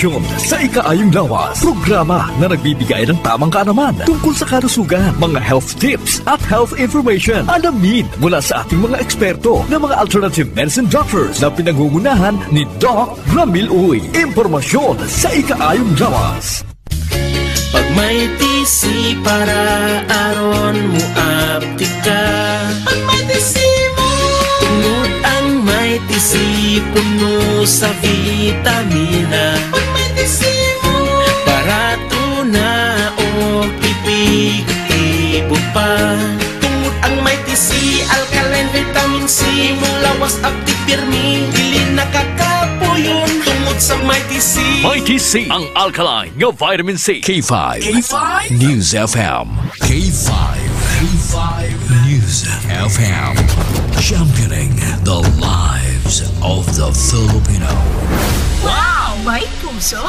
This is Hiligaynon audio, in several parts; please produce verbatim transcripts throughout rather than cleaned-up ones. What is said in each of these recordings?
Sa Ikaayong Lawas, programa na nagbibigay ng tamang kaalaman tungkol sa kalusugan, mga health tips at health information. Alamin mula sa ating mga eksperto na mga alternative medicine doctors na pinangungunahan ni Doc Ramil Uy. Impormasyon sa Ikaayong Lawas. Pag may T C para aron mo aptika. Pag may T C mo. Tungod ang may T C puno sa vitamina. Pag may T C mo. Barato na o epektibo pa. Tungod ang may T C, alkaline vitamin C, mo lawas aptik pirmi, dili nakakapuyon tungod sa may T C. May T C, ang alkaline nga vitamin C. K five. K five? News F M. K five. K five News F M. Championing the lives of the Filipino. Wow! May puso!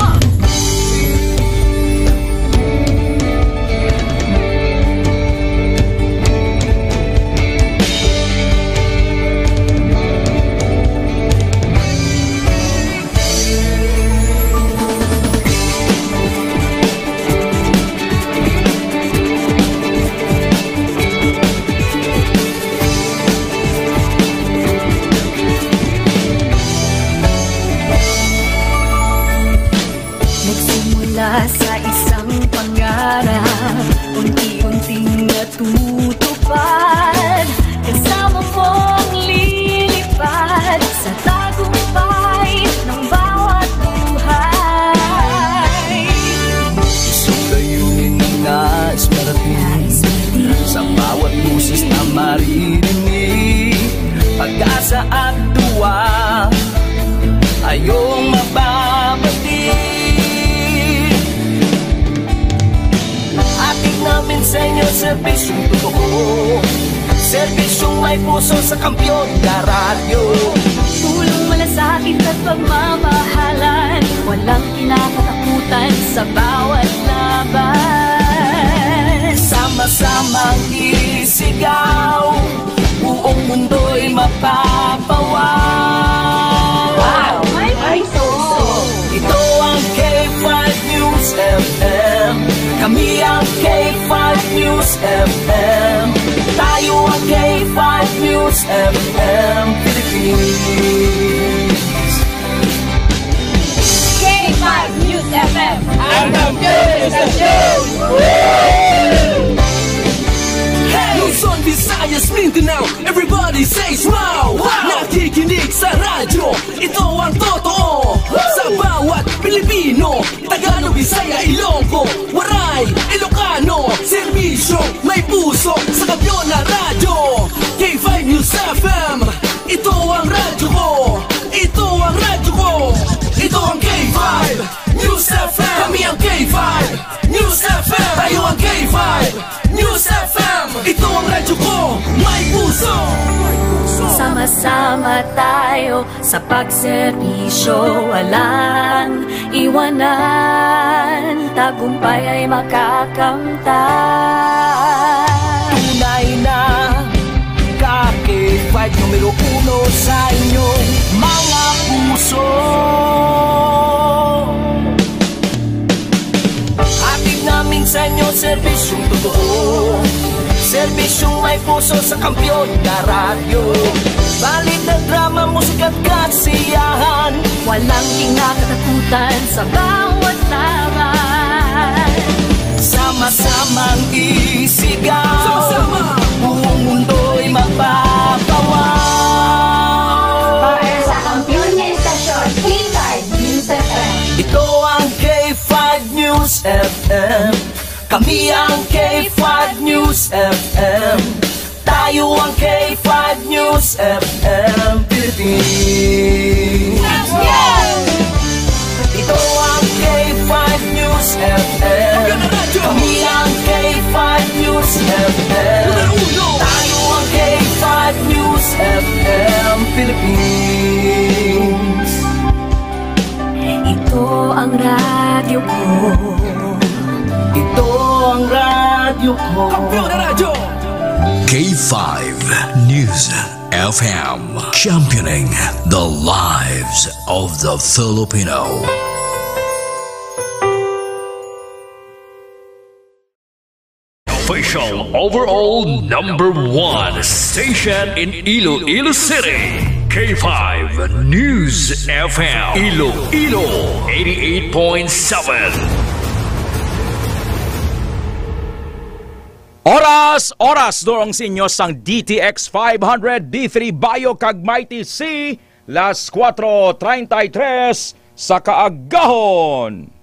Nagsimula sa isang pangarap, unti-unting natutupad. Kasama mong lilipad sa tagumpay ng bawat buhay. Isang layunin na nais marating, sa bawat boses na maririnig. Pag-asa at duwa, ayong mababati. Hatid namin sa inyo serbisyong totoo, serbisyong may puso sa kampiyon na radyo. Tulong, malasakit at pagmamahalan, walang kinakatakutan sa bawat laban. Sama-samang isigaw, buong mundo'y mapapawaw. Wow! May puso! Ito ang K five News F M. Kami ang K five News F M. Tayo ang K five News F M Philippines. K five News F M. Ang kampiyon sa show! Hey! Luzon, Visayas, Mindanao, everybody say wow! Wow! Nakikinig sa radyo, ito ang totoo. Sa bawat Pilipino, Tagalog, Bisaya, Ilonggo, Waray, Ilocano, serbisyo, may puso, sa kampiyon na radyo. K five News F M, ito ang radyo ko. Ito ang radyo ko. Ito ang K five News F M. Kami ang K five News F M. Tayo ang K five News F M. Ito ang radyo ko. May puso. Sama-sama tayo sa pagserbisyo, walang iwanan. Tagumpay ay makakamtan. Tunay na ka K five, numero uno sa inyong mga puso. Hatid namin sa inyo serbisyong totoo, serbisyong may puso sa kampiyon na radyo. Balita, drama, musika at kasiyahan, walang kinakatakutan sa bawat laban. Sama-samang isigaw. Sama-sama. Buong mundo'y mapapawaw. Para sa kampiyon nga istasyon, K five News F M. Ito ang K five News F M. Kami ang K five News F M. Tayo ang K five News F M Philippines. Ito ang K five News F M. Kami ang K five News F M. Tayo ang K five News F M Philippines. Ito ang radyo ko. Ito ang radyo ko. Kampiyon na radyo. K five News F M, championing the lives of the Filipino. Official overall number one station in Iloilo City. K five News F M Iloilo, eighty-eight point seven. Oras, oras, durong sa inyo sang D T X five hundred, D three Bayo kag Mighty C, las cuatro treinta y tres sa kaagahon.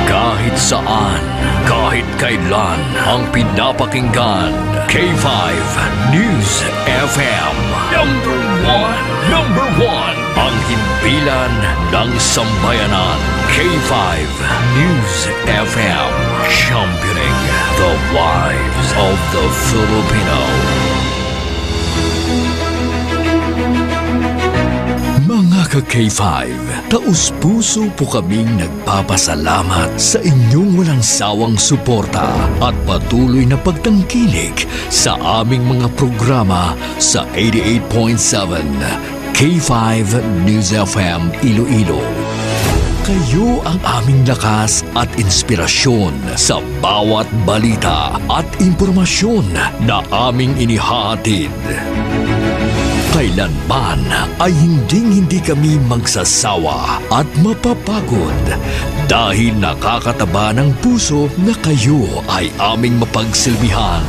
Kahit saan, kahit kailan, ang pinapakinggan, K five News F M. Number one, number one, ang himpilan ng sambayanan. K five News F M, championing the lives of the Filipino. Mga ka K five, taus-puso po kaming nagpapasalamat sa inyong walang sawang suporta at patuloy na pagtangkilik sa aming mga programa sa eighty-eight point seven K five News F M Iloilo. Kayo ang aming lakas at inspirasyon sa bawat balita at impormasyon na aming inihahatid. Kailanman ay hinding-hindi kami magsasawa at mapapagod dahil nakakataba ng puso na kayo ay aming mapagsilbihan.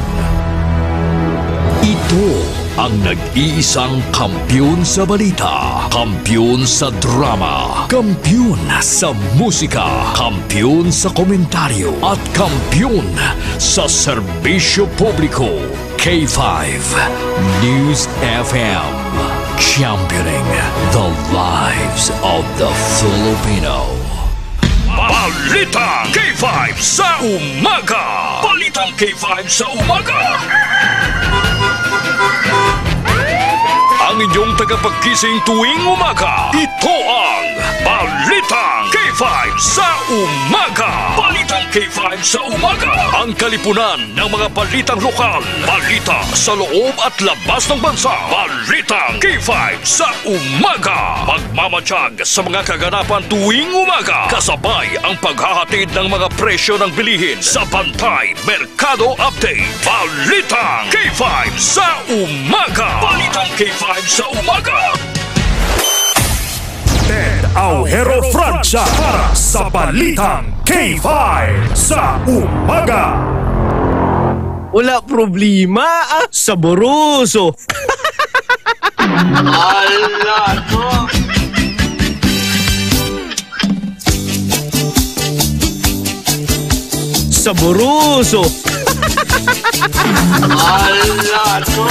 Ito ang nag-iisang kampiyon sa balita, kampiyon sa drama, kampiyon sa musika, kampiyon sa komentaryo, at kampiyon sa serbisyo publiko. K five News F M, championing the lives of the Filipino. Balitang K five sa umaga. Balitang K five sa umaga. Ang inyong tagapagkising tuwing umaga, ito ang Balitang K five sa umaga. Balitang K five sa umaga. Ang kalipunan ng mga balitang lokal, balita sa loob at labas ng bansa. Balitang K five sa umaga. Magmamatiyag sa mga kaganapan tuwing umaga, kasabay ang paghahatid ng mga presyo ng bilihin sa Bantay Merkado Update. Balitang K five sa umaga. Balitang K five sa umaga. Ted Aujero Francia para sa Balitang K five sa umaga. Wala problema, ah, saboroso. Ala to. Saboroso. Ala to.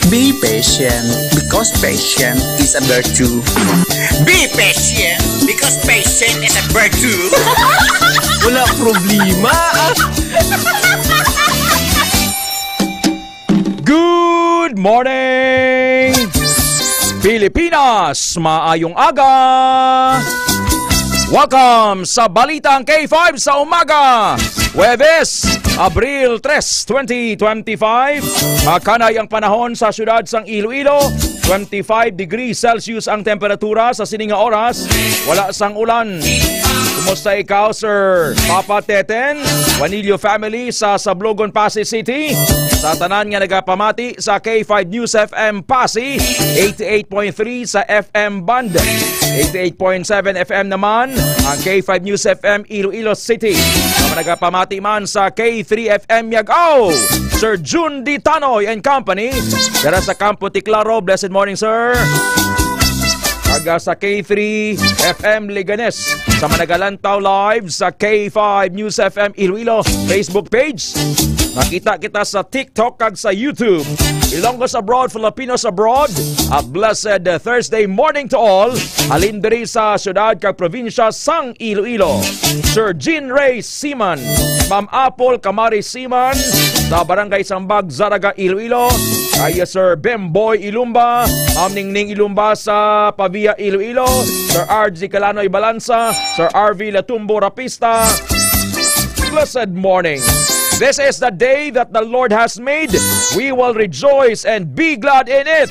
Be patient, because patient is a virtue. Be patient, because patient is a virtue. Wala problema. Good morning, Pilipinas! Maayong aga! Welcome sa Balitang K five sa umaga! Huwebes, Abril tres, twenty twenty-five. Makanay ang panahon sa siyudad sang Iloilo. Twenty-five degrees Celsius ang temperatura sa sini nga oras. Wala sang ulan. Kumusta ikaw, Sir Papa Teten? Juanillo family sa Sablogon, Passi City. Sa tanan nga nagapamati sa K five News F M Passi, eighty-eight point three sa F M band, eighty-eight point seven F M naman ang K five News F M Iloilo City. Sa mga nagapamati man sa K three F M Yagao, Sir Jun D Tanoy and Company, dira sa Campo Ticlaro. Blessed morning, sir. Taga sa K three F M Leganes, sa mga nagalantaw live sa K five News F M Iloilo Facebook page. Makita kita sa TikTok kag sa YouTube. Ilonggos abroad, Filipinos abroad, a blessed Thursday morning to all. Halin diri sa siyudad kag probinsya sang Iloilo. Sir Jean Ray Siman, Ma'am Apple Kamari Siman, sa Barangay Sambag, Zarraga, Iloilo. Kay Sir Bemboy Ilumba, Ma'am Ningning Ilumba sa Pavia, Iloilo. Sir R G Calanoy Balansa, Sir R V Latumbo Rapista. Blessed morning. This is the day that the Lord has made. We will rejoice and be glad in it.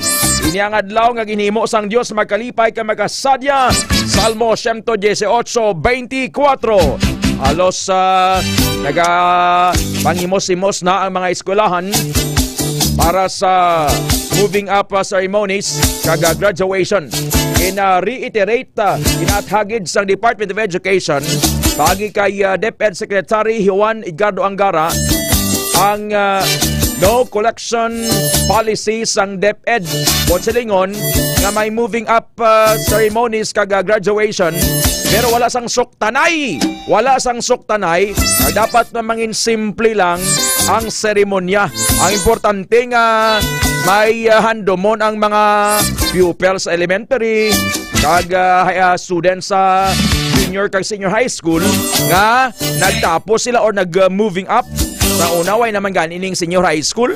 Niang adlaw nga ginhimo sang Dios magkalipay kag magasadya. Salmo siyento dieciocho, veinticuatro. Halos, ah, nagapanghimushimos na ang mga eskwelahan para sa moving up, ah, ceremonies kag, ah, graduation. Gina-reiterate, ah, ginaathagid sang Department of Education paagi kay, ah, DepEd Secretary Juan Edgardo Angara ang, ah, no collection policy sang DepEd. Buot silingon nga may moving up, ah, ceremonies kag, ah, graduation, pero wala sang suktanay. Wala sang suktanay. Ang dapat na mangin simple lang ang seremonya. Ang importante nga may, ah, handomon ang mga pupils sa elementary kag, ah, hi-, ah, students sa junior kag senior high school nga nagtapos sila or nag, ah, moving up. Sa una, way naman gani ning senior high school.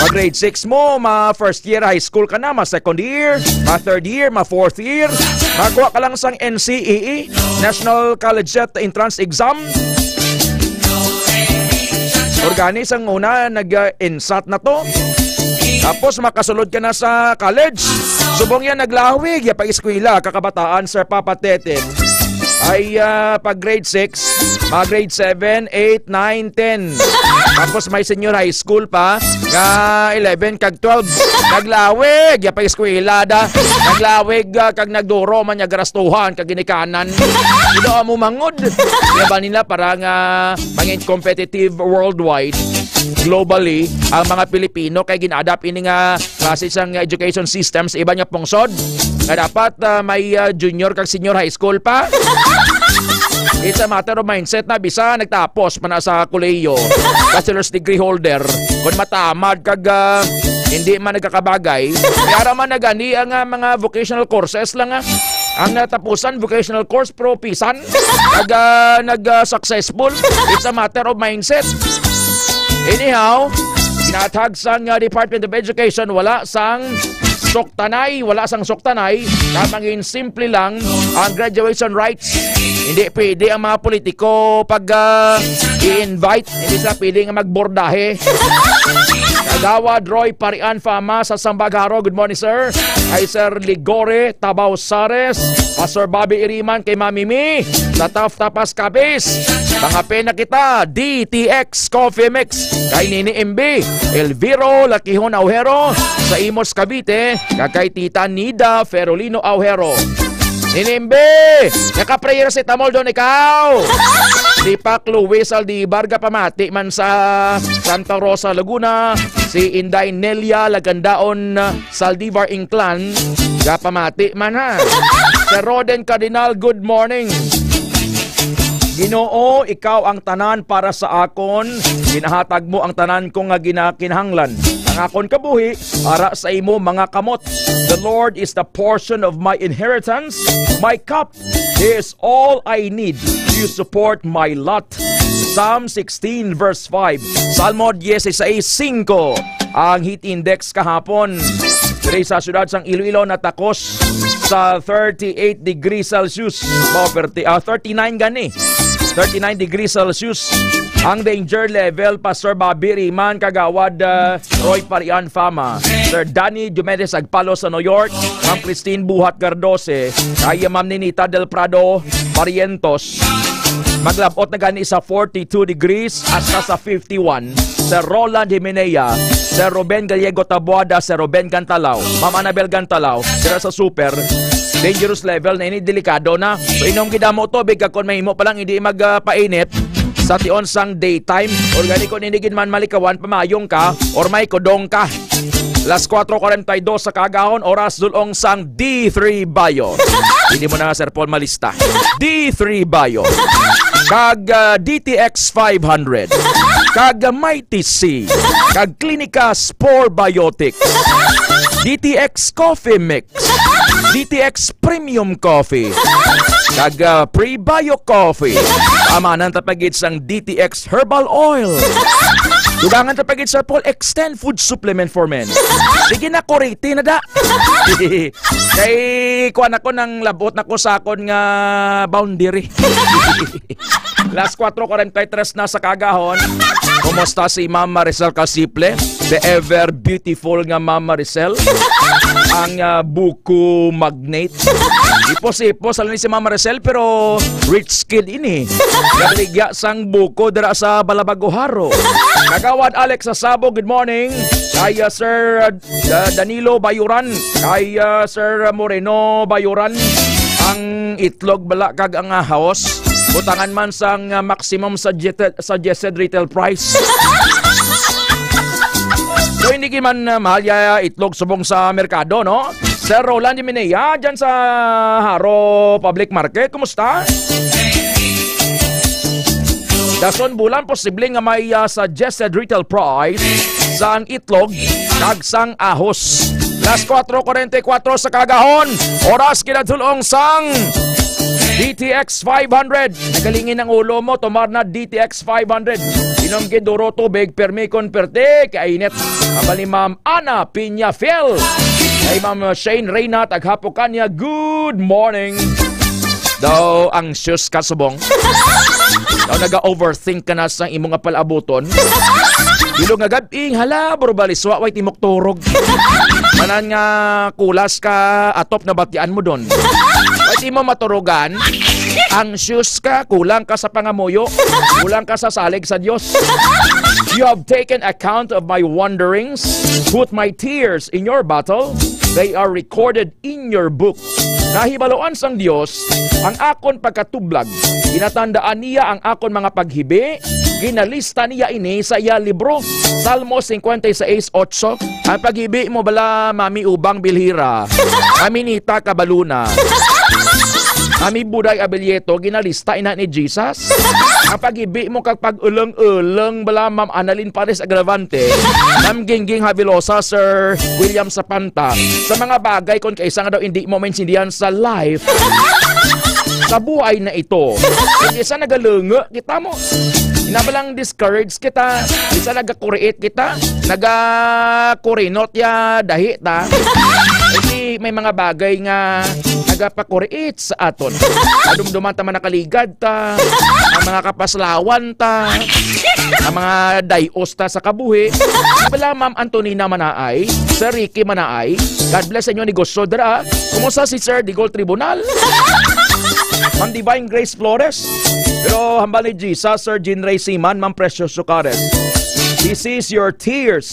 Mag grade six mo, ma first year high school ka na, ma second year, ma third year, ma fourth year. Makuha ka lang sang N C E E, National Collegiate Entrance Exam. Or gani sang una, nag, ah, ensat na to. Tapos makasulod ka na sa college. Subong yan, naglawig ya pa eskwela, kakabataan, Sir Papa Teten. Ay, ah, pag grade six, mga grade seven, eight, nine, ten. Tapos may senior high school pa, nga eleven kag twelve. Naglawig ya pa eskwela da. Naglawig, ah, kag nagduro man ya garastuhan kag ginikanan. Ino amo mangod? Di ba nila para nga mangin competitive worldwide, globally, ang mga Pilipino kay gin-adapt ini nga klase sang education system sa iban nga pungsod nga dapat, ah, may, ah, junior kag senior high school pa. It's a matter of mindset na bisan nagtapos pa na sa kolehiyo, bachelor's degree holder, kung matamad kag, ah, hindi man nagkakabagay, kaya ra man nagani ang, ah, mga vocational courses lang, ah. Ang natapusan, vocational course, pero pisan nag, ah, nag, ah, successful. It's a matter of mindset. Anyhow, ginaathag sang, ah, Department of Education, wala sang suktanay, wala sang suktanay, nga mangin simple lang ang graduation rites. Hindi pwede ang mga politiko pag, ah, i-invite, hindi sila pwede nga magbordahe. Kagawad Roy Parian Fama sa Sambagaro, good morning, sir. Kay Sir Ligore Tabao Sares, Pastor Bobby Iriman, kay Mami Mi, sa Taft Tapas Capiz. Mga pena kita, D T X Coffee Mix, kay Nini M B, Elviro Lakihon Aujero, sa Imus, Cavite, kag kay Tita Nida Ferolino Aujero. Nini M B, naka-paracetamol doon ikaw. Si Pac Luis Aldivar, gapamati man sa Santa Rosa, Laguna. Si Inday Nelia Lagandaon Saldivar Inclan, gapamati man, ha. Sir Roden Cardinal, good morning. Ginoo, ikaw ang tanan para sa akon. Ginahatag mo ang tanan ko nga ginakinahanglan. Ang akon kabuhi ara sa imo mga kamot. The Lord is the portion of my inheritance. My cup is all I need to support my lot. Psalm sixteen verse five. Salmo dieciséis cinco. Ang heat index kahapon diri sa siyudad sang Iloilo natakos sa thirty-eight degrees Celsius. Mao, perti-, ah, thirty-nine gani. Thirty-nine degrees Celsius. Ang danger level, Pastor Bobby Riman, Kagawad, ah, Roy Parian Fama, Sir Danny Diomedes Agpalo sa New York, Ma'am Christine Buhat Gardose, kay Ma'am Ninita Del Prado Barrientos. Maglabot na gani sa forty-two degrees hasta sa fifty-one. Sir Roland Himenea, Sir Ruben Gallego Taboada, Sir Ruben Gantalaw, Ma'am Annabel Gantalaw, sila sa super. Dangerous level na ini, delikado na. So, inom gid amo tubig, kag kon mahimo pa lang, hindi magpainit sa tion sang daytime. Or gani, kung hindi gid man malikawan, pamayong ka or may kudong ka. Las cuatro cuarenta y dos sa kaagahon, oras dulong sang D three Bayo. Hindi mo na, Sir Paul, malista. D three Bayo. Kag, ah, D T X five hundred. Kag, ah, Mighty C. Kag Clinica Spore Biotics. D T X Coffee Mix. D T X Premium Coffee. Kag, ah, Prebio Coffee. Amanan ta pa gid sang D T X Herbal Oil. Dugangan ta pa gid, Sir Paul, Extend Food Supplement for Men. Sige na, kuriti na da. Kay kuan ako, nang labot na ko sa akon nga boundary. Las cuatro cuarenta y tres na sa kaagahon. Kumusta si Ma'am Marisol Casiple? ever beautiful nga Ma'am Maricel, ang, ah, buko magnate. Ipos-ipos lang ni si Ma'am Maricel, pero rich kid ini. Nabaligya sang buko dira sa Balabago, Jaro. Kagawad Alex Sasabo, good morning. Kay, ah, Sir, ah, Da-, Danilo Bayuran, kay, ah, Sir Moreno Bayuran, ang itlog bala kag ang, ah, ahos, butangan man sang, ah, maximum suggested, suggested retail price. So, hindi gid man, ah, mahal ya itlog subong sa merkado, no? Sir Roland Dimenea, dyan sa Jaro Public Market, kumusta? Dason bulan, posible nga may, ah, suggested retail price sang itlog kag sang ahos. Las kuwatro kuwarenta y kuwatro sa kagahon, oras kinadulong sang D T X five hundred. Nagalingin ang ulo mo, tumar na D T X five hundred. Inom gid duro tubig, permi kon perte, kay init. Ang ni Ma'am Ana Piña Phil. Kay Ma'am Shane Reyna, taghapon kanya, good morning. Daw anxious ka subong. Daw naga-overthink ka na sa imo nga palabuton. Bilog nga gab-ing, hala, bro, baliswa, way timok turog. Tanan nga kulas ka, atop na batian mo don. Way timo maturugan, anxious ka, kulang ka sa pangamuyo, kulang ka sa salig sa Dios. You have taken account of my wanderings, put my tears in your bottle, they are recorded in your book. Nahibaluan sang Dios ang akon pagkatublag. Ginatandaan niya ang akon mga paghibi. Ginalista niya ini sa iya libro. Salmo fifty-six eight. Ang paghibi mo bala, Mami Ubang Bilhira, Mami Nita Cabaluna, Mami Buday Abelieto, ginalista ina ni Jesus. Ang paghibi mo kag pag-ulong-ulong bala, Ma'am Annalyn Pares Agravante, Ma'am Gingging Havelosa, Sir William Sapanta, sa mga bagay kon kaisa nga daw hindi mo maintindihan sa life, sa buhay na ito. Kung isa nagalungo, kita mo. Ina ba lang discouraged kita? Isa nagakuriit kita? Nagakurinot ya dahi ta? Hindi may mga bagay nga nagapakuriit sa aton. Madumduman ta man nakaligad ta, ang mga kapaslawan ta, ang mga dayos ta sa kabuhi. Di bala, Ma'am Antonina Manaay, Sir Ricky Manaay, God bless sa inyo negosyo dira. Kumusta si Sir Digol Tribunal? Ma'am Divine Grace Flores. Pero hambal ni Jesus, Sir Jean Ray Siman, Ma'am Precious Sucares. This is your tears.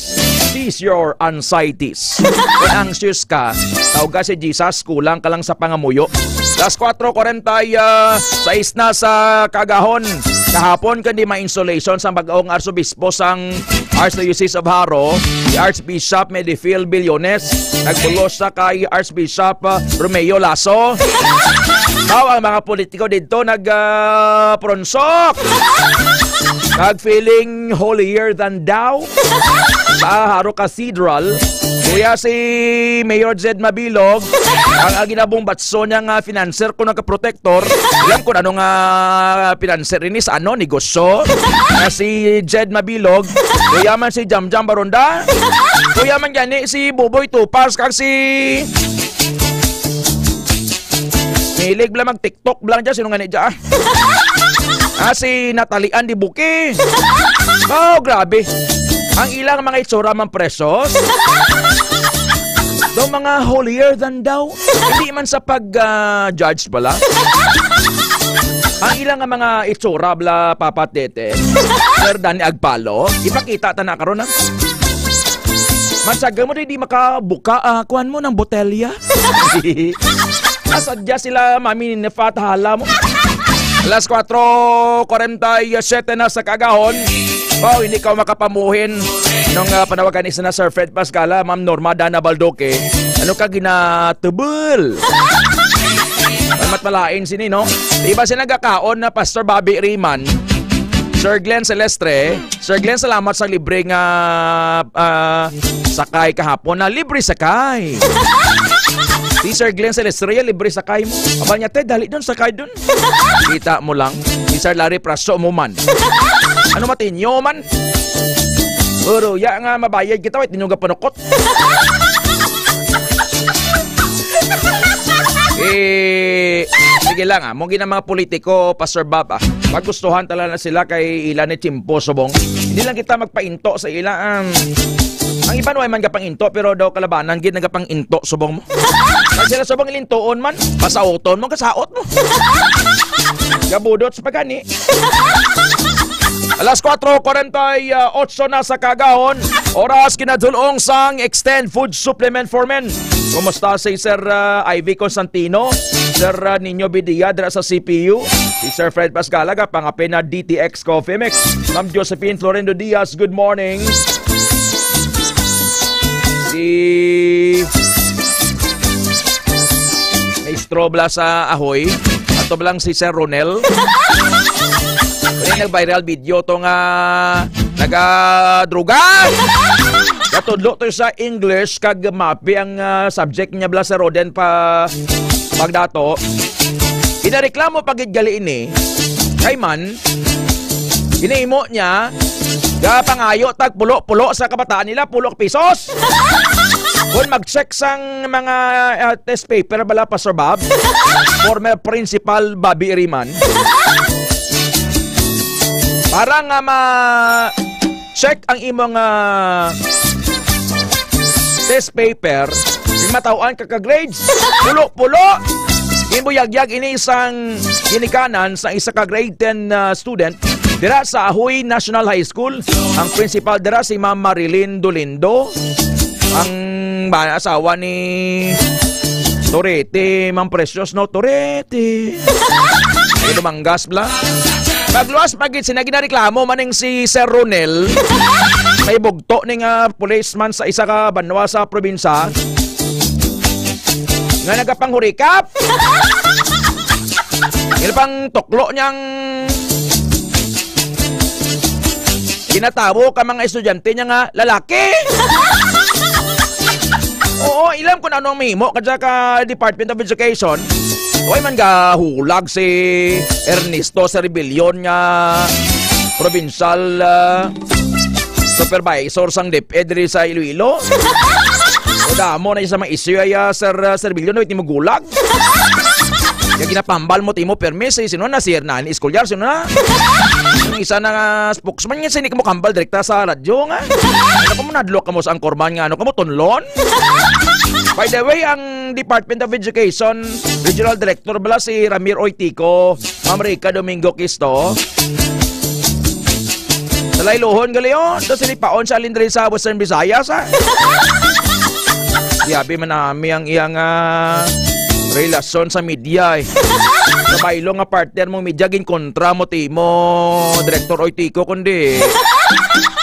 Cease your anxieties. Kung anxious ka, tawag ka si Jesus, kulang ka lang sa pangamuyo. Las kuwatro kuwarenta y seis na sa kagahon. Kahapon, kundi may insulation sa bag-ong arsobispo sang Archdiocese of Jaro, si Archbishop Medifil Billones. Nagbulos sa kay Archbishop, uh, Romeo Lasso. Daw ang mga politiko dito nag, uh, pronsok. Nag-feeling holier than thou sa Jaro Cathedral. Kuya, si Mayor Jed Mabilog, ang, ang ginabong batso niya nga financer ko nagka-protector. Alam ko ano nga financer ini sa ano, negosyo. Na si Jed Mabilog, kuya man si Jamjam Baronda. Kuya man gani si Buboy Tupas kag si Milig bala mag-TikTok bala dyan. Sino nga ni dyan? Ah, si Natalian di Buki. Oh, grabe. Ang ilang mga itsura man, Precious. Daw mga holier than thou. Hindi man sa pag, ah, judge bala. Ang ilang nga mga itsura bala, Papa Tete. Sir Danny Agpalo. Ipakita ta na karon, ha? Mansyaga mo, di, di makabuka, ah, kuwan mo ng botelya. Asadya sila, Mami Nefat, hala mo. Alas kuwatro kuwarenta y siyete na sa kagahon. Wow, hindi ka makapamuhin. Nung, ah, panawagan isa na Sir Fred Pascala, Ma'am Norma Dana Baldoque, ano ka ginatubol? Ang matmalain sini, no? Di ba siya nagkakaon na Pastor Bobby Riman? Sir Glenn Celestre, Sir Glenn, salamat sa libre nga, ah, sakay kahapon. Na libre sakay. Si Sir Glenn Celestre, libre sakay mo. Aba niya, te, dali dun, sakay dun. Kita mo lang. Si Sir Larry Praso mo man. Ano matinyo man? Puro, ya nga mabayad kita, wait, ninyo ga panukot. Eh, sige. Sila nga, mo gina mga politiko, Pastor Bob, ah. Magustuhan talaga na sila kay ila ni Chimpo Subong. Hindi lang kita magpainto sa ila. Um, ang iba no ay man gapang into, pero daw kalabanan gid nagapang into subong mo. Kay sila subong ilintuon man, pasauton mo, kasaot mo. Gabudot sa pagani. Alas kuwatro kuwarenta y otso na sa kagahon. Oras kinadulong sang Extend Food Supplement for Men. Kumusta si Sir, ah, Ivy Constantino? Sir, ah, Nino Bidia dira sa C P U? Si Sir Fred Pascalaga, pangapin na D T X Coffee Mix. Ma'am Josephine Florendo Diaz, good morning. Si Maestro Blas sa Ahoy. Ato ba lang si Sir Ronel? May nag-viral video to nga nagadruga. Natudlo to sa English kag mapi ang, ah, subject niya, Blas, sa Roden pa pagdato. Ginareklamo pa gid gali ini. Kay man, ginahimo niya, gapangayo tag pulo-pulo sa kabataan nila, pulo ka pisos. Kung mag-check sang mga, ah, test paper bala, Pastor Bob, former principal Bobby Iriman, para nga ma-check ang imong, ah, test paper, yung mataw-an ka ka grades, pulo-pulo. Imbuyagyag ini isang ginikanan sa isa ka grade ten, ah, student dira sa Ahoy National High School. Ang principal dira si Ma'am Marilyn Dolindo. Ang ba, asawa ni Torete, Ma'am Precious, no? Torete. Ay, lumanggas bla. Pagluwas pa gid sina, ginareklamo man ning si Sir Ronel. May bugto ni nga policeman sa isa ka banwa sa probinsya nga nagapanghurikap. Ila pang tuklo niyang ginatawo ka mga estudyante niya nga lalaki. Oo, ilam kung ano ang mahimo kadya ka Department of Education. Way man gahulag si Ernesto Servillion nga provincial, ah, supervisor sang DepEd diri sa Iloilo. O damo na sa mga issue ay, ah, Sir, ah, Servillion, no, iti mo gulag. Kaya ginapambal mo, timo permis, eh, sino na, si Hernani Escolar, sino na? Yung isa na nga spokesman niya, sini ka mo kambal direkta sa radyo nga. Ano ka mo, nadlok ka mo sa anchorman nga, ano ka mo, tunlon? By the way, ang Department of Education Regional Director bala si Ramir Oitico, Ma'am Rica Domingo Quisto. Sa layluhon gali, oh, to sini paon sa alin diri sa Western Visayas, ha? Diabi man nami ang iyang, ah, relasyon sa media, eh. Sa baylo nga partner mong media, ginkontra mo timo, Director Oitico, kundi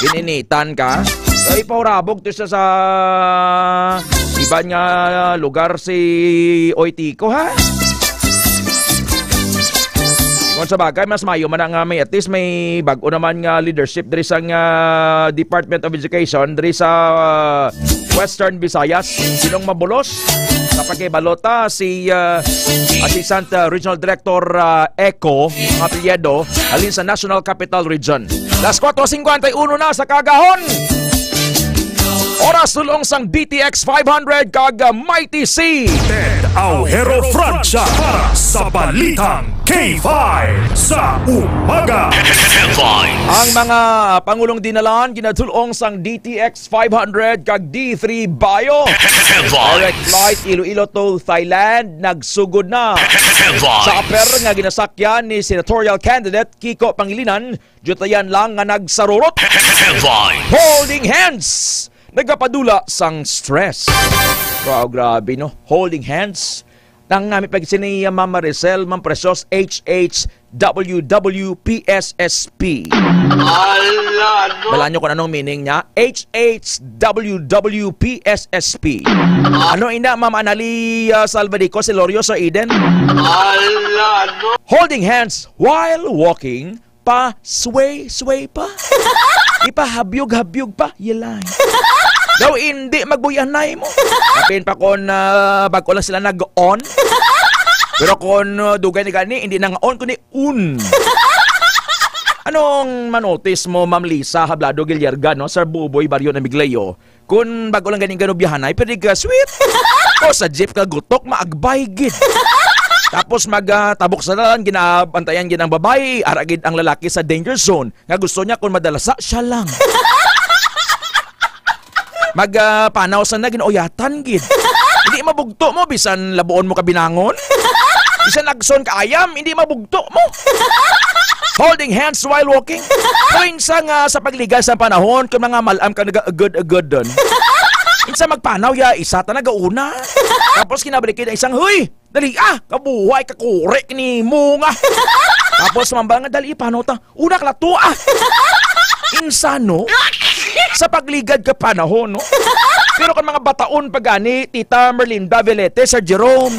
gininitan ka. Ay, paurabog to siya sa iban nga lugar si Oitico, ha? Kung sa bagay, mas mayo man nga may, at least may bag-o naman nga leadership diri sa nga Department of Education diri sa, ah, Western Visayas. Sinong mabulos? Sa pakibalota, si, ah, Assistant, ah, Regional Director, ah, Eco, ang apelyido, halin sa National Capital Region. Las kuwatro singkwenta y uno na sa kagahon. Oras tulong sang D T X five hundred kag Mighty C. Ted Aujero Francia para sa Balitang K five sa umaga. Headlines. Ang mga pangulong dinalan ginadulong sang D T X five hundred kag D three Bio. Headlines. Direct flight Iloilo to Thailand nagsugod na. Headlines. Sa aper nga ginasakyan ni senatorial candidate Kiko Pangilinan, diyutayan lang nga nagsarurot. Headlines. Holding hands, nagapadula sang stress. Wow, grabe, no? Holding hands. Nang nami pag sini, Ma'am Maricel, Ma'am Precious, H H W W P S S P. Ala, no? Bala nyo kung anong meaning niya? H H W W P S S P. Ano ina, Ma'am Anali, ah, Salvadico, Celorio, Sir Eden? Ala, no? Holding hands while walking, pa sway-sway pa. Ipahabyog-habyog pa, yelay. Daw hindi magbuyanay mo. Apin pa kon, ah, bag-o lang sila nag-on. Pero kon, ah, dugay na gani, hindi na nga on, kundi un. Anong manotis mo, Ma'am Lisa Hablado Guillerga, no? Sir Buboy Barrio Namigleo, kun bag-o lang ganing ganubyahanay, pero di ka sweet. O sa jeep ka gutok, maagbay gid. Tapos mag, ah, tabok sa dalan, ginabantayan gid ang babayi, ara gid ang lalaki sa danger zone, nga gusto niya kung madalasa, siya lang. Mag, ah, panaw sa na, ginauyatan gid. Hindi mabugto mo, bisan labuon mo ka binangon. Bisan agson ka ayam, hindi mabugto mo. Holding hands while walking. Tuwing sa nga sa pagligal sa panahon, kung mga malam ka nag-agad-agad doon. Insa magpanaw ya, isa ta nagauna. Tapos kinabalik kita isang, "Huy! Dali ah! Kabuhay, kakuri, kini mo nga!" Tapos mambal nga, "Dali, panaw ta. Una ka lato ah!" Insano? Sa pagligad ka panahon, no? Pero kung mga bataon pa gani, Tita Merlinda Velete, Sir Jerome,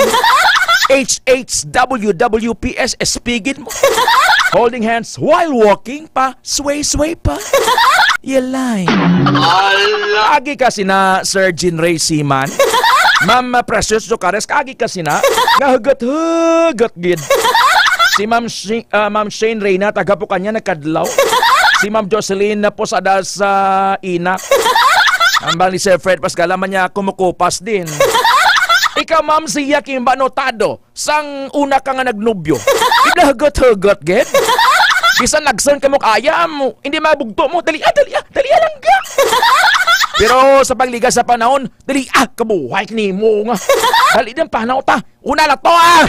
H H W W P S S P gid mo. Holding hands while walking pa, sway-sway pa. Yelay. Ala. Agi ka sina Sir Jean Ray Siman. Ma'am, uh, Precious Lucares, agi ka sina nga hugot-hugot gid. Si Ma'am Shi-, uh, Ma'am Shane Reyna, taga Pukanya, nagkadlaw. Si Ma'am Jocelyn na posada sa ina. Ang bang ni Sir Fred Pascal, man niya kumukupas din. Ikaw, Ma'am Zia Kimba, notado. Sang una ka nga nagnobyo, ibla hugot-hugot gid. Bisan nagson kamo kaya mo, hindi mabugto mo, dali ah, dali ah, dali ah lang ga. Pero sa pagliga sa panahon, dali ah, kabuhay nimo nga. Dali din panaw ta. Una na to ah.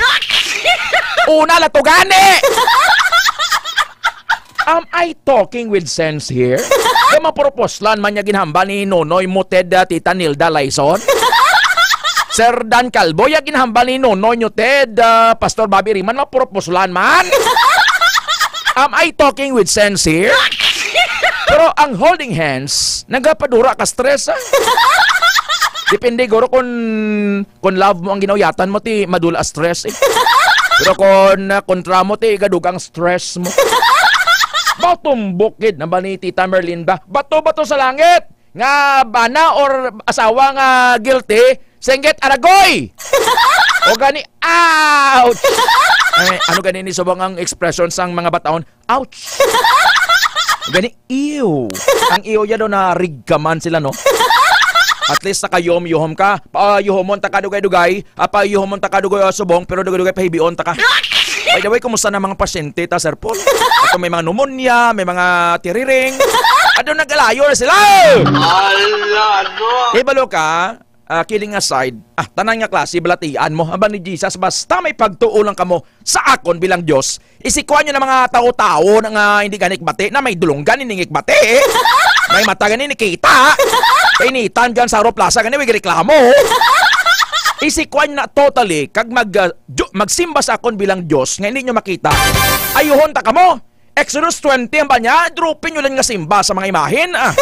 Una na to gani. Am I talking with sense here? Di maproposlan man niya ginhambal ni Nonoy mo, Ted, ah, Tita Nilda Laison? Sir Dan Calvo, ya ginhambal ni Nonoy nyo, Ted, ah, Pastor Bobby Riman, maproposlan man? Am I talking with sense here? Pero ang holding hands, nagapadura ka stress, ah. Depende, guro, kung Kon love mo ang ginauyatan mo, ti madula stress, eh. Pero kon, ah, kontra mo, ti gadugang stress mo. Matumbok gid na ba ni Tita Merlinda? Bato-bato sa langit! Nga bana or asawa nga guilty, singgit, aragoy! O gani, ouch! Ay, ano gani ni subong ang expression sang mga bataon? Ouch! Gani, ew! Ang ew ya daw na rigkaman sila, no? At least nakayuhom-yuhom ka. Payuhomon ta ka dugay-dugay. Ah, payuhomon ta ka dugay, ah, subong, pero dugay-dugay pahibion ta ka. By the way, kumusta na mga pasyente ta, Sir Paul? Ato may mga pneumonia, may mga tiriring. Ano, nagalayo na sila? Ala, ano? Ibalo ka, ah, kidding aside, ah, tanan nga klase balatian mo. Aba ni Jesus, basta may pagtuo lang kamo sa akon bilang Dios. Isikuan nyo na mga tawo-tawo na nga hindi gani bati na may dulonggan ini nga bati, eh. May mata gani ni kita. Kainitan dyan sa Aro Plaza gani, may reklamo. Isikuan na totally, kag mag, ah, ju-, magsimba sa akon bilang Dios nga hindi nyo makita. Ayuhon ta kamo. Exodus twenty ang ba niya? Dropin nyo lang nga simba sa mga imahin, ah.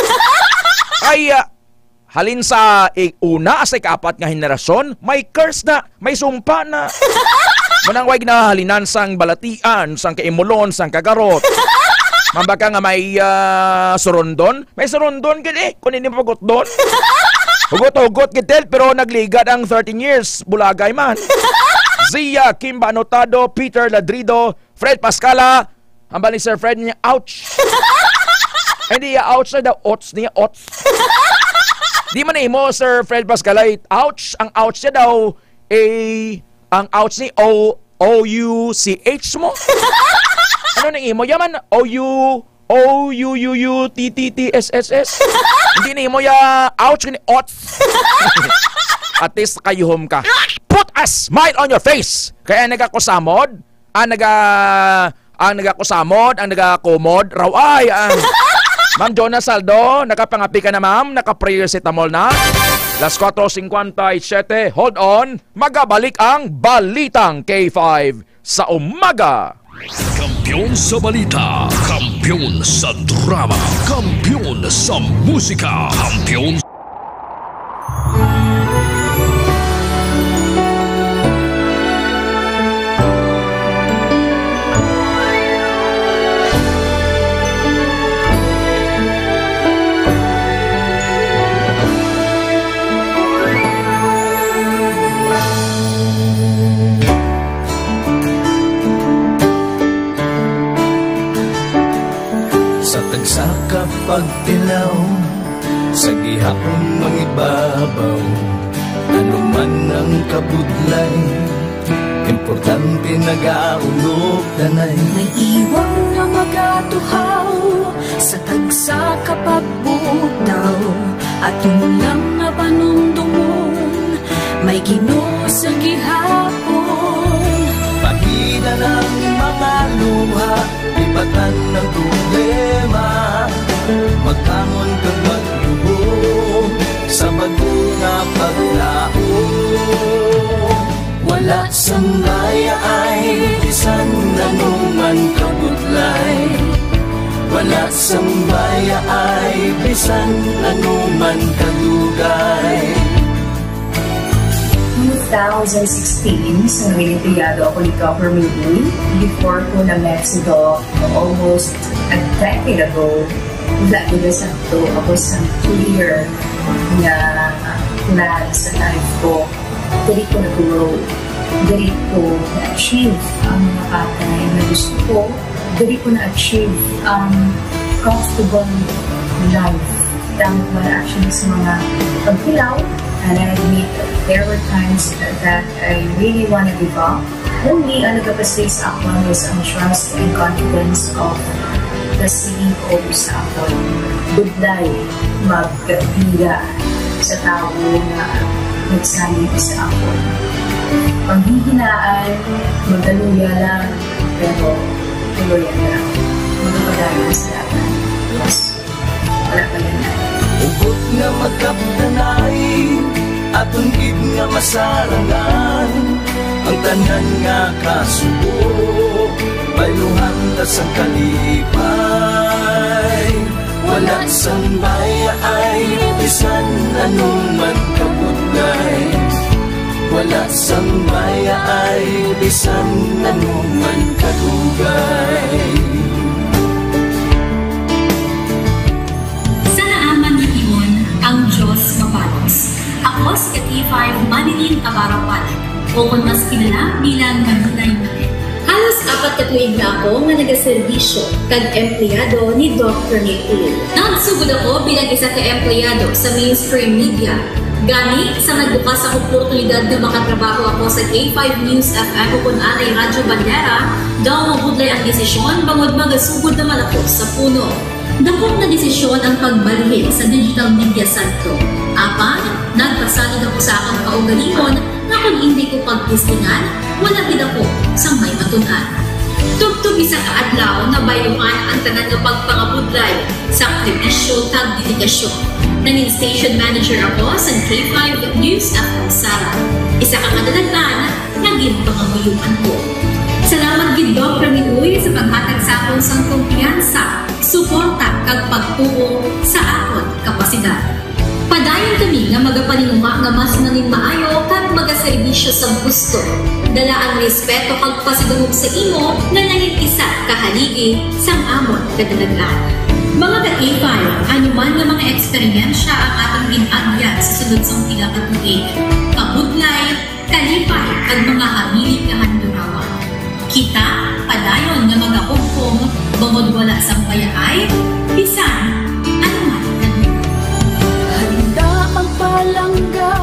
Ay, ah, Halin sa i-, una sa ikaapat nga henerasyon, may curse na, may sumpa na. Manang way ginahalinan sang balatian, sang kaimulon, sang kagarot. Mambaka nga may, ah, surundon, may surundon gid eh, kung hindi mapagutdon. Hugot-hugot gid, Tel, pero nagligad ang thirteen years, bulagay man. Zia Kimba Anotado, Peter Ladrido, Fred Pascala, hambal ni Sir Fred niya, "Ouch." Ay, hindi, ouch na daw, ots niya, ots. Di man imo, Sir Fred Pascala, eh, ouch. Ang ouch niya daw, eh, ang ouch ni O, O U C H mo. Ano nang imo? Yaman, O U, O U U U T T T S S S. Hindi na imo ya, ouch, ni ots. At least kayuhom ka. Put a smile on your face. Kaya nagakusamod, ang naga-, ang nagakusamod, ang nagakumod, raw ay, ang Ma'am Jonah Saldo, nakapangapi ka na, ma'am? Naka-paracetamol na? Las cuatro cincuenta y siete, hold on. Magabalik ang Balitang K five sa umaga. Kampiyon sa balita, kampiyon sa drama, kampiyon sa musika, kampiyon Sa tagsa ka pagtilaw, sa gihapon mangibabaw, ano man ang kabudlay, Importante nagaulog tanay. May iwang nga magatuhaw sa tagsa ka pagbutaw. Aton lang nga panumdumon, may Ginoo sa gihapon. Pahida ng mga luha, lipatan ng problema. Magbangon kag magluhod sa bag-o nga paglaom. Wala sang bayaay bisan ano man kabudlay. Wala sang bayaay bisan ano man kadugay. Two thousand sixteen, sa naging empleyado ako ni Governor Lee, before ko na-met si Doc, almost a decade ago, wala ko na sakto ako sa clear nga plan sa life ko. Diri ko nag-grow. Diri ko na-achieve ang mga bagay na gusto ko. Diri ko na-achieve ang comfortable life. Tama ba, actually, sa mga pagkilaw? And I admit, there were times that I really wanna give up. Only ang nagapastig sa akon was ang trust and confidence of the C E O sa akon. Budlay magkatiya sa tawo nga nagsalig sa akon. Panghihinaan, magaluya lang, pero tuloy lang. Magpadayon sa lahat. Yes. Wala pa yan. Hugot nga magkapdanay, aton gid nga masarangan. Ang tanan nga kasubo, bayluhan ta sang kalipay. Wala sang bayaay, bisan ano man kabudlay. Wala sang bayaay, bisan ano man kadugay. Sa naaman nga timon, ang Dios mabalos. Ako si K five Manilin Abarapan, o kon mas kilala bilang Manilay Manil. Halos apat ka tuig na ako nga nagaserbisyo kag empleyado ni Doc Ramil Uy. Nagsugod ako bilang isa ka empleyado sa mainstream media. Gani, sa nagbukas ang oportunidad nga makatrabaho ako sa K five News F M o kon anay Radyo Bandera, daw mabudlay ang desisyon bangod magasugod naman ako sa puno. Dakop nga desisyon ang pagbalhin sa digital media sadto. Apan, nagpasalig ako sa akon kaugalingon nga kon indi ko pagtistingan, wala gid ako sang may matun-an. Tubtob isa ka adlaw, nabayluhan ang tanan nga pagpangabudlay, sakripisyo, kag dedikasyon. Nangin station manager ako sa K five News F M Sara, isa ka kadalagan nga ginpangamuyoan ko. Salamat gid, Doc Ramil Uy, sa paghatag sa akon sang kumpiyansa, suporta, kag pagtuo sa akon kapasidad. Padayon kami nga magapaninguha nga mas nangin maayo kag magaserbisyo sa gusto. Dala ang respeto kag pasidungog sa imo nga nangin isa ka haligi sang amon kadalagan. Mga ka-K five, ano man nga mga eksperyensya ang atong gin-agyan sa sulod sang pila ka tuig, kabudlay, kalipay, kag mga hamili nga handurawan. Kita padayon nga magahugpong bangod wala sang bayaay bisan ano man. Handa ang palangga,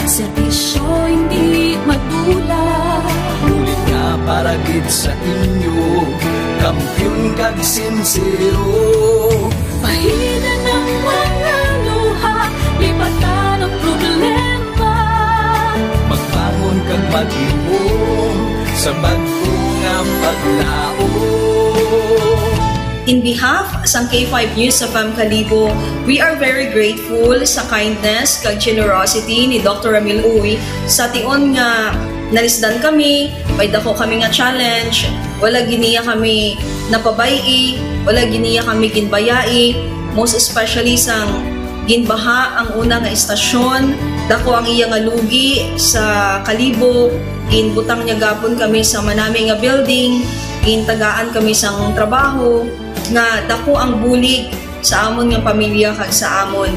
serbisyo hindi madula. Bulig nga para gid sa inyo, kampiyon kag sinsero. Pahina ng mga luha, lipatan ang problema. Magbangon kag maglihok sa bag-o nga paglaom. In behalf sang K five News F M Kalibo, we are very grateful sa kindness kag generosity ni Doctor Ramil Uy. Sa tion nga nalisdan kami, may dako kami nga challenge, wala gid niya kami napabay-i, wala gid niya kami ginbayai, most especially sang ginbaha ang una nga estasyon, dako ang iya nga lugi sa Kalibo, ginbutang niya gapon kami sa manami nga building, gintagaan kami sang trabaho, nga dako ang bulig sa amon nga pamilya kag sa amon.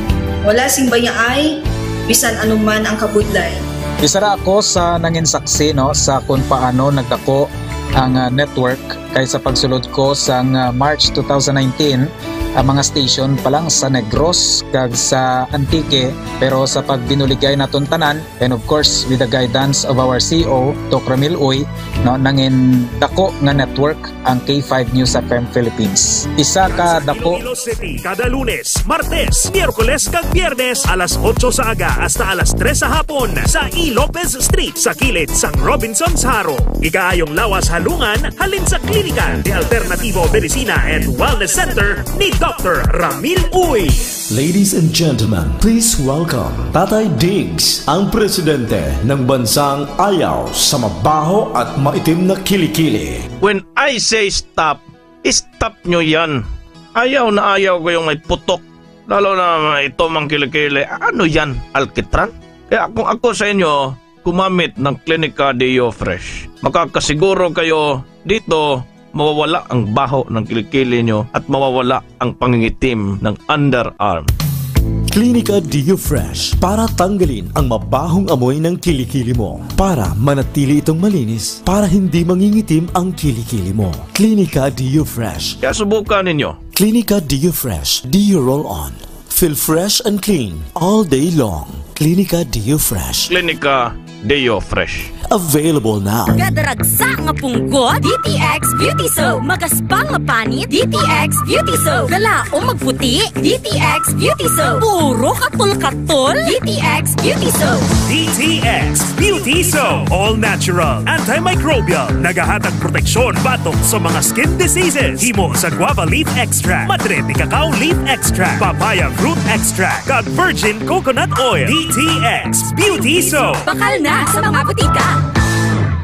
Wala sing bayaay, bisan ano man ang kabudlay. Isa ra ako sa nangin saksi, no, sa kung paano nagdako ang, ah, network kay sa pagsulod ko sang, ah, March two thousand nineteen, ah, mga station pa lang sa Negros kag sa Antique, pero sa pagbinuligay naton tanan, and of course, with the guidance of our C E O, Doc Ramil Uy, no, nangin dako nga network ang K five News F M Philippines. Isa ka Sa dako Iloilo City, kada Lunes, Martes, Miyerkules, kag Biyernes, alas otso sa aga hasta alas tres sa hapon, sa E. Lopez Street, sa kilid sang Robinsons Jaro. Ikaayong lawas halungan, halin sa Klinika de Alternativo Medicina and Wellness Center ni Doctor Ramil Uy. Ladies and gentlemen, please welcome Tatay Diggs, ang presidente ng bansang ayaw sa mabaho at maitim na kilikili. When I say stop, stop nyo yan. Ayaw na ayaw ko yung may putok. Lalo na ito mang kilikili. Ano yan? Alkitran? Kaya kung ako sa inyo, gumamit ng Clinica Deo Fresh. Makakasiguro kayo dito, mawawala ang baho ng kilikili nyo at mawawala ang pangingitim ng underarm. Clinica Deo Fresh para tanggalin ang mabahong amoy ng kilikili mo. Para manatili itong malinis, para hindi mangingitim ang kilikili mo. Clinica Deo Fresh. Kaya subukan ninyo. Clinica Deo Fresh Deo Roll On. Feel fresh and clean all day long. Clinica Deo Fresh. Clinica Deo Fresh. Available now. Gadaragsa nga punggot, D T X Beauty Soap. Magaspang nga panit, D T X Beauty Soap. Galaom magputi, D T X Beauty Soap. Puro katol-katol, D T X Beauty Soap. D T X Beauty Soap. All natural, antimicrobial. Nagahatag proteksyon batok sa mga skin diseases. Himo sa guava leaf extract, madre de cacao leaf extract, papaya fruit extract, kag virgin coconut oil. D T X Beauty Soap. Bakal na sa mga butika.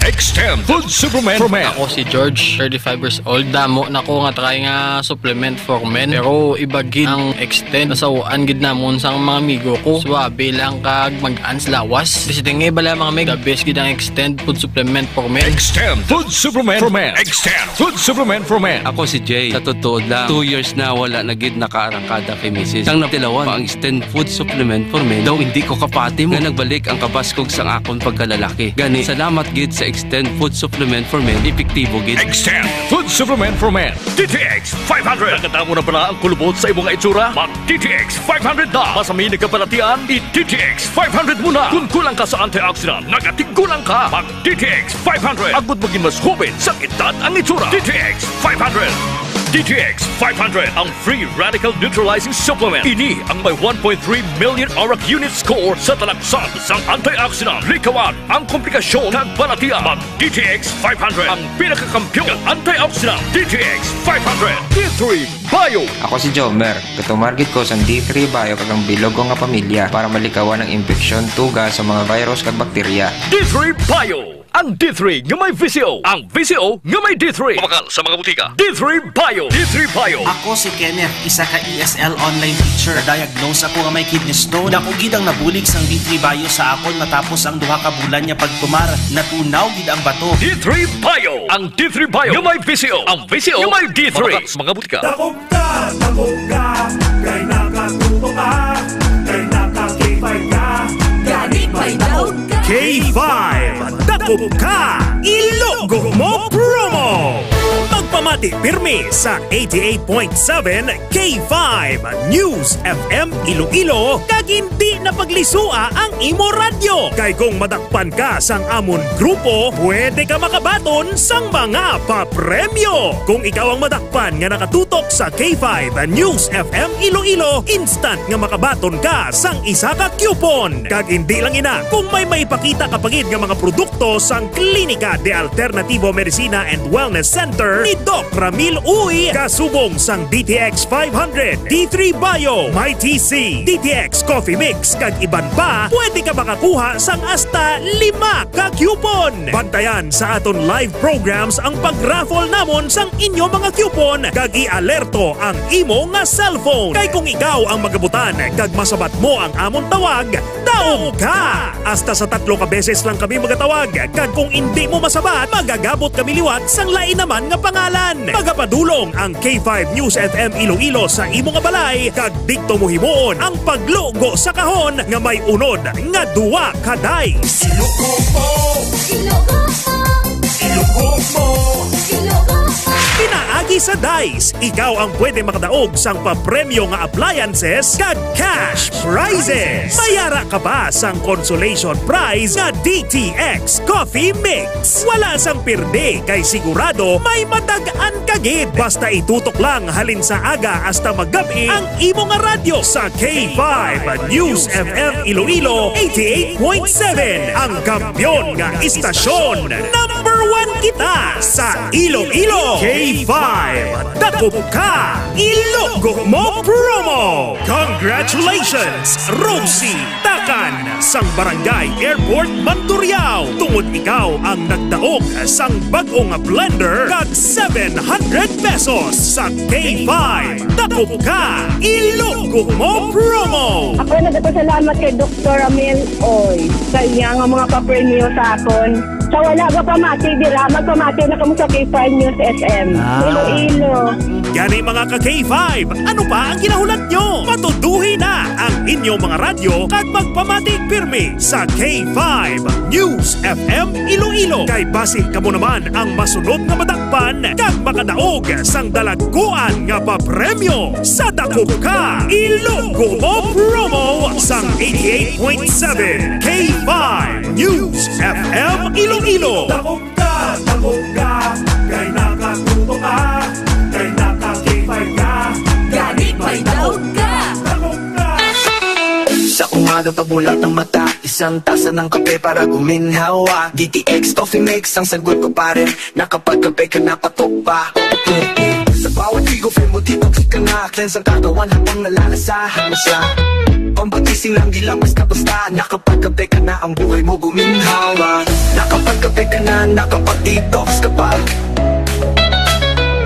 Extend Food Supplement for Men. Ako si George, thirty-five years old. Damo na ko nga try nga supplement for men. Pero iba gid ang Extend. Nasawaan gid namon sang mga amigo ko. Suabe lang kag mag-ans lawas. Bisi nga bala, mga meg, the best gid ang Extend Food Supplement for Men. Extend Food Supplement for Men. Extend Food Supplement for Men. Ako si Jay. Sa totoo lang, two years na wala na gid nakaarangkada kay misis. Sang natilawan ang Extend Food Supplement for Men, daw hindi ko kapati nga nagbalik ang kabaskog sang akon pagkalalaki. Gani, salamat gid sa Extend Food Supplement for Men, epektibo gid. Extend Food Supplement for Men, D T X five hundred. Nakadamo na bala ang kulubot sa imo nga itsura? Mag D T X five hundred na. Masami nagkabalatian, i D T X five hundred mo na. Kun kulang ka sa antioxidant, nagatigulang ka. Mag D T X five hundred. Agud maging mas hubin sang edad ang itsura. D T X five hundred. D T X five hundred, ang free radical neutralizing supplement. Ini ang may one point three million ORAC unit score sa talaksan sang antioxidant. Likawan ang komplikasyon kag balatian. Mag D T X five hundred, ang pinakakampiyon nga antioxidant. D T X five hundred. D three Bio. Ako si Jomer. Katumar gid ko sang D three Bio kag ang bilog ko nga pamilya para malikawan ang impeksyon, tuga sa mga virus kag bakterya. D three Bio. Ang D three nga may V C O. Ang V C O nga may D three. Mabakal sa mga butika. D three Bio. D three Bio. Ako si Kenneth, isa ka E S L online teacher. Na-diagnose ako nga may kidney stone. Dako gid ang nabulig sang D three Bio sa akon matapos ang duha ka bulan nga pagtumar. Natunaw gid ang bato. D three Bio. Ang D three Bio nga may V C O. Ang V C O nga may D three. Mabakal sa mga butika. Takop ka, takop ka, kay nakatuto ka, kay naka-K five ka, gani may daog ka. K five, takop ka, ilugo mo promo. Magpamati pirmi sa eighty-eight point seven K five News F M Iloilo, kag hindi na paglisua ang imo radyo. Kay kung madakpan ka sang amon grupo, pwede ka makabaton sang mga papremyo. Kung ikaw ang madakpan nga nakatutok sa K five News F M Iloilo, instant nga makabaton ka sang isa ka coupon. Kag hindi lang ina, kung may maipakita ka pa gid nga mga produkto sang Klinika de Alternativo Medicina and Wellness Center ni Doc Ramil Uy, kasubong sang D T X five hundred, D three Bio, Mighty C, D T X Coffee Mix, kag iban pa, pwede ka makakuha sang hasta lima ka coupon. Bantayan sa aton live programs ang pag-raffle namon sang inyo mga coupon, kag i-alerto ang imo nga cellphone. Kay kung ikaw ang magabutan kag masabat mo ang amon tawag, daog ka! Hasta sa tatlo ka beses lang kami magatawag, kag kung indi mo masabat, magagabot kami liwat sang lain naman nga pangalan. Magapadulong ang K five News F M Iloilo sa imo nga balay, kag didto mo himuon ang paglugo sa kahon nga may unod nga duha ka dice. Ilugo mo! Ilugo mo! Ilugo mo! Ilugo mo! Pinaagi Sa Dice, ikaw ang pwede makadaog sang papremyo nga appliances kag cash prizes. Mayara ka pa sang consolation prize nga D T X Coffee Mix. Wala sang pirdi kay sigurado may matag-an ka gid. Basta itutok lang halin sa aga hasta magab-i ang imo nga radyo sa K five News F M Iloilo eighty-eight point seven, ang kampiyon nga istasyon. Number one kita sa Iloilo. K five, dakop ka, ilugo mo promo. Congratulations, Rosie Takan sang Barangay Airport, Mandurriao, tungod ikaw ang nagdaog sang bag-o nga blender kag seven hundred pesos sa K five. Dakop ka, ilugo mo promo. Ako nagpasalamat kay Doktor Amel Oy sa iya nga mga papremyo sa akon. Sa wala ka pamati dira, magpamati na kamo sa K five News F M. Ah. Iloilo. Gani, mga ka K five, ano pa ang ginahulat nyo? Patuduhi na ang inyong mga radyo kag magpamati pirmi sa K five News F M Iloilo. Kay basi kamo naman ang masunod nga madakpan kag makadaog sang dalagkuan nga papremyo sa Dakop Ka Ilogo Mo promo sang eighty-eight point seven K five News F M Iloilo. Dakop ka, dakop ka, kay nakatuto ka, kay naka-K five ka. Gani may daog ka. Dakop ka. Sa umaga, pagmulat ng mata, isang tasa ng kape para guminhawa. D T X Coffee Mix ang sagot ko, pare. Nakapagkape ka na, patok pa. Sa bawat ligo, feel mo detox ka na. Cleanse ang katawan habang nalalasahan mo siya. Pampagising lang, di lang basta-basta. Nakapagkape ka na, ang buhay mo guminhawa. Nakapagkape ka na, nakapag-detox ka pa.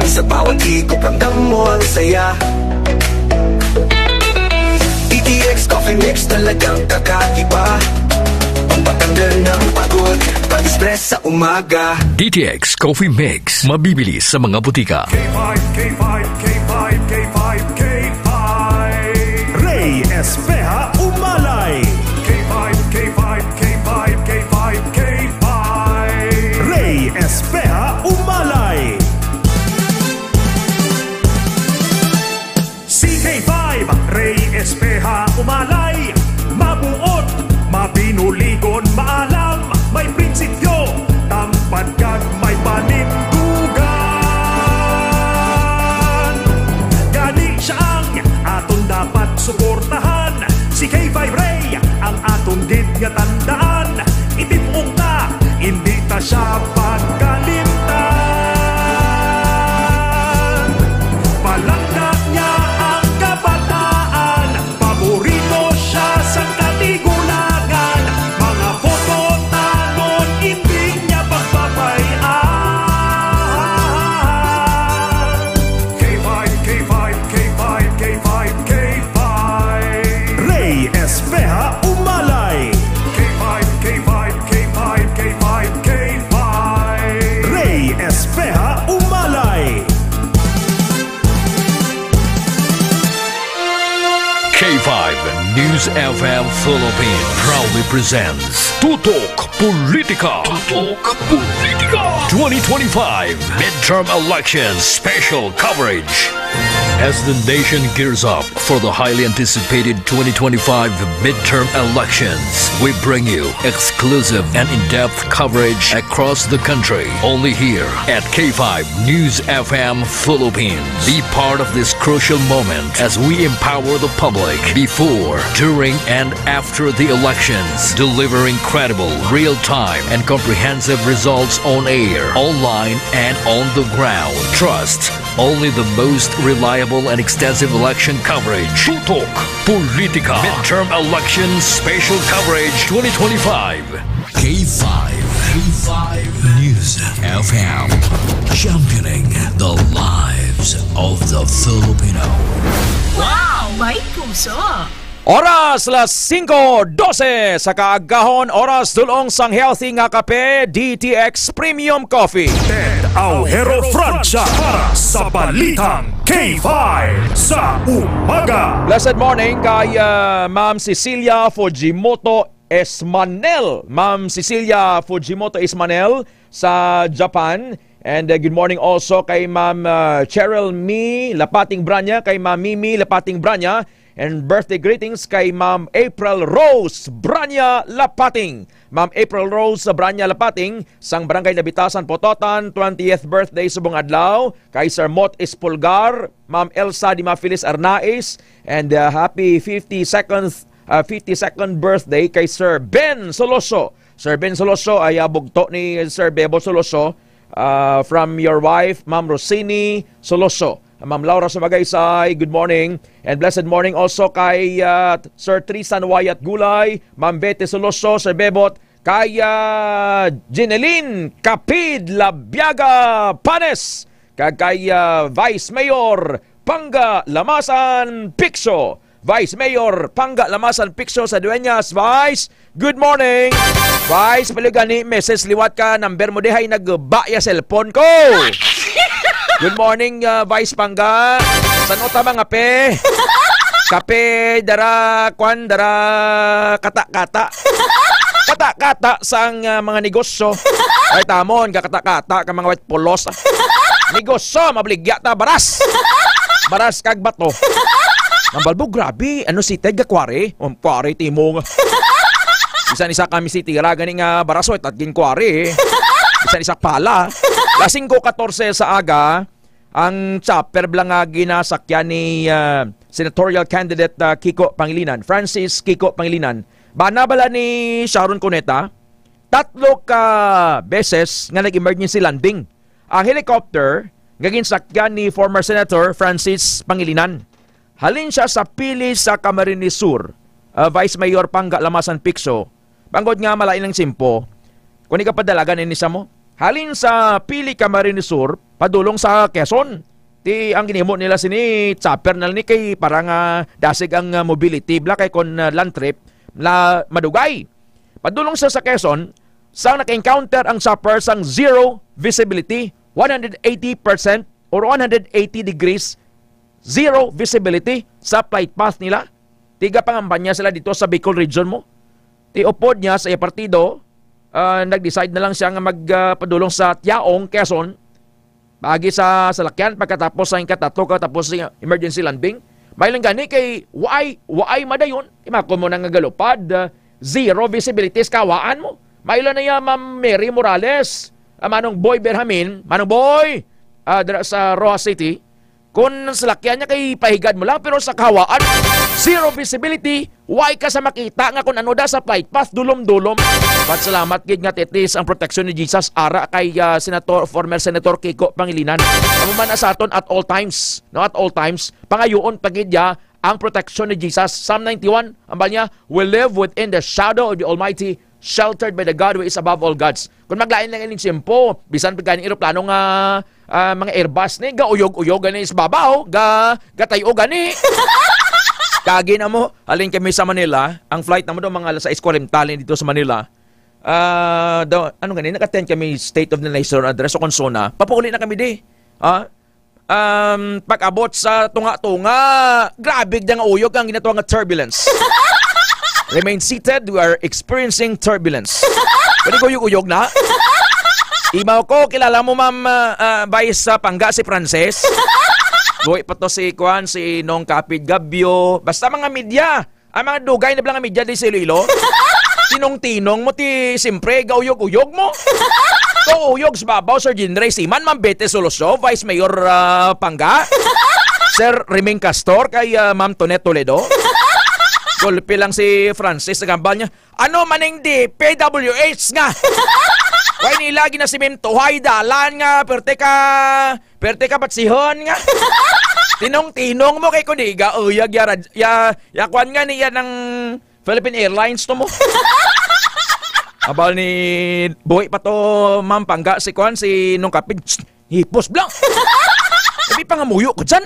Sa bawat higop, ramdam mo ang saya. D T X Coffee Mix, talagang kakaiba. Pampatanggal ng pagod, pag-stress sa umaga. D T X Coffee Mix, mabibili sa mga butika. K five, K five, K five, K five, K five. Rey Espeha Umalay. K five, K five, K five, K five, K five. Rey Espeha Umalay. C K five, Rey Espeha Umalay. Mabuot, mabinuligon, maalam, may prinsipyo, tampad kag may panindugan. Gani siya ang aton dapat suportahan. Si K five Rey ang aton gid nga tandaan. Itim-ong ta, hindi ta siya pagkalimtan. Palangga niya ang kabataan, paborito siya sa katigulangan. Mga photo tanon, hindi niya pagpapay-an. K five, K five, K five, K five, K five. Rey Espeha Umalay. K five, K five, K five, K five, K five. Rey Espeha Umalay. K five News F M Philippines proudly presents Tutok Politika. Tutok Politika. Twenty twenty-five Midterm Elections Special Coverage. As the nation gears up for the highly anticipated twenty twenty-five midterm elections, we bring you exclusive and in-depth coverage across the country, only here at K five News F M Philippines. Be part of this crucial moment as we empower the public before, during, and after the elections, delivering credible, real-time, and comprehensive results on air, online, and on the ground. Trust only the most reliable and extensive election coverage. Tutok Politika. Midterm Election Special Coverage twenty twenty-five. K five, K five News F M, championing the lives of the Filipino. Wow! May puso! Oras, las singko dose sa kaagahon, oras dulong sang healthy nga kape, D T X Premium Coffee. Ted Aujero Francia para sa Balitang K five sa umaga. Blessed morning kay, ah, Ma'am Cecilia Fujimoto Esmanel. Ma'am Cecilia Fujimoto Esmanel sa Japan. And uh, good morning also kay Ma'am uh, Cheryl Me Lapating Branya, kay Ma'am Mimi Lapating Branya, and birthday greetings kay Ma'am April Rose Branya Lapating. Ma'am April Rose Branya Lapating, sang Barangay Nabitasan, Pototan, twentieth birthday subong adlaw, kay Sir Mot Espulgar, Ma'am Elsa Di Mafilis Arnaiz, and uh, happy fifty-second uh, fifty-second birthday kay Sir Ben Soloso. Sir Ben Soloso ay uh, bugto ni Sir Bebo Soloso uh, from your wife, Ma'am Rosini Soloso. Ma'am Laura Sumagaysay, good morning. And blessed morning also kay uh, Sir Tristan Wyatt Gulay, Ma'am Betty Soloso, Sir Bebot, kay uh, Jeneline Kapid Labiaga Panes, kag kay uh, Vice Mayor Pangga Lamasan Piccio. Vice Mayor Pangga Lamasan Piccio sa Dueñas. Vice, good morning. Vice, pwede gani message liwat ka number mo dihay nagba ya cellphone ko. Good morning, uh, Vice Pangga. San-o ta mga pe? Kape, dara, kwan, dara, kata-kata. Kata-kata sang uh, mga negosyo. Ay, tamon, kakata-kata ka mga white pulos. Negosyo, mabligya ta, baras. Baras kag bato. Ang balbo, grabe. Ano si Ted, gakwari? Ang kwari, timo nga. Bisan isa kami si Tira, gani nga baraso, itat gin kwari. Bisan isa pala. Las singko katorse sa aga, ang chopper bala nga ginasakyan ni ah, senatorial candidate ah, Kiko Pangilinan, Francis Kiko Pangilinan. Bana bala ni Sharon Cuneta, tatlo ka beses nga nag-emergency landing ang helicopter nga ginsakyan ni former Senator Francis Pangilinan. Halin siya sa pili sa Camarines Sur, ah, Vice Mayor Pangga Lamasan Picso, bangod nga malain ang simpo, kung ikapadalagan ini sa mo. Halin sa pili Camarines Sur, padulong sa Quezon. Ti ang ginhimo nila sini, chopper na ni kay para nga dasig ang ah, mobility bla kay kon ah, land trip la madugay. Padulong sa sa Quezon, sang naka-encounter ang chopper sang zero visibility, one hundred eighty percent or one hundred eighty degrees, zero visibility sa flight path nila. Tiga pangampanya sila dito sa Bicol region mo. Ti upod niya sa iya partido, ah, nag-decide na lang siya nga magpadulong sa Tiaong, Quezon, paagi sa salakyan pagkatapos sa ikatatlo katapos sa emergency landing. May lang gani kay waay, waay madayon, imakon mo na nga galupad, ah, zero visibility sa kawaan mo. May lang na iya, Ma'am Mary Morales, ah, Manong Boy Berhamin, Manong Boy, ah, dira sa Roxas City, kung salakyan niya kay pahigad mo lang, pero sa kawaan, zero visibility, way ka sa makita nga kung ano da sa flight path, dulom-dulom. But salamat gid nga at least ang proteksyon ni Jesus ara kay ah, Senator, former Senator Kiko Pangilinan. Amo man na sa aton at all times, no, at all times, pangayoon pa gid ya ang proteksyon ni Jesus. Psalm ninety-one, ambal niya, "We live within the shadow of the Almighty, sheltered by the God who is above all gods." Kung maglain lang ining tiyempo, bisan pa gani eroplano nga ah, mga Airbus ni, gauyog-uyog gani sa babaw, ga, gatayo gani. Kagi na mo, halin kami sa Manila, ang flight namo daw mga alas sais kwarenta halin dito sa Manila. Ah, daw, ano gani, nag-attend kami State of the Nation Address o kon SONA. Papauli na kami di. Ah, um, pag-abot sa tunga-tunga, grabe dyan nga uyog ang ginatawag nga turbulence. Remain seated, we are experiencing turbulence. Pwede ko uyog-uyog na? Imaw ko, kilala mo, Ma'am, ah, ah, Vice, ah, Pangga, si Frances? Buhi pa to si, kuan, si Nong Kapit Gabyo. Basta mga media. Ang mga dugay na bala nga media di sa Iloilo. Tinong-tinong mo, ti, siyempre, gauyog-uyog mo. Kauyog sa babaw, Sir Jinray Siman, Ma'am Betty Soloso, Vice Mayor ah, Pangga, Sir Reming Castor, kay ah, Ma'am Tonet Toledo. Gulpi lang si Francis, nagambal niya, "Ano maning di P W H nga? Way nila ginasimintuhay dalan nga, perte ka, perte ka patsihon nga." Tinong-tinong mo kay kundi ga, uyag ya, rad- ya, ya, kwan nga niya ng Philippine Airlines to mo. Abal ni buhi pa to, Ma'am Pangga, si kwan, si Nong Kapit. Hipos blang. Sabi pa nga muyo ko dyan.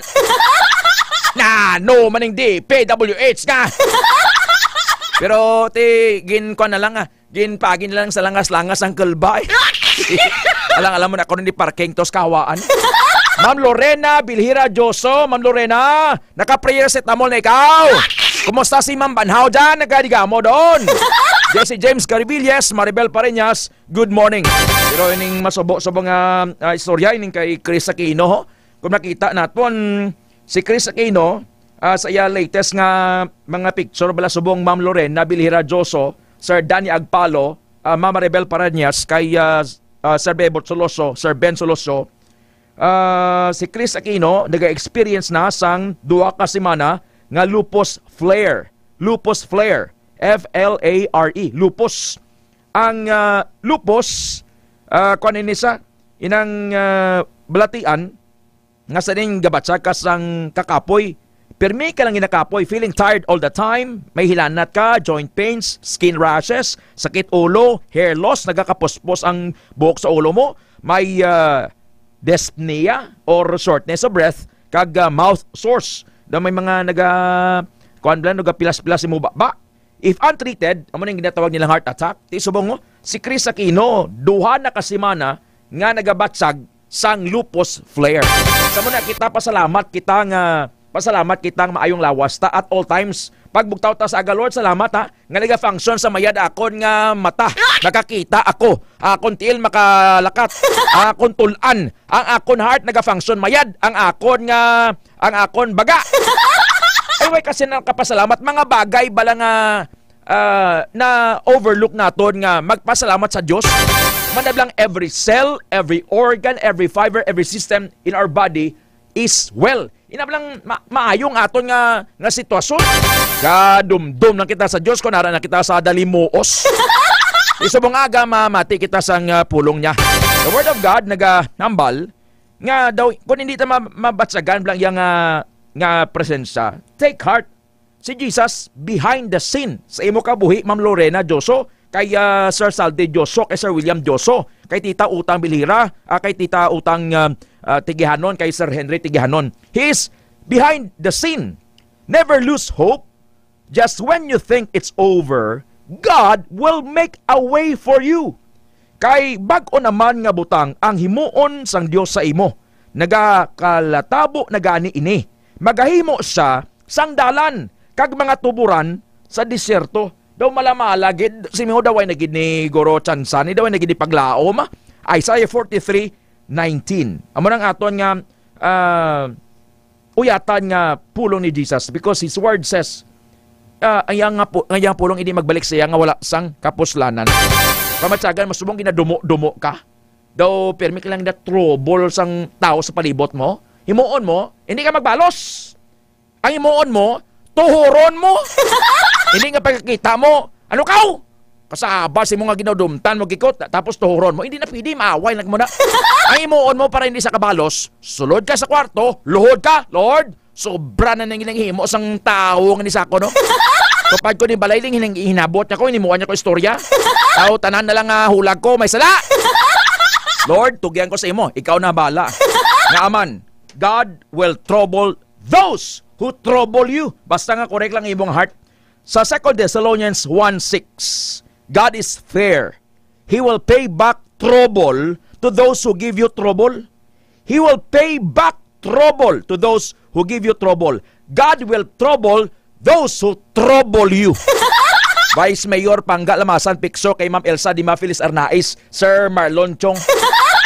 Na, no, maning di, P W H ka. Pero, ti, gin, kwan na lang, ah. Gin, pagin lang sa langas-langas ang kalbay. Alang-alam mo na, ako rin di parking to sa kawaan. Ma'am Lorena Bilhira Dioso, Ma'am Lorena, naka-paracetamol na ikaw. Kumusta si Ma'am Banhaw dyan? Nagkadigamo doon. Jesse James Caribilles, Maribel Pareñas, good morning. Pero ining masubo sa mga, ah, istorya, ining kay Chris Aquino, ho. Kung nakita naton, si Chris Aquino, ah, sa iya latest nga mga picture, bala subong Ma'am Lorena Bilhira Joso, Sir Danny Agpalo, ah, Ma'am Maribel Parañas, kay, ah, ah, Sir Bebot Soloso, Sir Ben Soloso, ah, si Chris Aquino naga-experience na sang duha ka semana nga lupus flare. Lupus flare. F L A R E. Lupus. Ang, ah, lupus, ah, kuan ini sa inang, ah, balatian nga sa ning gabatsag ka sang kakapoy. Pirmi ka lang ginakapoy, feeling tired all the time, may hilanat ka, joint pains, skin rashes, sakit ulo, hair loss, nagakapuspos ang buhok sa ulo mo, may, ah, dyspnea or shortness of breath, kag, ah, mouth sores. Daw may mga naga, kuan lang, nagapilas-pilas mo baba. If untreated, amo nang ginatawag nilang heart attack. Ti subong mo, si Chris Aquino, duha na ka semana nga nagabatsag sang lupus flare. Sa mo na kita, pasalamat kita nga, pasalamat kita nga maayong lawas ta at all times. Pagbugtaw ta sa aga, Lord, salamat ha, nga naga-function sa mayad akon nga mata. Nakakita ako. Akon tiil makalakat. Akon tul-an. Ang akon heart naga-function mayad. Ang akon nga, ang akon baga. Ay, way kasi nakapasalamat. Mga bagay bala nga, ah, na overlook naton nga magpasalamat sa Dios. Manablang every cell, every organ, every fiber, every system in our body is well. Inablang ma- maayo ang aton nga, nga sitwasyon. Kadumdom lang kita sa Dios kung ara na kita sa dalimuos. Isubong aga, mamati kita sang, ah, pulong niya. The Word of God nagahambal nga daw, kung hindi ta ma- mabatsagan lang yang, ah, nga presensya, take heart. Si Jesus behind the scene sa imo kabuhi, Ma'am Lorena Joso, kay, ah, Sir Saldi Joso, kay Sir William Joso, kay Tita Utang Bilhira, ah, kay Tita Utang, ah, ah, Tigihanon, kay Sir Henry Tigihanon. He is behind the scene. Never lose hope. Just when you think it's over, God will make a way for you. Kay bag-o naman nga butang ang himuon sang Dios sa imo. Nagakalatabo na gani ini. Magahimo sia sang dalan kag mga tuboran sa desierto. Daw malamala gid, si Miho daw ay na gid ni Guro Chansa, ni daw ay na gid ni paglaom. Isaiah forty-three nineteen. Amo nang aton nga, ah, uyatan nga pulong ni Jesus, because his word says, ah, ang yang nga pu-, ang yang pulong hindi magbalik sa iya nga wala sang kapuslanan. Pamatyagan, masubong ginadumo-dumo ka. Daw, pirmi ka lang na trouble sang tao sa palibot mo. Himuon mo, hindi ka magbalos. Ang himuon mo, tuhuron mo. Hindi nga pagkakita mo, ano kaw? Kasaba sa imo nga ginadumtan mo, gikot, ta-, tapos tuhuron mo. Hindi na pwede, maaway lang mo na. Ang himuon mo para hindi sa kabalos, sulod ka sa kwarto, luhod ka, "Lord, sobra na nang ginahimo sang tawo nga ni sako, no? Tupad ko ni balay, ling hinabot niya ko, hinimuan niya ko istorya. Tao, tanan na lang nga hulag ko, may sala. Lord, tugyan ko sa imo, ikaw na bala." Nga aman, God will trouble those who trouble you. Basta nga correct lang imong heart. Sa Second Thessalonians one six, God is fair. He will pay back trouble to those who give you trouble. He will pay back trouble to those who give you trouble. God will trouble those who trouble you. Vice Mayor Pangga Lamasan, picture kay Ma'am Elsa Dima Feliz Arnaiz, Sir Marlon Chong,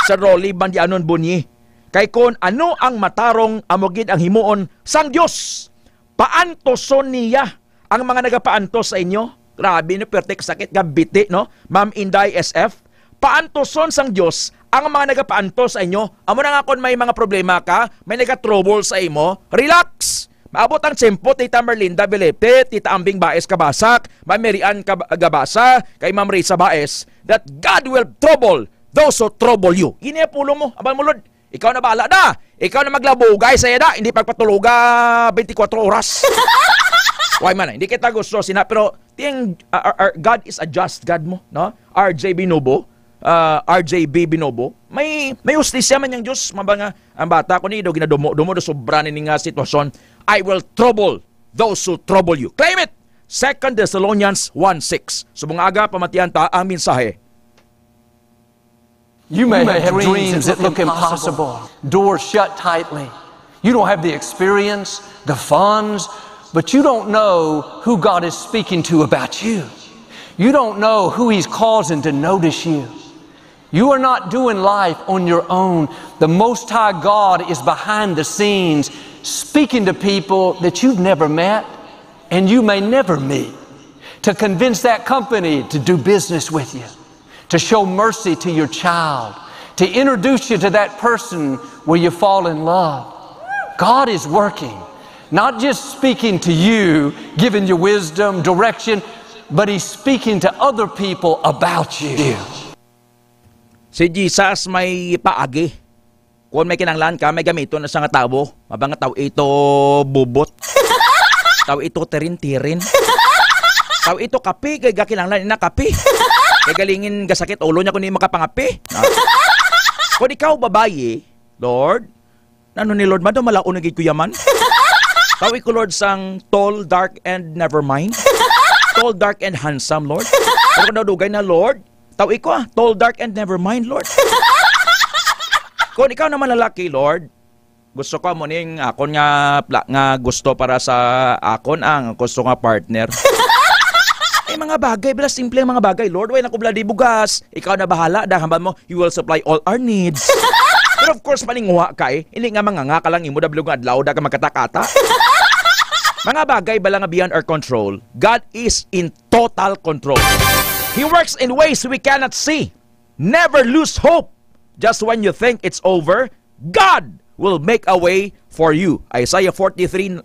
Sir Rolly Bandianon Bunyi. Kay kun ano ang matarong, amo gid ang himuon sang Dios. Paantoson niya ang mga nagapaantos sa inyo. Grabe, no? Perte kasakit nga biti, no? Ma'am Inday S F, paantoson sang Dios ang mga nagapaantos sa inyo. Amo na nga, kung may mga problema ka, may naga-trouble sa imo, relax. Maabot ang tiyempo, Tita Merlinda Belepe, Tita Ambing Baez Kabasak, Ma'am Mary Ann Kab-, Gabasa, kay Ma'am Risa Baez, that God will trouble those who trouble you. Ini ang pulong mo, abal mo, Lord. Ikaw na bala da. Ikaw na maglabugay sa iya da. Hindi pagpatuloga twenty-four oras. Why man, hindi kita gusto sina, pero ting, uh, uh, uh, God is a just God mo, no? R J Binobo, uh, R J B Binobo, may, may hustisya man yang Dios, mabanga, ang bata ko ni do ginadumo-dumo do sobra ni nga sitwasyon. "I will trouble those who trouble you." Claim it! Second Thessalonians one six. Subong aga, pamatian ta ang mensahe. You may have dreams that look impossible, doors shut tightly. You don't have the experience, the funds, but you don't know who God is speaking to about you. You don't know who He's causing to notice you. You are not doing life on your own. The Most High God is behind the scenes speaking to people that you've never met and you may never meet to convince that company to do business with you, to show mercy to your child, to introduce you to that person where you fall in love. God is working, not just speaking to you, giving you wisdom, direction, but He's speaking to other people about you. Si Jesus may paagi. Kung may kinahanglan ka, may gamiton na siya nga tawo. Mabang nga tawo ito bubot. Tawo ito tirin-tirin. Tawo ito kape, kay gakinahanglan ina kape. Kay galingin gasakit ulo niya kung di makapangape. Ah. Kung ikaw, babayi, Lord, ano ni Lord, mado malaon na gid ko yaman. Tawi ko, Lord, sang tall, dark, and never mind. Tall, dark, and handsome, Lord. Pero kung nadugay na, Lord, tawi ko, ah, tall, dark, and never mind, Lord. Kung ikaw naman lalaki, Lord, gusto ko mo ning akon nga pla- nga gusto para sa akon ang gusto nga partner. Ay, mga bagay, bala simple ang mga bagay. Lord, way na ko bala di bugas. Ikaw na bahala, da hambal mo, you will supply all our needs. Pero of course, malinguha ka eh. Hindi nga manganga ka lang imo da bilog nga adlaw, da ka magkatakata. Mga bagay bala nga beyond our control, God is in total control. He works in ways we cannot see. Never lose hope. Just when you think it's over, God will make a way for you. Isaiah forty-three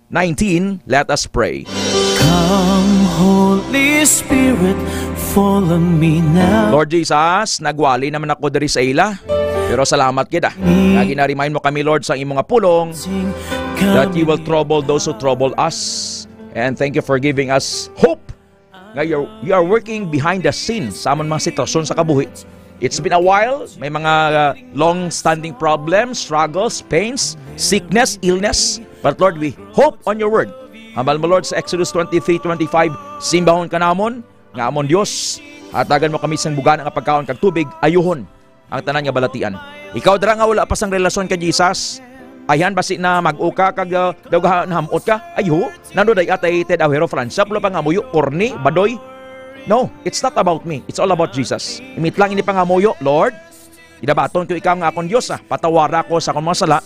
nineteen, let us pray. Come, Holy Spirit, follow me now. Lord Jesus, nagwali naman ako diri sa ila. Pero salamat gid ah. Nga gina-remind mo kami, Lord, sa imo nga pulong that you will trouble those who trouble us. And thank you for giving us hope nga you're, you are working behind the scenes sa amon mga sitwasyon sa kabuhi. It's been a while, may mga uh, long-standing problems, struggles, pains, sickness, illness. But Lord, we hope on your word. Hambal mo, Lord, sa Exodus twenty-three twenty-five, simbahon ka namon, nga amon Dios, hatagan mo kami sang bugana nga pagkaon kag tubig, ayuhon ang tanan nga balatian. Ikaw dira nga wala pa sang relasyon kay Jesus, ayhan basi na mag-o ka kag uh, daw gaha- nahamot ka? Ayuho, nano day atay Ted Awero Francia, pulo pangamuyo, corny, badoy. No, it's not about me. It's all about Jesus. Imit lang ini pangamuyo, Lord, ginabaton ko ikaw nga akon Dios, ah. Patawara ko sa akong mga sala.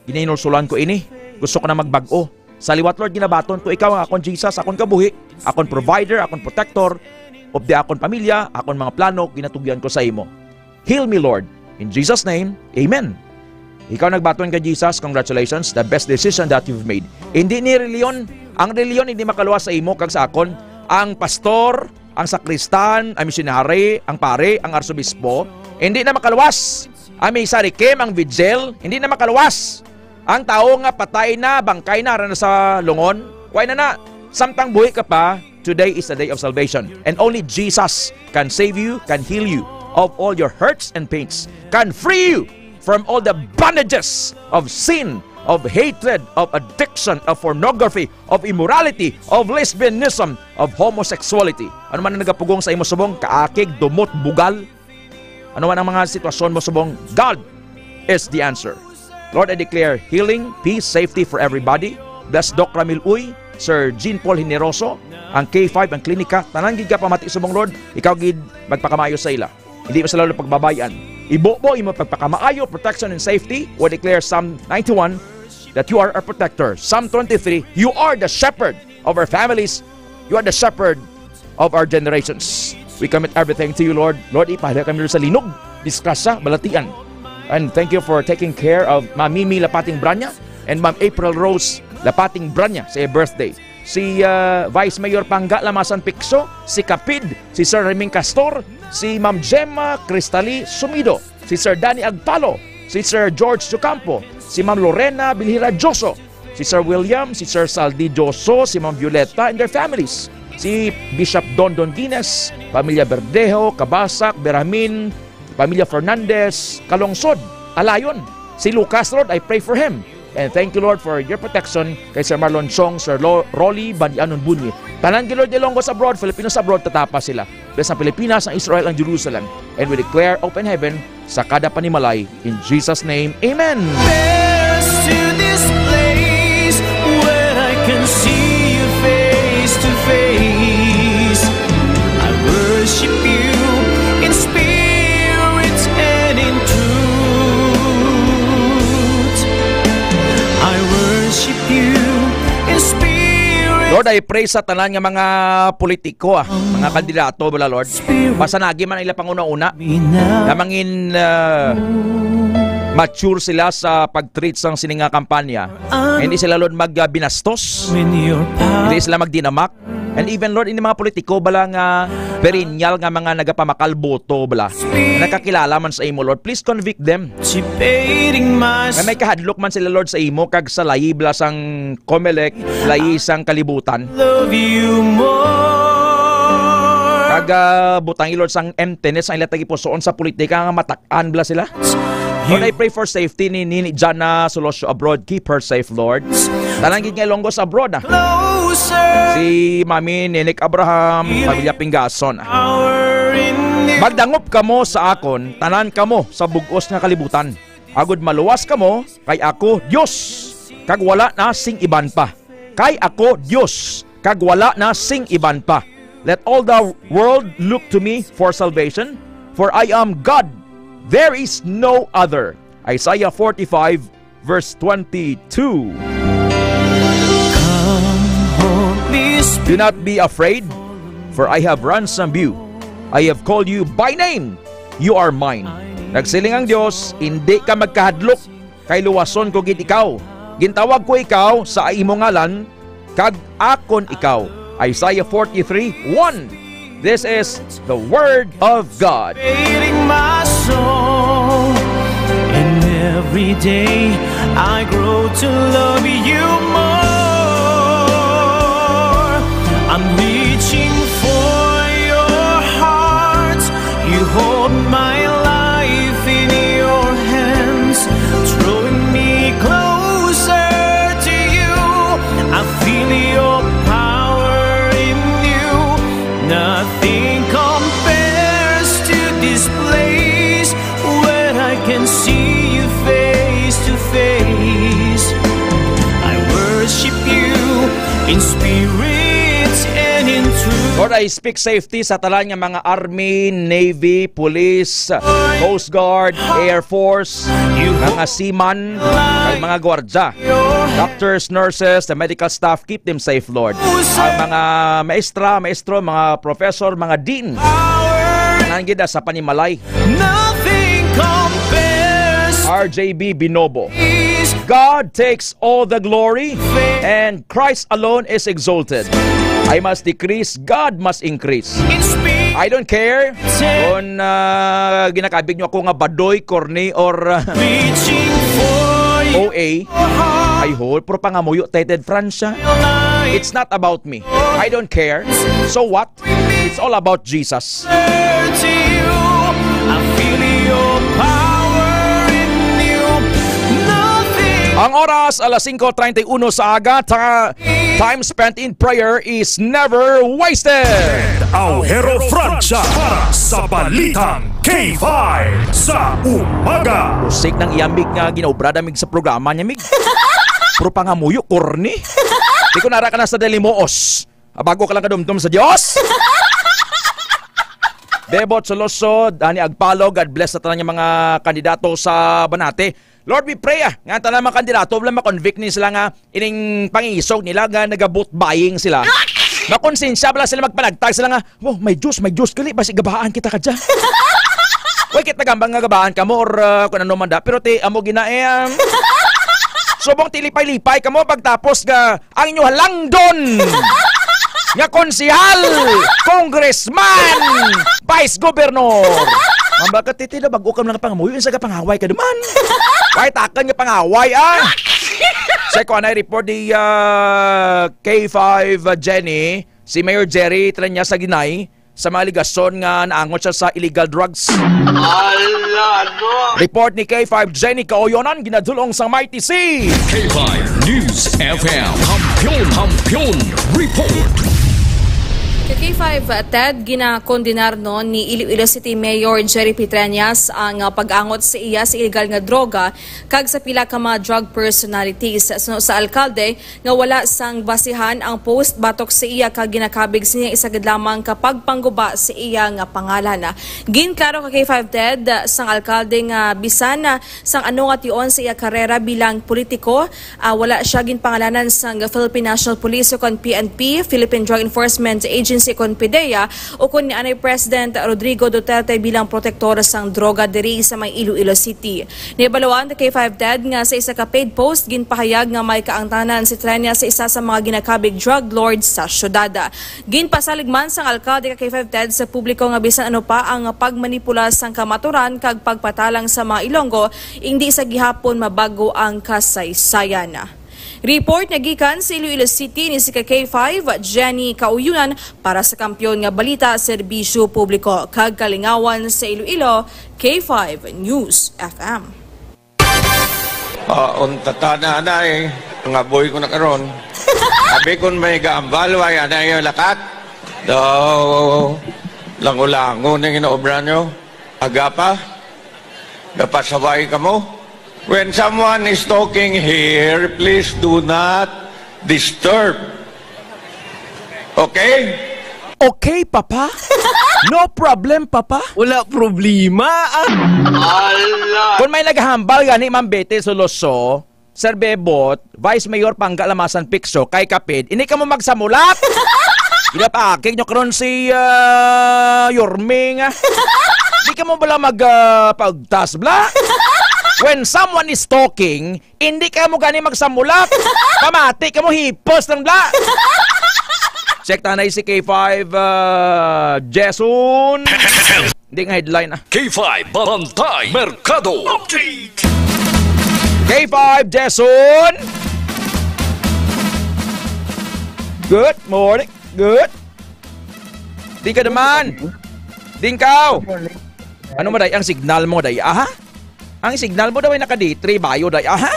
Ginahinulsulan ko ini. Gusto ko na magbag-o. Sa liwat, Lord, ginabaton ko ikaw nga akon Jesus, akon kabuhi, akon provider, akon protector, updi akon pamilya, akon mga plano, ginatugyan ko sa imo. Heal me, Lord. In Jesus' name, amen. Ikaw nagbaton kay Jesus, congratulations, the best decision that you've made. Hindi ni reliyon, ang reliyon hindi makaluwas sa imo kag sa akon. Ang pastor, ang sakristan, ang misyonary, ang pare, ang arsobispo, hindi na makaluwas. Ang misarikim, ang vigil, hindi na makaluwas. Ang tawo nga patay na, bangkay na, ara na sa lungon, kuway na na. Samtang buhi ka pa, today is the day of salvation. And only Jesus can save you, can heal you of all your hurts and pains, can free you from all the bondages of sin, of hatred, of addiction, of pornography, of immorality, of lesbianism, of homosexuality. Ano man ang nagapugong sa imo subong, kaakig, dumot, bugal, ano man ang mga sitwasyon mo subong, God is the answer. Lord, I declare healing, peace, safety for everybody. Bless Doc Ramil Uy, Sir Jean Paul Generoso, ang K five, ang klinika, tanan gid ka pamati subong, Lord, ikaw gid magpakamaayo sa ila. Hindi mo sila pagbabayan. Ibubo imo pagpakamaayo, protection and safety. We declare Psalm ninety-one that you are our protector. Psalm twenty-three, you are the shepherd of our families. You are the shepherd of our generations. We commit everything to you, Lord. Lord, ipahala kami sa linog, disgrasya, balatian. And thank you for taking care of Ma'am Mimi Lapating Branya and Ma'am April Rose Lapating Branya sa iyang birthday. Si uh, Vice Mayor Pangga Lamasan Picso, si Kapid, si Sir Reming Castor, si Ma'am Gemma Cristali Sumido, si Sir Danny Agpalo, si Sir George Ocampo, si Ma'am Lorena Bilhira Joso, si Sir William, si Sir Saldi Joso, si Ma'am Violeta and their families, si Bishop Don Don Guines, pamilya Verdejo, Cabasac, Beramin, pamilya Fernandez, Kalungsod, Alayon. Si Lucas, Lord, I pray for him. And thank you, Lord, for your protection kay Sir Marlon Chong, Sir Lo- Rolly Banianon Bunyi. Tanan gid, Lord, Ilonggos abroad, Filipinos abroad, tatapa sila. Bless ang Pilipinas, ang Israel, ang Jerusalem. And we declare open heaven sa kada panimalay. In Jesus' name, amen. Best to this place where I can see you face to face. I worship you in spirit. Lord, I pray sa tanan nga mga politiko, ah, mga kandidato, bala, Lord. Pasanagi man ang ila panguna-una nga mangin, ah, mature sila sa pag-treat sang sini nga kampanya. Hindi sila, Lord, mag, ah, binastos. Hindi sila magdinamak. And even, Lord, ini mga politiko, bala, nga perennial nga mga nagapamakal boto, bala, nga nakakilala man sa imo, Lord, please convict them. Nga may kahadlok man sila, Lord, sa imo, kag sa layi, bala, sang Comelec, layi sang kalibutan. Love you more. Kag, ah, butangi, Lord, sang emptiness ang ila tagipusoon sa politika nga matak-an, bala, sila. Lord, I pray for safety ni, ni, ni Jana Solosyo abroad. Keep her safe, Lord. Tanan gid nga Ilonggos abroad, ah. Closer. Si Mami Ninik Abraham, pamilya Pingason, ah. Power in you. Magdangop kamo sa akon, tanan kamo sa bug-os nga kalibutan. Agod maluwas kamo, kay ako Dios, kag wala na sing iban pa. Kay ako Dios, kag wala na sing iban pa. Let all the world look to me for salvation, for I am God. There is no other. Isaiah forty-five, verse twenty-two. Come, Holy Spirit. Do not be afraid, for I have ransomed you. I have called you by name. You are mine. Nagsiling ang Dios, "Indi ka magkahadlok, kay luwason ko gid ikaw. Gintawag ko ikaw sa imo ngalan, kag akon ikaw." Isaiah forty-three one. This is the word of God. Fading my soul, and every day I grow to love you more. I'm reaching for your heart. You hold my life in your hands, drawing me closer to you. I feel your power in you. Nothing compares to this place where I can see you face to face. I worship you in spirit and in truth. Lord, I speak safety sa tanan nga mga army, navy, police, coast guard, air force, mga seaman, kag mga gwardya, doctors, nurses, the medical staff, keep them safe, Lord. Ang mga maestra, maestro, mga professor, mga dean, tanan gid sa panimalay. Nothing compares. R J B Binobo. God takes all the glory and Christ alone is exalted. I must decrease, God must increase. In spirit. I don't care kung, ah, ginakabig nyo ako nga badoy, corny, or, ah, reaching for you. O A. Ay, hol, pero pangamuyo, Teted Francia. It's not about me. I don't care. So what? It's all about Jesus. To you, I feel your power in you. Nothing. Ang oras, alas singko treinta y uno sa aga. Ta-, time spent in prayer is never wasted. Aujero Francia para sa Balitang K five sa umaga. Musik ng iyamig nga ginaobra damig sa programa niya, mig. Pero pangamuyo, corny. Di ko nara ka na sa Delimuos. Ah, bago ka lang kadumdom sa Dios. Bebot Soloso, Dani Agpalo, God bless sa tanan nga mga kandidato sa Banate. Lord, we pray, ah, nga tanan mga kandidato, wala ma-convict ni sila nga ining pangisog nila nga naga-vote buying sila. Makonsensya bala sila, magpanagtag sila nga, "Oh, may Diyos, may Diyos, gali, basi gabaan kita ka dyan." Uy, kita gambang nga gabaan ka mo or, ah, kung ano man da. Pero ti, amo gina, eh, um, subong ti lipay-lipay ka mo pagtapos nga ang inyo halangdon nga konsehal, congressman, vice governor. Ang baga, titi na bago ka lang pangamuyo, sa kapangaway ka naman. Why takan nga pangaway, ah? Sa ko anay report ni, ah, K five, ah, Jenny, si Mayor Jerry Treñas sa Ginay, sa mga aligasyon nga naangot siya sa illegal drugs. Ala, no! Report ni K five Jenny Kaoyonan, ginadulong sa Mighty C. K five News F M. Kampiyon, Kampiyon Report. K five, Ted, ginakondenar no ni Iloilo City Mayor Jerry Petreñas ang, ah, pag-angot sa iya sa illegal nga droga kag sa pila ka mga drug personalities. Suno sa alkalde nga wala sang basihan ang post batok sa iya kag ginakabig siya isa gid lamang ka pagpangguba sa iya nga pangalan. Ginklaro ka K five, Ted, sang alkalde nga bisan, ah, sang ano nga tion sa iya karera bilang politiko, Ah, wala siya ginpangalanan sang Philippine National Police o kon P N P, Philippine Drug Enforcement Agency o kon PDEA, o kon ni anay President Rodrigo Duterte bilang protektor sang droga diri sa may Iloilo City. Nabalawan ta K five Ted nga sa isa ka paid post ginpahayag nga may kaangtanan si Trenya sa isa sa mga ginakabig drug lord sa syudad. Ginpasalig man sang alkalde ka K five Ted sa publiko nga bisan ano pa ang pagmanipula sang kamaturan kag pagpatalang sa mga Ilonggo, indi sa gihapon mabago ang kasaysayan. Report nga gikan sa Iloilo City ni si ka K five, Jenny Kauyunan para sa Kampiyon nga Balita, Serbisyo Publiko kag Kalingawan sa Iloilo, K five News F M. Ah, untatana na eh. Nga boy ko na karon. Abi kon may gaambal, way anay lakat. Daw, lango-lango na ginaobra nyo. Aga pa? Napasaway ka mo? When someone is talking here, please do not disturb. Okay? Okay, Papa? No problem, Papa? Wala problema. Ah. Ala. Kung may naghambal gani, Ma'am Betty Soloso, Sir Bebot, Vice Mayor Pangga Lamasan Picso, kay Kapid, hindi ka mo magsamulat. Ginapakig nyo karon si, ah, Yorming. Di ka mo bala mag, ah, pagtas, bla? When someone is talking, hindi ka mo gani magsamulat. Pamati ka mo, hipos lang, bla. Check tanay si K five, ah, Jason. Hindi nga headline, ah. K five Barangay Merkado Update. K five Jason. Good morning. Good. Di ka naman. Ding kaw. Ano mo, day? Ang signal mo, day? Aha? Ang signal mo daw ay naka D three bayo, day. Aha?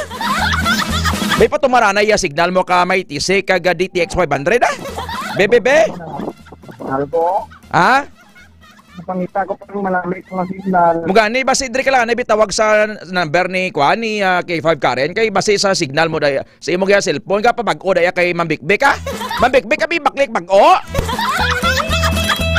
May patumaranay ya signal mo ka may T C kag, ah, D T X five hundred, ah? Bebe, be? Signal ko. Ha? Pangita ko pang malamig nga signal. Mugani, basi diri ka lang, nabitawag sa number ni, kuan, ni, ah, K five Karen, kay basi sa signal mo, day, sa imo kaya cellphone ka, pabag-o, day, kay Mambikbik, ha? Mambikbik, kami baklik, bag-o?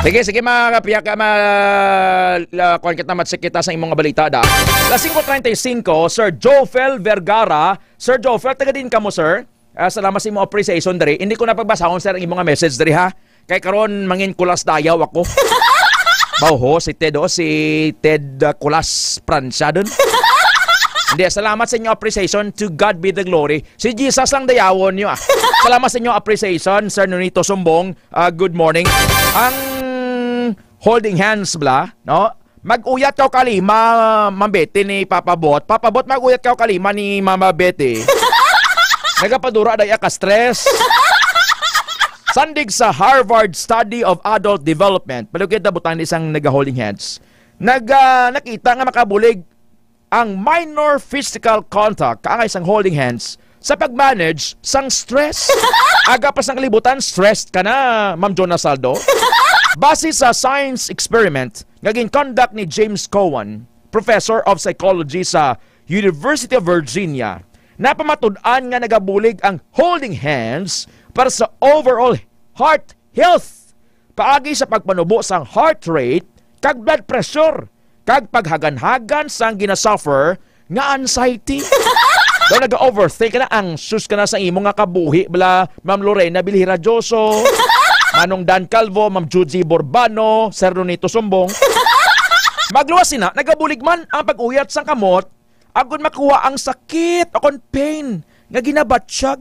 Sige, sige, mga kapiyak, ma-, la-, kuan kita, matsik kita sa imong balita, da. Las singko treinta y cinco, Sir Jofel Vergara. Sir Jofel, taga din ka mo, sir? Ah, salamat sa imong appreciation diri. Hindi ko na pagbasahon, sir, ang imong message diri, ha. Kay karon mangin kulas dayaw ako. Bawho si Ted, oh, si Ted, ah, Kulas Pransya dun. Hindi, salamat sa inyong appreciation. To God be the glory. Si Jesus lang dayawon nyo, ah. Salamat sa inyong appreciation, Sir Nonito Sumbong. Ah, good morning. Ang holding hands, bla, no? Mag-uyat kaw kalima, Ma'am Betty, ni Papa Bot. Papa Bot, mag-uyat kaw kalima ni Mama Betty. Nagapadura day ka stress. Sandig sa Harvard Study of Adult Development, palugit na butang isang naga-holding hands. Nag, ah, nakita nga makabulig ang minor physical contact, kaangay sang holding hands, sa pag-manage sang stress. Aga pa sang kalibutan, stressed ka na, Ma'am Jonah Saldo. Base sa science experiment nga gin-conduct ni James Cowan, professor of psychology sa University of Virginia, napamatud-an nga nagabulig ang holding hands para sa overall heart health, paagi sa pagpanubo sang heart rate kag blood pressure, kag paghaganhagan sang ginasuffer nga anxiety. Daw naga-overthink ka na, anxious ka na sa imo nga kabuhi, bla, Ma'am Lorena Bilhiradioso, Manong Dan Calvo, Ma'am Judy Borbano, Sir Nonito Sumbong. Magluwas sina, nagabulig man ang pag-uyat sang kamot, agud makuha ang sakit o kon pain nga ginabatsyag.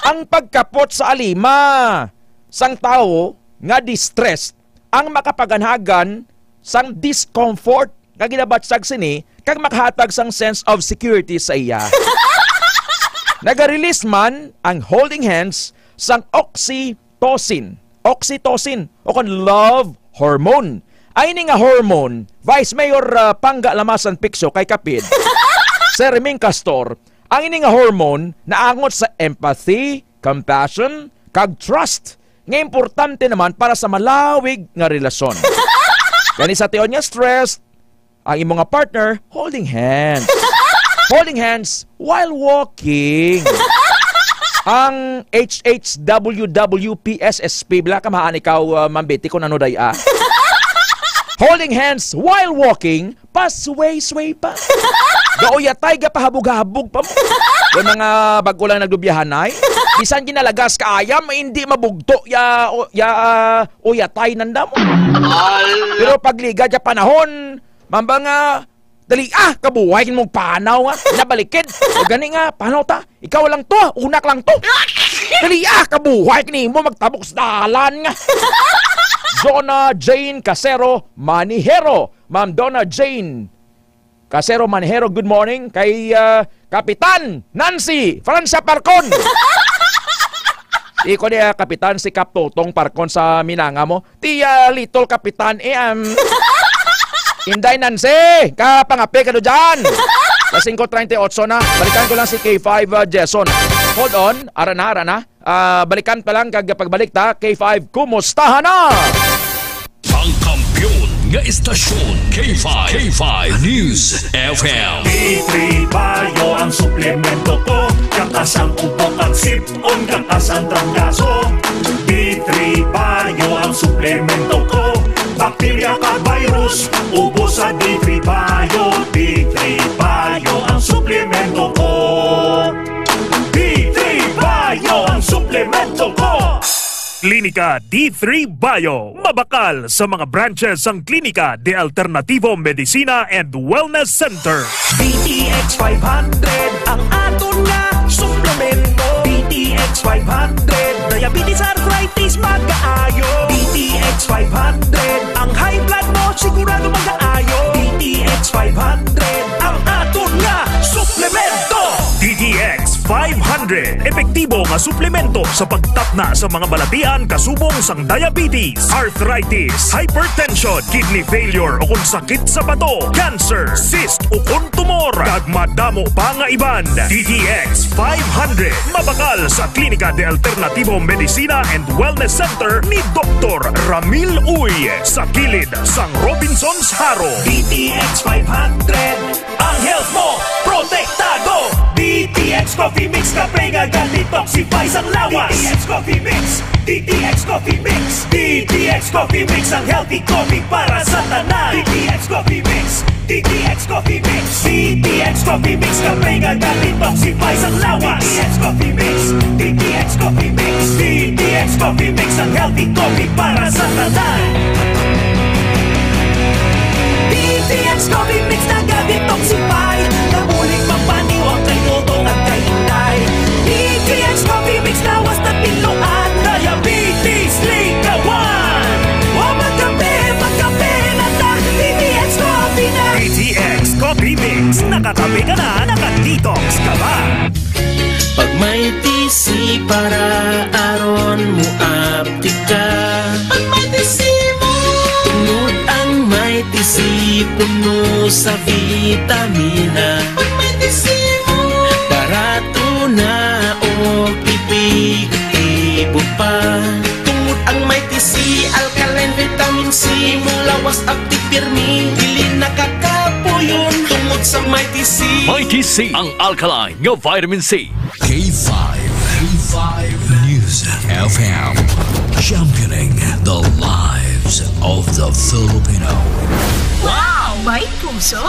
Ang pagkapot sa alima sang tawo nga distressed ang makapaganhagan sang discomfort nga ginabatsyag sini kag makahatag sang sense of security sa iya. Naga-release man ang holding hands sang oxytocin, oxytocin, o kon love hormone. Ay ni nga hormone, Vice Mayor, ah, Pangga Lamasan Picso kay Kapid, Sir Reming Castor, ang ini nga hormone naangot sa empathy, compassion, kag trust. nga importante naman para sa malawig nga relasyon. Gani sa tion nga stress, ang imo nga partner, holding hands. Holding hands while walking. Ang H H W W P S S P, bala ka mahaan ikaw, uh, Ma'am Betty, kung ano day, ah. Holding hands while walking, pasway-sway pa. Gauyatay, gapahabog-habog pa mo. Yung mga bago lang naglubiyahan ay, bisan ginalagas ka ayam, hindi mabugto ya, o, ya, ah, uyatay nanda mo. Ala. Pero pagligad ya panahon, mamba nga, dali ah, kabuhay mo panaw ah, nabalikid. O gani nga, panaw ta, ikaw lang to, unak lang to. Dali ah, kabuhay nimo magtabok sa dalan nga. Donna Jane Casero Manihero, Ma'am Donna Jane Casero Manihero, good morning. Kay, ah, Kapitan Nancy Francia Parcon. Iko niya, Kapitan, si Kap Totong Parcon sa Minanga mo. Ti, ah, Little Kapitan, eh, um, Inday Nancy, kapangapi ka do dyan. Alas singko treinta y ocho na. Balikan ko lang si K five, ah, Jason. Hold on. Ara na, ara na. Ah, balikan pa lang kag pagbalik ta. K five, kumustahan na? Ang kampiyon nga istasyon, K five, K five News F M. D three Bio ang suplemento ko. Kakas ang ubo kag sip-on, kakas ang trangkaso. D three Bio ang suplemento ko. Bakterya kag virus, ubos sa D three Bio. D three Bio ang suplemento ko. D three Bio ang suplemento ko. Klinika D three Bio. Mabakal sa mga branches ang Klinika de Alternativo Medicina and Wellness Center. D T X five hundred ang aton nga suplemento. D T X five hundred, diabetes, arthritis, magaayo. D T X five hundred, ang high blood mo sigurado magaayo. D T X five hundred ang aton nga suplemento. D T X five hundred, epektibo nga suplemento sa pagtapna sa mga balatian kasubong sang diabetes, arthritis, hypertension, kidney failure, o kung sakit sa bato, cancer, cyst, o kung tumor, kag madamo pa nga iban. D T X five hundred, mabakal sa Klinika de Alternativo Medicina and Wellness Center ni Doktor Ramil Uy, sa kilid sang Robinsons Jaro. D T X five hundred, ang health mo protektado. D T X Coffee Mix, kape nga ga-detoxify sang lawas. D T X Coffee Mix, D T X Coffee Mix, D T X Coffee Mix, ang healthy coffee para sa tanan. D T X Coffee Mix, D T X Coffee Mix, D T X Coffee Mix, kape nga ga-detoxify sang lawas. D T X Coffee Mix, D T X Coffee Mix, D T X Coffee Mix, ang healthy coffee para sa tanan. D T X Coffee Mix naga-detoxify, nabulig pampaniwang kay Toto kag kay Inday. D T X Coffee Mix lawas na pinluan, diabetes likawan. O magkape, magkape na ta, D T X Coffee na. D T X Coffee Mix, nakakape ka na, naka-detox ka pa. Pag may T C para aron mo aptika. Pag may T C mo. Tungod ang may T C puno sa vitamina. Pag may T C mo. Barato na o epektibo pa. Tungod ang may T C, alkaline vitamin C, mo lawas aptik pirmi. Dili nakakapuyon tungod sa may T C. May T C, ang alkaline nga vitamin C. K five, K five News F M, championing the lives of the Filipino. Wow! May puso!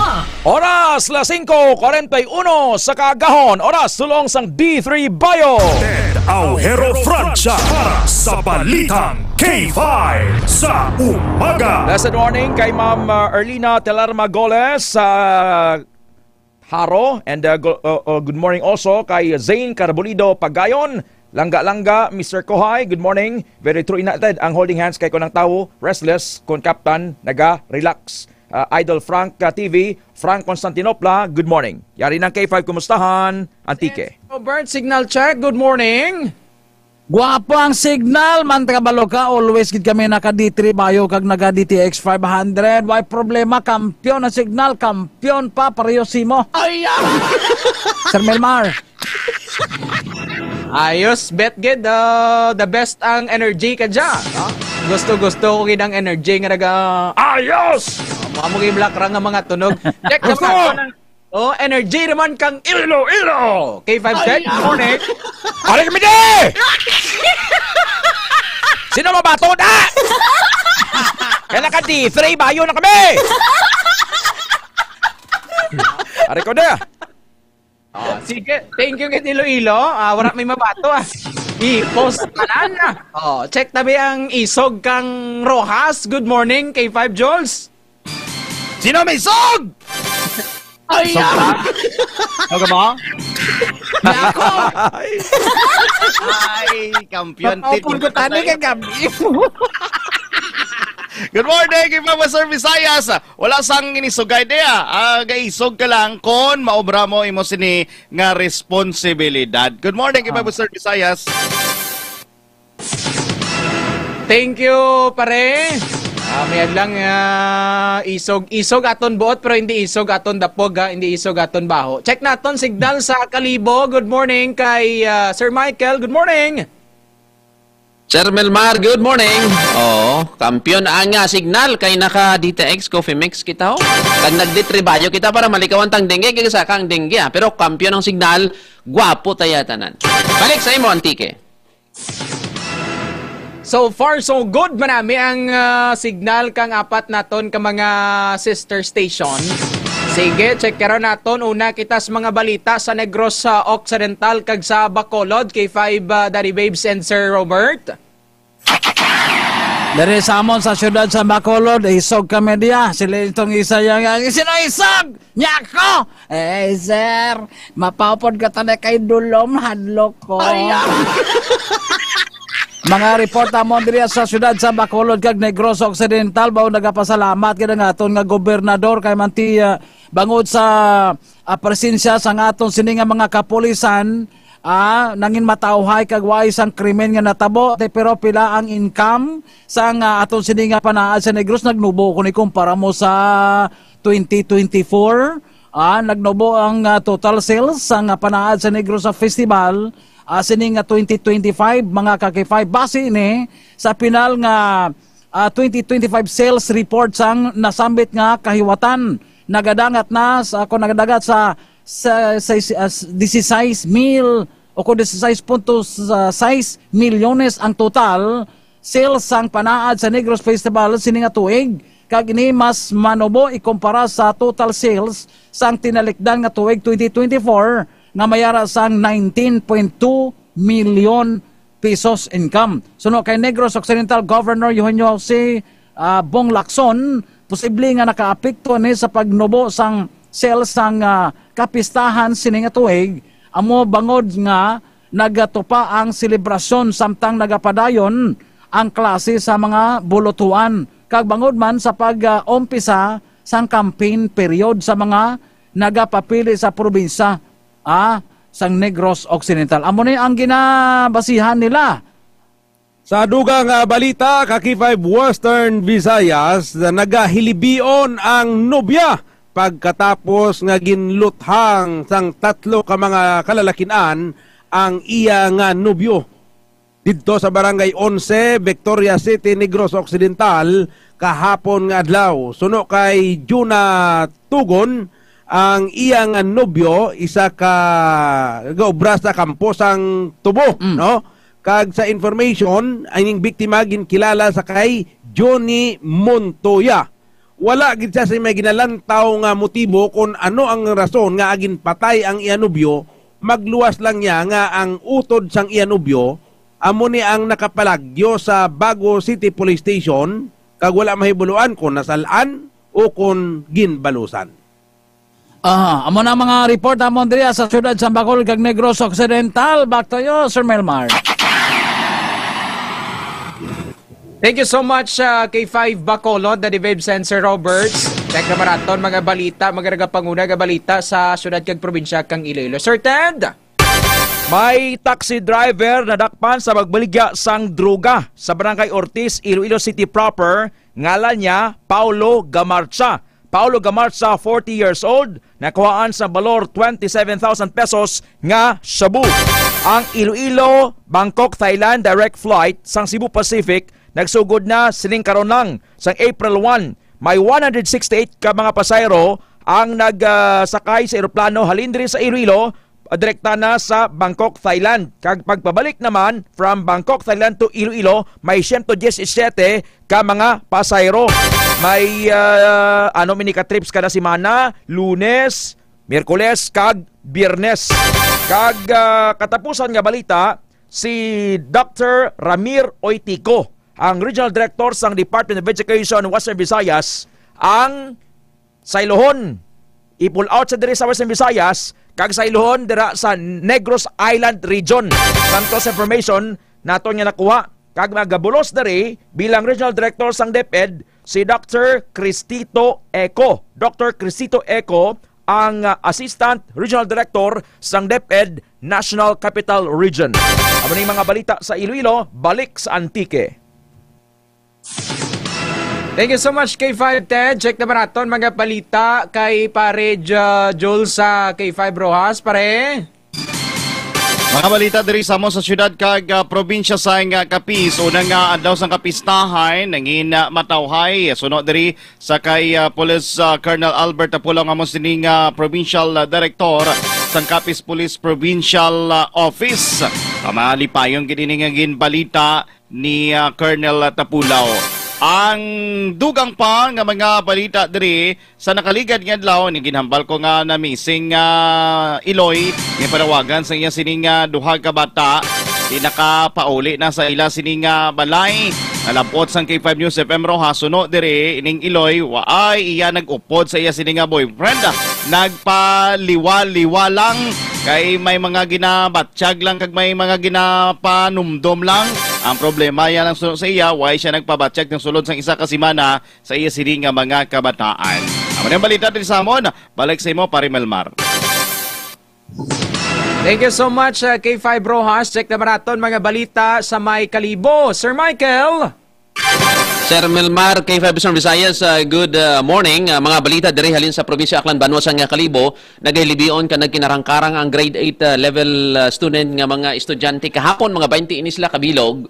Oras, las singko kwarenta y uno sa kaagahon. Oras, sulong sang D three Bio. Ted Aujero Francia para sa Balitang K five sa umaga. Blessed morning kay Ma'am, uh, Erlina Telarma Goles sa Jaro. And, uh, go-, uh, uh, good morning also kay Zane Carbolido Pagayon. Langga-langga, Mister Kohay, good morning. Very true, ina, Ted. Ang holding hands kay kunang tawo, restless, kun kaptan, naga-relax. Uh, Idol Frank, uh, T V, Frank Constantinopla, good morning. Yari ng K five, kumustahan, Antique? Yes. Robert, signal check, good morning. Guwapo ang signal, man, kabalo ka, always gid kami naka D three Bio kag naka D T X five hundred. Way problema, kampiyon ang signal, kampiyon pa, pareho simo. Ay, ah! Sir Melmar. Ayos, bet gid, ah, the best ang energy ka dyan, no? Gusto-gusto ko gid ang energy nga naga, "Ayos!" Amo, amo gid, Black Rang nga mga tunog. Check Gusto! naman ako ng, oh, energy naman kang Iloilo! K five Tech, Ay, good morning. Ari kami di! Sino mabato na? Kaya naka D three, bayo na kami! Ari ko na! Oh, sige, thank you, kay Iloilo. Ah, wala may mabato, ah. I-post tanan, ah. Oh, check tabi ang isog kang Rojas. Good morning, K five Jules. Sino may isog? Ay, Isog ah. ka? Isog ka ba? Nako! Ay. Ay, kampiyon. Mapaupod ko tani kay gabi. Good morning, K five Western Visayas. Wala sang inisugay diya. Ah, gaisog ka lang kon maobra mo imo sini nga responsibilidad. Good morning, K five Ah. Western Visayas. Thank you, pare. Ah, may lang, ah, isog. Isog aton buot, pero hindi isog aton dapog, ha? Hindi isog aton baho. Check naton signal sa Kalibo. Good morning kay, ah, Sir Michael. Good morning. Sir Melmar, good morning. Oo, kampiyon ang, ah, signal kay naka D T X Coffee Mix kita, oh. Kag nagditribayo kita para malikawan tang dengue, kay sa kang dengue, ah. Pero kampiyon ang signal, gwapo taya tanan. Balik sa imo, Antique. So far, so good, manami ang, ah, signal kang apat naton ka mga sister station. Sige, check karon naton. Una kita sa mga balita sa Negros, ah, Occidental kag sa Bacolod, K five, ah, Daddy Babes and Sir Robert. Diri sa amon sa siyudad sa Bacolod, isog kami diya. Sila itong isa yang, "Sino isog? Niya ako?" Eh, sir, mapaupod ka tani kay dulom, hadlok ko. Ay, ah. Mga report amon diri sa siyudad sa Bacolod kag Negros Occidental, bao nagapasalamat gid ang aton nga gobernador kay manti, ah, bangod sa, ah, presensya sang aton sini nga mga kapulisan, ah, nangin matawhay kag way sang krimen nga natabo. Te, pero pila ang income sang, ah, aton sini nga panaad sa Negros? Nagnubo ko ni kumpara mo sa twenty twenty-four. Ah, nagnubo ang, ah, total sales sang, ah, panaad sa Negros sa festival, ah, sini nga twenty twenty-five, mga ka-K five. Base ini sa pinal nga, ah, twenty twenty-five sales report sang nasambit nga kahiwatan. Nagadangat na sa, ako, nagadagat sa, sa, sa, sa, ah, dieciséis mil o kung dieciséis punto sais milyones ang total sales sang panaad sa Negros Festival sini nga tuig, kag ini mas manubo ikumpara sa total sales sang tinalikdan nga tuig twenty twenty-four nga mayara sang nineteen point two milyon pesos income. Suno kay Negros Occidental Governor Eugenio Jose, ah, Bong Lacson, posible nga nakaapekto ni sa pagnubo sang sales sang, ah, kapistahan sini nga tuig, amo bangod nga nagatupa ang selebrasyon samtang nagapadayon ang klase sa mga bulutuan, kag bangod man sa pag, ah, umpisa sang campaign period sa mga nagapapili sa probinsya, ah, sang Negros Occidental. Amo ni ang ginabasihan nila. Sa dugang, ah, balita, ka K five Western Visayas, nagahilibion ang nobya pagkatapos nga ginluthang sang tatlo ka mga kalalakin-an ang iya nga nobyo. Didto sa Barangay Onse, Victoria City, Negros Occidental, kahapon nga adlaw. Suno kay Juna Tugon, ang iya nga nobyo, isa ka gaobra sa kampo sang tubo, Mm. no? Kag sa information, ang ining biktima ginkilala sa kay Johnny Montoya. Wala gid siya sa may ginalantaw nga motibo kung ano ang rason nga ginpatay ang iya nobyo. Magluwas lang niya nga ang utod sang iya nobyo amo ni ang nakapalagyo sa Bago City Police Station, kag wala mahibaluan kung nasal-an o kung ginbalusan. Aha, amo na ang mga report amon diri sa siyudad sa Bacolod kag Negros Occidental. Back to you, Sir Melmar. Thank you so much, uh, K five Bacolod, Daddy Babes and Sir Roberts. Check naman naton mga balita, mga nagapanguna nga balita sa siyudad kag probinsya kang Iloilo. Sir Ted! May taxi driver nadakpan sa pagbaligya sang droga sa Barangay Ortiz, Iloilo City proper. Ngalan niya, Paulo Gamarcha. Paulo Gamarza, forty years old, nakuhaan sa balor twenty-seven thousand pesos nga shabu. Ang Iloilo, Bangkok, Thailand direct flight sang Cebu Pacific nagsugod na sining karon lang, sang April one. May one hundred sixty-eight ka mga pasahero ang nagsakay sa eroplano halin diri sa Iloilo, direkta na sa Bangkok, Thailand. Kag pagpabalik naman from Bangkok, Thailand to Iloilo, may siyento diyes siyete ka mga pasahero. May, ah, ano, mini ka trips kada semana, Lunes, Miyerkules, kag Biyernes. Kag, ah, katapusan nga balita, si Doctor Ramir Oitico, ang Regional Director sang Department of Education Western Visayas, ang saylohon i-pull out sa diri sa Western Visayas, kag saylohon dira sa Negros Island Region. Santos information nato nga nakuha, kag magabulos diri bilang Regional Director sang DepEd si Doctor Cristito Eco. Doctor Cristito Eco ang, ah, Assistant Regional Director sang DepEd National Capital Region. Amo ning mga balita sa Iloilo, balik sa Antique. Thank you so much, K five Ted. Check naman naton mga balita kay Pare Jo-, Joel sa K five Roxas. Pare? Mga balita diri sa amo sa siyudad kag, ah, probinsya sang, ah, Capiz. Una nga adlaw sang kapistahan, nangin, ah, matawhay. Suno diri sa kay, ah, Police, ah, Colonel Albert Apulaw nga amo sini nga provincial, ah, director sang Capiz Police Provincial, ah, Office. Pamalipayon gid ini nga ginbalita ni, ah, Colonel Tapulaw. Ang dugang pa nga mga balita diri sa nakaligad nga adlaw, ni ginhambal ko nga na-missing nga iloy, ni panawagan sa iya sining, ah, duha ka bata. Di nakapauli na sa ila sining, ah, balay. Nalabot sang K five News F M Roxas, suno diri ining iloy, waay iya nag-upod sa iya sining nga boyfriend. Nagpaliwa-liwa lang kay may mga ginabatyag lang kag may mga ginapanumdom lang. Ang problema, iya lang suno sa iya, way siya nagpabatyag sang sulod sang isa ka semana sa iya sini nga mga kabataan. Amo na ang balita diri sa amon. Balik sa imo, Pare Melmar. Thank you so much, uh, K five Roxas. Check naman naton mga balita sa may Kalibo. Sir Michael! Sir Melmar, K five Eastern Visayas, uh, good, uh, morning. Uh, mga balita diri halin sa probinsya Aklan, banwa sang, uh, Kalibo. Nagahilibion ka nagkinarangkarang ang grade eight, uh, level, uh, student nga mga estudyante kahapon, mga twenty ini sila kabilog.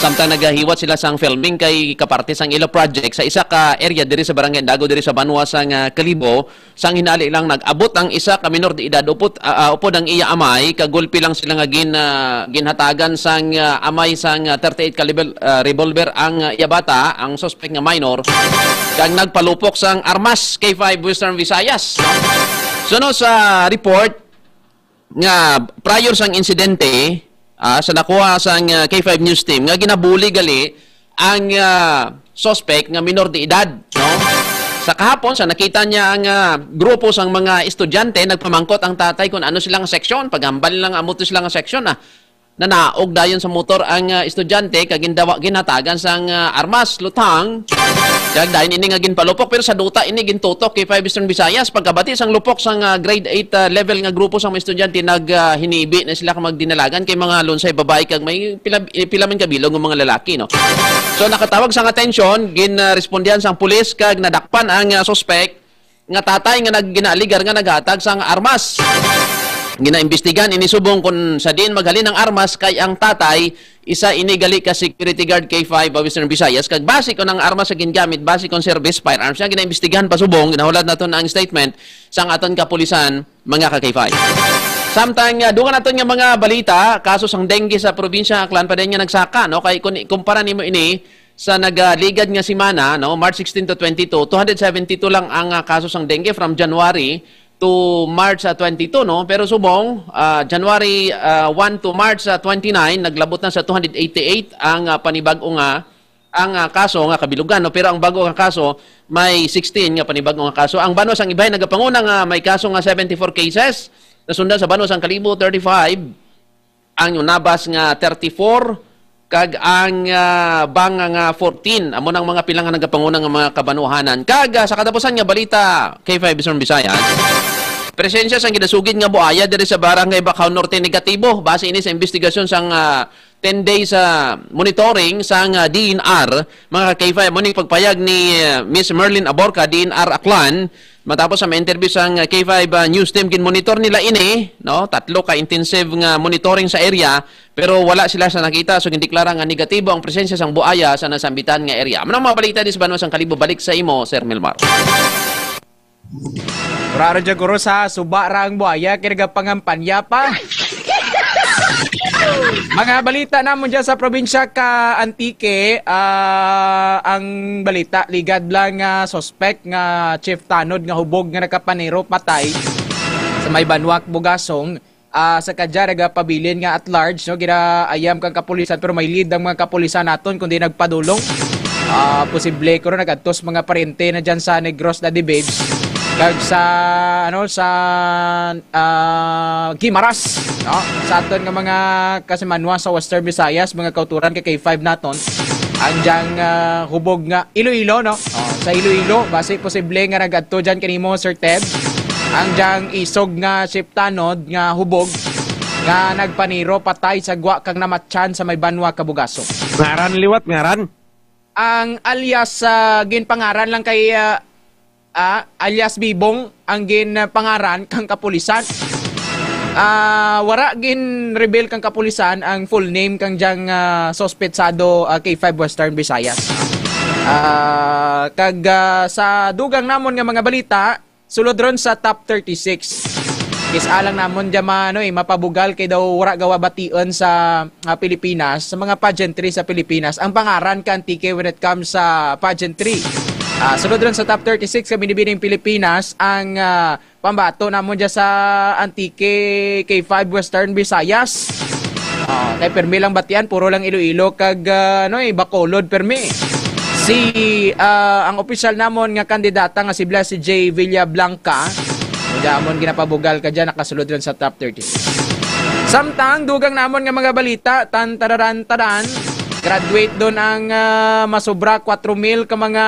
Samtang nagahiwat sila sang filming kay kaparte sang ila project sa isa ka area diri sa Barangay Indago, diri sa banwa sang, uh, Kalibo. Sang hinali lang, nag-abot ang isa ka minor de edad, upod, ah, ah, upod ang iya amay, kagulpi lang sila nga gin-, ah, ginhatagan sang, ah, amay sang, ah, thirty-eight caliber, ah, revolver ang, ah, iya bata, ang suspect nga minor, kag nagpalupok sang armas, K five Western Visayas. Suno sa report, nga prior sang insidente, ah, sa nakuha sang, ah, K five News Team nga ginabuli gali ang, ah, suspect nga minor de edad, no? Sa kahapon, sa nakita niya ang, ah, grupo sang mga estudyante, nagpamangkot ang tatay kung ano sila nga seksyon. Paghambal lang amo to sila nga seksyon, ah. Nanaog dayon sa motor ang, ah, estudyante, kag gindawa, ginhatagan sang, ah, armas, lutang. Kag dayon ini nga ginpalupok, pero sa duta ini gintutok kay Five Eastern Visayas. Pagkabati sang lupok sang, ah, grade eight, ah, level nga grupo sang mga estudyante, nag, ah, hinibi na sila kag magdinalagan kay mga lunsay babae kag may pila, eh, pila man kabilog nga mga lalaki, no? So, nakatawag sang atensyon, gin, ah, respondihan sang pulis kag nadakpan ang, ah, suspect nga tatay nga nag-, ginaaligar nga naghatag sang armas. Ginaimbestigahan ini subong kon sa diin maghalin ang armas kay ang tatay isa ini gali ka security guard K five of Western Visayas, kag base kon ang armas sa gingamit, base kon service firearms niya, ginaimbestigahan pa subong, ginahulat naton ang statement sang aton kapulisan, mga ka K five. Samtang, ah, dugang naton nga mga balita, kaso sang dengue sa probinsya Aklan pa din nga nagsaka, no? Kay kun ikumpara nimo ini sa nagaligad nga semana, no, March sixteen to twenty-two, two hundred seventy-two lang ang, ah, kaso sang dengue from January to March, ah, twenty-two, no? Pero subong, ah, January, ah, one to March, ah, twenty-nine, naglabot na sa two hundred eighty-eight ang, ah, panibag-o nga, ang, ah, kaso nga kabilugan, no? Pero ang bag-o nga kaso may sixteen nga panibag-o nga kaso. Ang banwa sang Ibay nagapanguna nga may kaso nga seventy-four cases. Nasundan sa banwa sang Kalibo, thirty-five. Ang Unabas nga thirty-four, kag ang, ah, Banga nga fourteen. Amo nang mga pila nga nagapanguna nga mga kabanwahanan. Kag, ah, sa katapusan nga balita, K five Bisong Bisaya, Presensya sang ginasugid nga buaya diri sa Barangay Bacao Norte negatibo base ini sa investigasyon sang, ah, ten days, ah, monitoring sang, ah, D N R, mga ka-K five. Amo ni pagpayag ni, ah, Miss Merlin Aborca, D N R Aklan, matapos sa ma-interview sang, ah, K five, ah, news team. Ginmonitor nila ini, no? Tatlo ka intensive nga monitoring sa area, pero wala sila sa nakita, so gindeklara nga negatibo ang presensya sang buaya sa nasambitan nga area. Amo na ang mga balita di sa banwa sang Kalibo. Balik sa imo, Sir Milmar. Wala ra dyan, guro, sa suba ra ang buaya, kay nagapangampanya pa. Mga balita namon dyan sa probinsya ka Antique, ah, ang balita, ligad lang nga suspect nga chief tanod nga hubog nga nakapaniro patay sa may Banwa, Bugasong. Ah, sa kadya nagapabilin nga at large, no, ginaayam kang kapulisan, pero may lead ang mga kapulisan naton kundi nagpadulong. Ah, posible ko ron nagadtos mga paryente na dyan sa Negros, Daddy Babes, kag sa, ano, sa, ah, Guimaras, no, sa aton nga mga kasimanwa sa Western Visayas, mga kauturan kay K five naton. Ang dyang, ah, hubog nga Iloilo, no? Oh, sa Iloilo, basi posible nga nagadto dyan kanimo, Sir Ted. Ang dyang isog nga chief tanod nga hubog nga nagpaniro patay sa gwa kang namatyan sa may Banwa, Kabugaso. Ngaran liwat, ngaran? Ang alias, ah, ginpangaran lang kay, ah, ah, alias Bibong ang ginpangaran kang kapulisan. Ah, wara gin-reveal kang kapulisan ang full name kang dyang, ah, suspetsado, ah, K five Western Visayas. Ah, kag, ah, sa dugang namon nga mga balita, sulod ron sa top thirty-six. Kis-a lang namon dya ma-, ano, eh, mapabugal kay daw wara gawa bation sa, ah, Pilipinas, sa mga pageantry sa Pilipinas, ang pangaran ka Antique when it comes sa pageantry. Ah, sulod ron sa top thirty-six ka binibining Pilipinas, ang, ah, pambato namon dya sa Antique K five Western Visayas. Ah, kay permi lang batian, puro lang Iloilo kag, ah, ano, eh, Bacolod permi. Si, ah, ang opisyal namon nga kandidata nga si Blessy J Villablanca, mo dya amon ginapabugal ka dyan, nakasulod ron sa top thirty-six. Samtang dugang namon nga mga balita, tan tararan taran, graduate don ang, ah, masobra kwatro mil ka mga,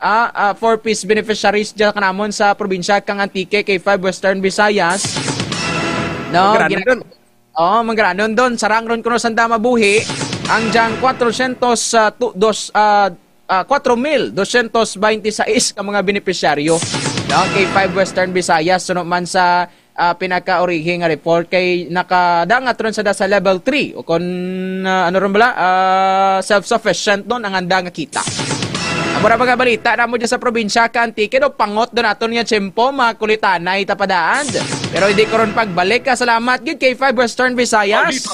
ah, ah, four Ps beneficiaries dyan kanamon sa probinsya kang Antique, K five Western Visayas. No, Magranon gina- dun. Oh, magranon dun. Sarang ron kuno sanda mabuhi ang dyang kwatro syentos, ah, tu-, dos, ah, ah, kwatro mil dosyentos baynte sais ka mga benepisyaryo, no? K five Western Visayas, suno man sa, ah, pinakaurihi nga report kay nakadangat ron sanda sa level three o kon, ah, ano ron bala, ah, self-sufficient nun ang anda nga kita. Amo ra mga balita namo dyan sa probinsya ka Antique, no? Pangot do naton nga tiyempo, makulitanay tapadaan. Pero hindi ko ron pagbalik. Kasalamat gid K five Western Visayas.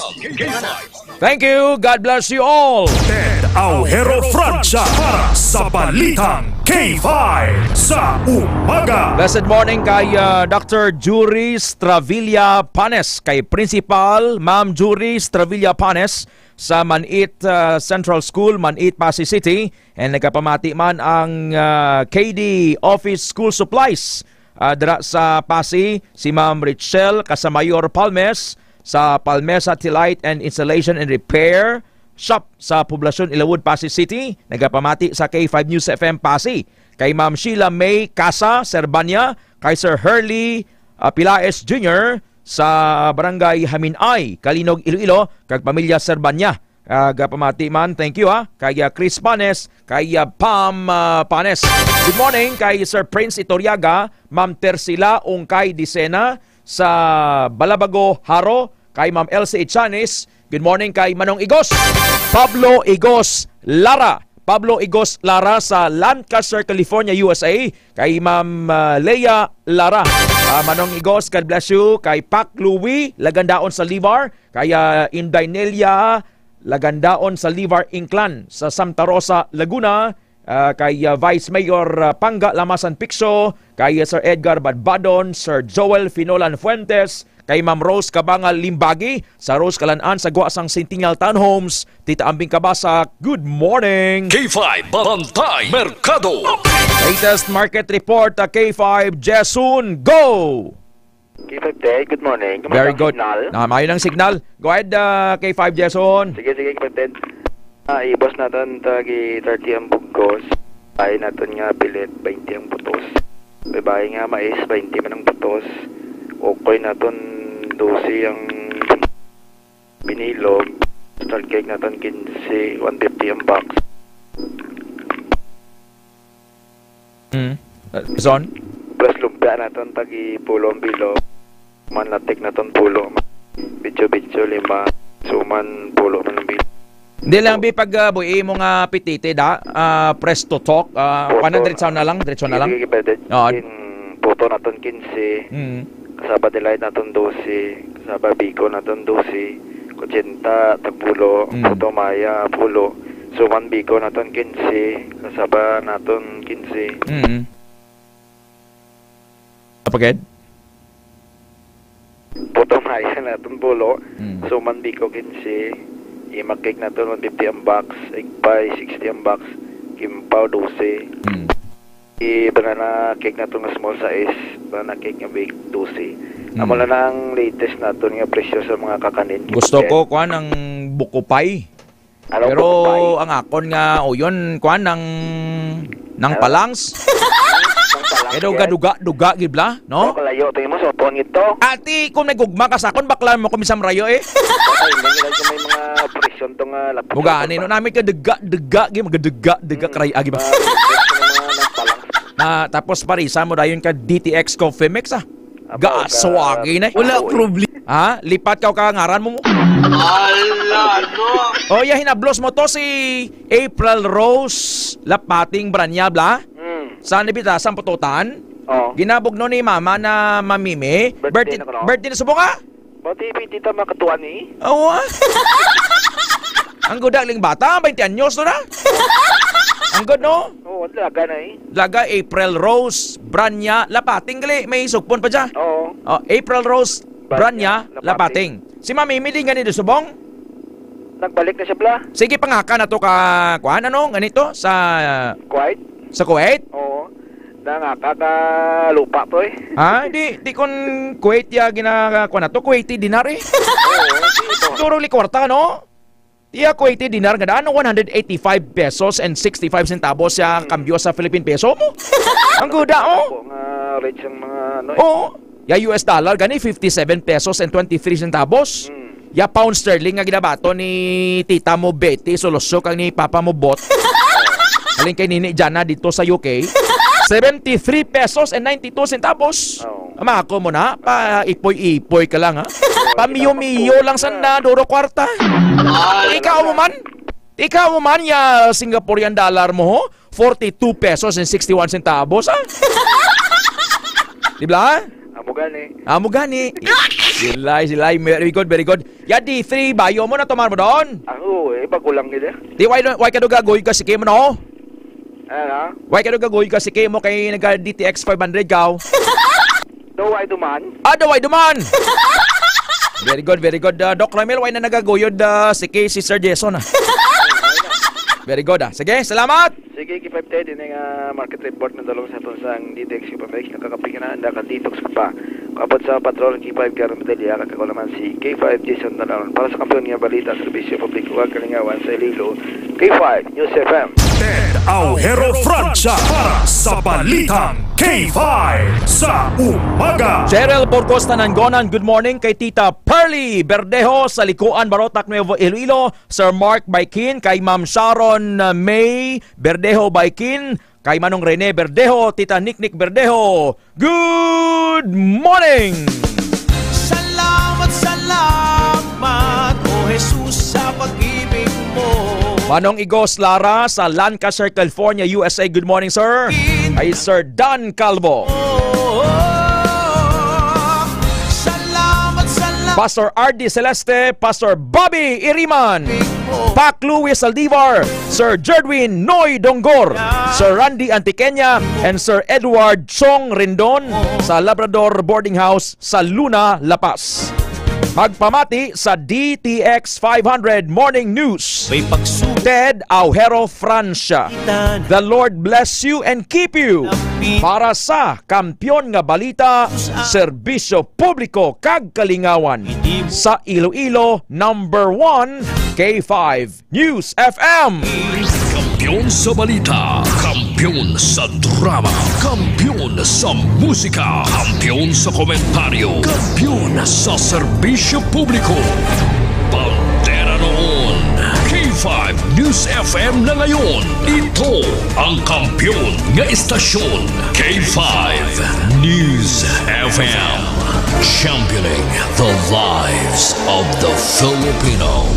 Thank you. God bless you all. Ted Aujero Francia para sa Balitang K five sa Umaga. Blessed morning kay, uh, Doctor Juris Travilla Panes, kay Principal Ma'am Juris Travilla Panes sa Manit, uh, Central School, Manit, Passi City. And nagapamati man ang, uh, K D Office School Supplies, uh, dira sa Passi, si Ma'am Richelle Casamayor Palmes, sa Palmesa T-Light and Installation and Repair Shop sa Poblacion Ilawod, Passi City, nagapamati sa K five News F M Passi, kay Ma'am Sheila May Casa Serbanya, kay Sir Hurley, ah, Pilaes Junior sa Barangay Haminay, Calinog, Iloilo, kag pamilya Serbanya. Ah, gapamati man, thank you, ha, kay, ah, Chris Panes, kay, ah, Pam, ah, Panes. Good morning kay Sir Prince Itoriaga, Ma'am Tercila Ungkay Dicena, sa Balabago, Jaro, kay Ma'am Elsie Ichanes. Good morning kay Manong Igos, Pablo Igos Lara. Pablo Igos Lara sa Lancaster, California, U S A. Kay Ma'am, ah, Leia Lara. Ah, Manong Igos, God bless you. Kay Pac Louie Lagandaon sa Livar. Kay, ah, Inday Nelia Lagandaon sa Livar Inclan sa Santa Rosa, Laguna. Ah, kay, ah, Vice Mayor, ah, Panga Lamasan Picso, kay, ah, Sir Edgar Badbadon, Sir Joel Finolan Fuentes, kay Ma'am Rose Kabangal Limbagi, sa Rose Kalan-an sa gwa sang Centennial Townhomes, Tita Ambing Kabasak, good morning. K five Bantay Merkado. Latest market report, ah, K five Jason, go! K five Day, good morning. Very good. Signal. Na, maayo ng signal. Go ahead, ah, K five Jason. Sige, sige, K five Day. Ah, ibos naton tagi thirty ang bugkos. Bayi naton nga pilit, twenty ang butos. May bayi nga mais, twenty man ang butos. Ukoy naton dose ang binilog. Start cake naton quince, one fifty ang box. Hmm. Uh, Zon? Plus lumpia naton tagi pulo ang bilog. Man latik naton pulo. Bitso-bitso lima. Suman pulo man ang bilog. Hindi lang, bi, pag, ah, boy, imo nga pititi, da, ah, press to talk, ah, Puto. Paano, diretso na lang, diretso na lang? Sige, sige, pwede. Oo. In, puto naton quince. Mm. Kasaba delight naton dose. Kasaba biko naton dose. Kutsenta, tagpulo. Mm. Puto maya, pulo. Suman biko naton quince. Kasaba naton quince. Mm. Apa, Ked? Puto maya naton pulo. Mm. Suman biko quince. Imak cake naton one fifty ang box. Egg pie sixty ang box. Kimpaw dose. Mm. I banana cake naton nga small size. Banana cake nga big dose. Mm. Amo na ang latest naton nga presyo sa mga kakanin. Gusto ko, kuan, ang buko pie. Ano, pero buko pie? Ang akon nga uyon, kuan, nang, nang palangs. Nang palangs, kaya duga-duga, duga, gibla, no? Pero kalayo to imo, sa upuan ito. Ati, kung nagugma ka sa akon, bakla mo ko misam rayo, eh. Patay, hindi nila yung may mga operasyon to nga lapit. Buga, sa ano, no, namin ka duga, duga, gim, duga, duga, Hmm. Karay, agi ba? Ah, yung mga nang palangs. Na, tapos parisa mo dayon ka D T X Coffee Mix, ah. Abaw ka, gaso agi na. Wala problema. Ha? Lipat ka ka ngaran mo. Ala, no? Oh, ya, hinablos mo to si April Rose Lapating Branyabla. Hmm. Sa nabita, sa pututan. Oh. Ginabog no ni mama na mamimi. Birthday Birthday, na ko, no? Birthday na subong ka? Bati, tita, makatuwa ni. Awa. Ang guda ling bata, twenty anyos to na. Ang good, no? Oo, ang laga na eh. Laga, April Rose Branya Lapating gali, may sugpon pa dya. Oo. Oh, April Rose Branya Branya Lapating. Lapating. Si Mami Mili nga ni Subong? Nagbalik na siya, bla. Sige, pangaka na to ka, kuan, ano, ganito, sa Kuwait? Sa Kuwait? Oo. Nangaka ka lupa to eh. Ha? Di, di kun Kuwait ya gina-, kuan na to, Kuwaiti dinar eh. Oo, di ito. Duro li kwarta, no? Iya, Kuwaiti dinar nga daan, one hundred eighty-five pesos and sixty-five centavos siya Hmm. kambyo sa Philippine peso mo. Ang guda, oh. Ako nga rate sang mga ano eh. Oo. Ya U S dollar gani, fifty-seven pesos and twenty-three centavos. Hmm. Ya pound sterling nga ginabaton ni tita mo Betty Solosyo kag ni papa mo Bot. Halin kay Nini Jana dito sa U K. Seventy-three pesos and ninety-two centavos. Oo. Amako mo na, pa ipoy-ipoy ka lang, ha? Pamiyo-miyo lang sa na, duro kwarta. Ay, ikaw mo man, ikaw mo man, ya Singaporean dollar mo, ho? Forty-two pesos and sixty-one centavos, ha? Di ba? Amo gani. Amo gani. Silay, silay. Very good, very good. Ya, D three, bayo mo na, tumar mo doon. Ako, eh, bago lang gid, eh. Di, why, why ka doon gagoy ka, sige mo, no? Ano na? Why ka doon gagoy ka, sige mo, kay nag-D T X five hundred ka, oh. Daw ay duman? Ah, daw ay duman! Very good, very good. Ah, Doc Ramil, why na nagaguyod, ah, si K C Sir Jason, ah? Very good, ah. Sige, salamat! Sige, K five Ted, ini nga market report na dalong sa aton sang D T X K five X, nakakapi ka na, anda ka detox ka pa. Kapot sa patrol, K five Gary Medalla, kag ako naman si K five Jason Dalanon. Para sa kampiyon nga balita, serbisyo publiko, kag kalingawan sa Iloilo, K five News F M. Ted Aujero Francia para sa Balitang K five sa umaga. Cheryl Burgos Tananggonan, good morning kay Tita Pearly Berdejo sa Likuan, Barotac, Nuevo Iloilo. Sir Mark Baikin, kay Ma'am Sharon, uh, May Berdejo Baikin, kay Manong Rene Berdejo, Tita Niknik Berdejo. Good morning! Salamat, salamat, O Jesus, sa pag-ibig mo. Manong Igos Lara sa Lancaster, California, U S A. Good morning, sir. Kay Sir Dan Calvo. Salamat, salamat. Pastor R D Celeste, Pastor Bobby Iriman, Pac Louis Saldivar, Sir Jerdwin Noy Donggor, Sir Randy Antiqueña, and Sir Edward Chong Rendon sa Labrador Boarding House sa Luna, La Paz. Magpamati sa D T X five hundred Morning News, May pagsu- Ted Aujero Francia. The Lord bless you and keep you. Para sa Kampiyon nga Balita, Serbisyo Publiko kag Kalingawan, sa Iloilo, number one, K five News F M. Kampiyon sa balita, Kampiyon sa drama, kampiyon sa musika, kampiyon sa komentaryo, kampiyon sa serbisyo publiko. Bandera noon, K five News F M na ngayon. Ito ang kampiyon nga istasyon, K five News F M. Championing the lives of the Filipino.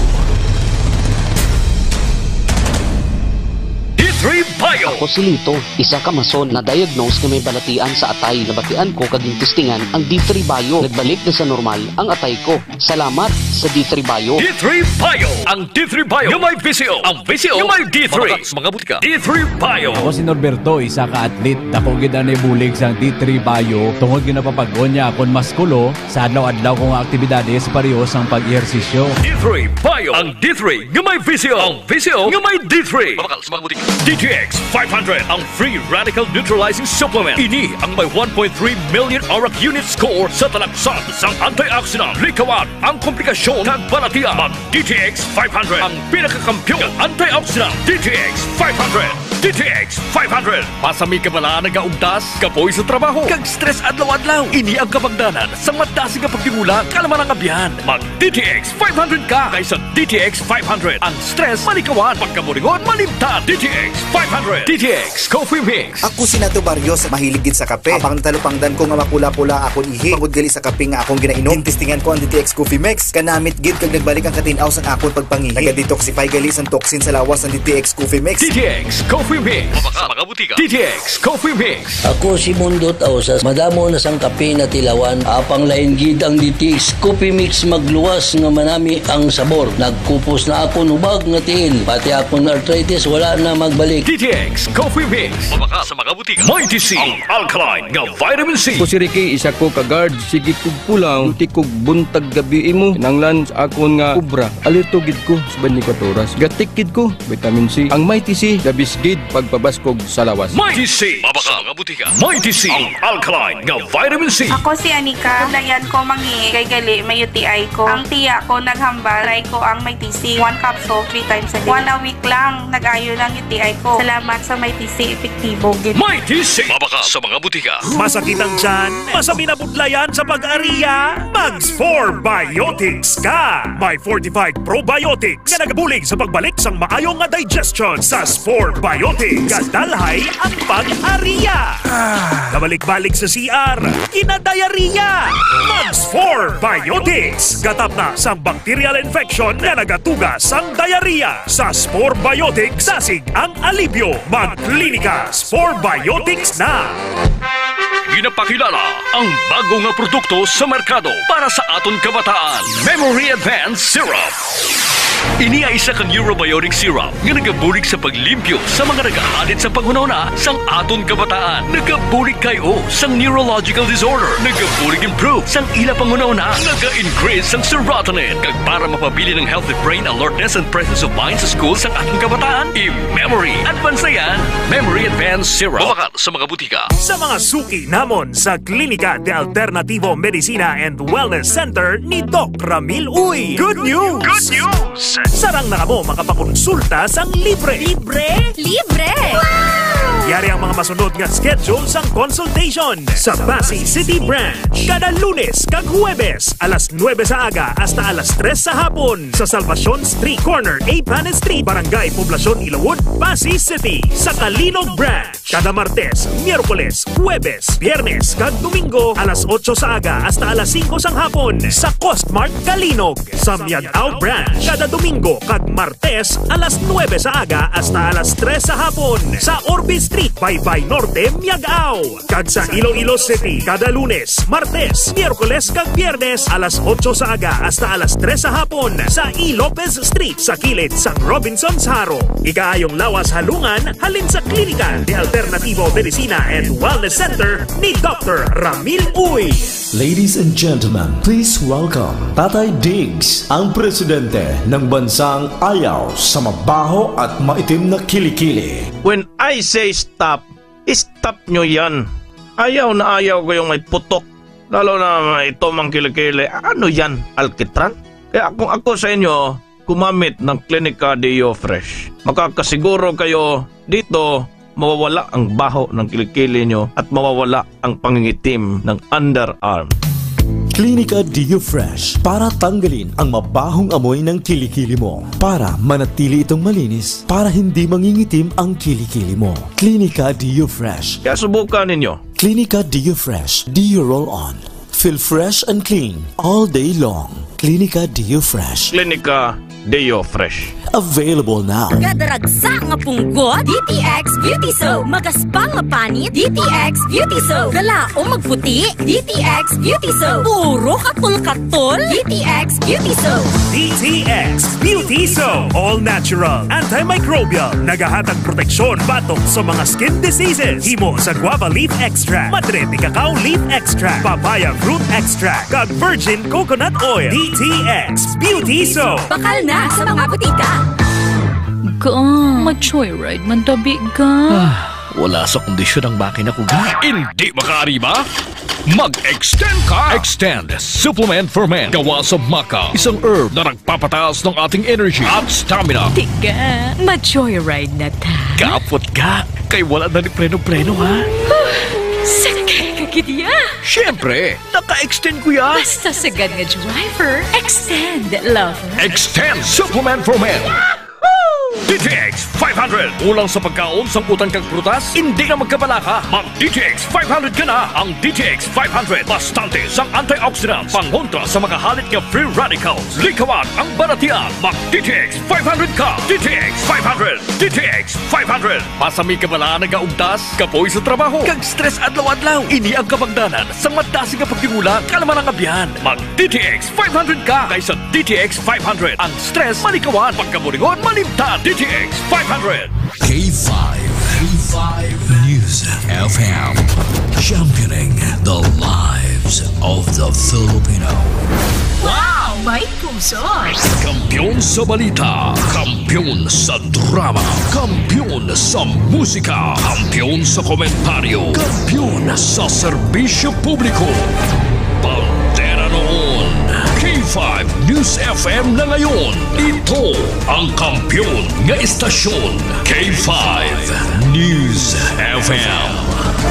D three Bio. Ako si Lito, isa ka mason na diagnose nga may balatian sa atay. Nabatian ko kag gintistingan ang D three Bio. Nagbalik na sa normal ang atay ko. Salamat sa D three Bio. D three Bio. Ang D three Bio nga may V C O. Ang V C O nga may D three. Mga butika. D three Bio. Ako si Norberto, isa ka atlit. Dako gid ang nabulig sang D three Bio tungod nga napapag-on niya akon maskulo sa adlaw-adlaw ko nga aktibidades, pareho sang pag-ehersisyo. D three Bio. Ang D three nga may V C O. Ang V C O nga may D three. Mabakal sa mga butika. D T X five hundred, ang free radical neutralizing supplement. Ini ang may one point three million ORAC unit score sa talaksan sang antioxidant. Likawan ang komplikasyon kag balatian. Mag D T X five hundred, ang pinakakampiyon nga antioxidant. D T X five hundred. D T X five hundred. Pasami ka bala nagaugtas, kapoy sa trabaho, kag stress adlaw-adlaw? Ini ang kabangdanan sang madasig nga pagdimula, kalma nga biyan. Mag D T X five hundred ka, kay sa D T X five hundred, ang stress malikawan, pagkaburingon malimtan. D T X five hundred. D T X Coffee Mix. Ako si Nato Barrios, mahilig gid sa kape. Habang natalupangdan ko nga mapula-pula akon ihi, bangod gali sa kape nga akong ginainom, gintistingan ko ang D T X Coffee Mix. Kanamit gid kag nagbalik ang katin-aw sang akon pagpangihi. Naga-detoxify gali sang toxin sa lawas ang D T X Coffee Mix. D T X Coffee Mix. Mabakal sa mga butika. D T X Coffee Mix. Ako si Mundot Ausas. Madamo na sang kape na tilawan. Apang lain gid ang D T X Coffee Mix, magluwas nga manami ang sabor. Nagkupos na akon hubag nga tiil. Pati akon arthritis wala na magbalik. D T X Coffee Mix. Mabakal sa mga butika. Mighty C, ang alkaline nga vitamin C. Ako si Ricky, isa ko ka guard. Sige kog pulaw, duty kog buntag gabi imo. Kinahanglan sa akon nga obra. Alerto gid ko sa twenty-four oras. Gatik gid ko, vitamin C. Ang Mighty C, the best gid pagpabaskog sa lawas. Mighty C. Mabakal sa mga butika. Mighty C, ang alkaline nga vitamin C. Ako si Anika. Nabudlayan ko mangihi kay gali may U T I ko. Ang tiya ko naghambal, try ko ang Mighty C. One capsule, three times a day. One a week lang, nag-ayo lang U T I ko. Salamat sa Mighty C, epektibo gid. Mighty C. Mabakal sa mga butika. Masakit ang tiyan? Masami na budlayan sa pag-ariya? Mag Spore Biotics ka! May fortified probiotics nga nagabulig sa pagbalik sang maayo nga digestion. Sa Spore Biotics, gadalhay ang pag-ariya. Ah, kabalik-balik sa C R, ginadiarrhea. Mag Spore Biotics, gatapna sang bacterial infection nga nagatuga sang diarrhea. Sa Spore Biotics, dasig ang alibyo. Magklinika Spore Biotics na. Ginapakilala ang bago nga produkto sa merkado para sa aton kabataan, Memory Advance Syrup. Ini ay isa ka neurobiotic syrup nga nagabulig sa paglimpyo sa mga nagahadit sa panghunahuna sang aton kabataan. Nagabulig K O sang neurological disorder. Nagabulig improve sang ila panghunahuna. Naga-increase sang serotonin. Kag para mapabilin ang healthy brain alertness and presence of mind sa school sang aton kabataan, i-Memory Advance na yan. Memory Advance Syrup. Mabakal sa mga butika. Sa mga suki namon sa Klinika de Alternativo Medicina and Wellness Center ni Doc Ramil Uy. Good news! Good news! Sarang na kamo makapakonsulta sang libre. Libre? Libre! Yari ang mga masunod nga schedule sang consultation. Sa Passi City Branch, kada Lunes kag Huwebes, alas nuebe sa aga hasta alas tres sa hapon, sa Salvacion Street, corner Eighth Street, Barangay Poblacion, Ilawod, Passi City. Sa Calinog Branch, kada Martes, Miyerkules, Huwebes, Biyernes, kag Domingo, alas otso sa aga hasta alas singko sang hapon, sa Costmart Calinog. Sa Miag-ao Branch, kada Domingo kag Martes, alas nuebe sa aga hasta alas tres sa hapon, sa Orbe Street, Baybay Norte, Miag-ao. Kag sa Iloilo City, kada Lunes, Martes, Miyerkules, kag Biyernes, alas otso sa aga hasta alas tres sa hapon, sa E. Lopez Street, sa kilid sang Robinsons Jaro. Ikaayong lawas halungan halin sa Klinika de Alternativo Medicina and Wellness Center ni Doctor Ramil Uy. Ladies and gentlemen, please welcome Tatay Diggs, ang presidente ng bansang ayaw sa mabaho at maitim na kilikili. When I say stop, stop nyo yan. Ayaw na ayaw ko yung may putok, lalo na may itim ang kilikili. Ano yan, alkitran? Kaya kung ako sa inyo, gumamit ng Clinica Deo Fresh. Makakasiguro kayo dito mawawala ang baho ng kilikili nyo at mawawala ang pangingitim ng underarm. Klinika Deo Fresh para tanggalin ang mabahong amoy ng kilikili mo, para manatili itong malinis, para hindi mangingitim ang kilikili mo. Klinika Deo Fresh. Kaya subukan ninyo. Klinika Deo Fresh Deo Roll On. Feel fresh and clean all day long. Klinika Deo Fresh. Klinika Deo Fresh. Available now. Gadaragsa nga punggot, D T X Beauty Soap. Magaspang nga panit, D T X Beauty Soap. Galaom magputi, D T X Beauty Soap. Puro katol-katol, D T X Beauty Soap. D T X Beauty Soap. All natural, antimicrobial. Nagahatag proteksyon batok sa mga skin diseases. Himo sa guava leaf extract, madre de cacao leaf extract, papaya fruit extract, kag virgin coconut oil. D T X Beauty Soap. Bakal na sa mga butika. Ga, ma-joyride man tabi ga. Ah, wala sa kondisyon ang makina ko, ga. Hindi makaari ba? Mag-extend ka! Extend Supplement for Men. Gawa sa maca, isang herb na nagpapataas ng ating energy at stamina. Tiga, ma-joyride na ta. Kapot ka, kay wala na ni preno-preno, ha? Sakay ka gid ya. Siyempre, naka-extend ko ya. Basta sagad nga driver, extend, lover. Extend Supplement for Men. D T X five hundred. Kulang sa pagkaon, sangkutan kag prutas? Hindi na magkabalaka. Mag D T X five hundred ka na. Ang D T X five hundred, bastante sang antioxidants, pangontra sa mga halit nga free radicals. Likawan ang balatian. Mag D T X five hundred ka. D T X five hundred. D T X five hundred. Pasami ka bala nagaugtas, kapoy sa trabaho, kag stress adlaw-adlaw? Ini ang kabangdanan sang madasig nga pagtingula, kalma nga abyan. Mag D T X five hundred ka, kay sa D T X five hundred, ang stress malikawan, pagkaburingon malimtan. D T X five hundred. K five, K five News F M, championing the lives of the Filipino. Wow! May puso! Kampiyon sa balita, kampiyon sa drama, kampiyon sa musika, kampiyon sa komentaryo, kampiyon sa serbisyo publiko. Bandera noon, K five News F M na ngayon. Ito ang kampiyon nga istasyon, K five News F M.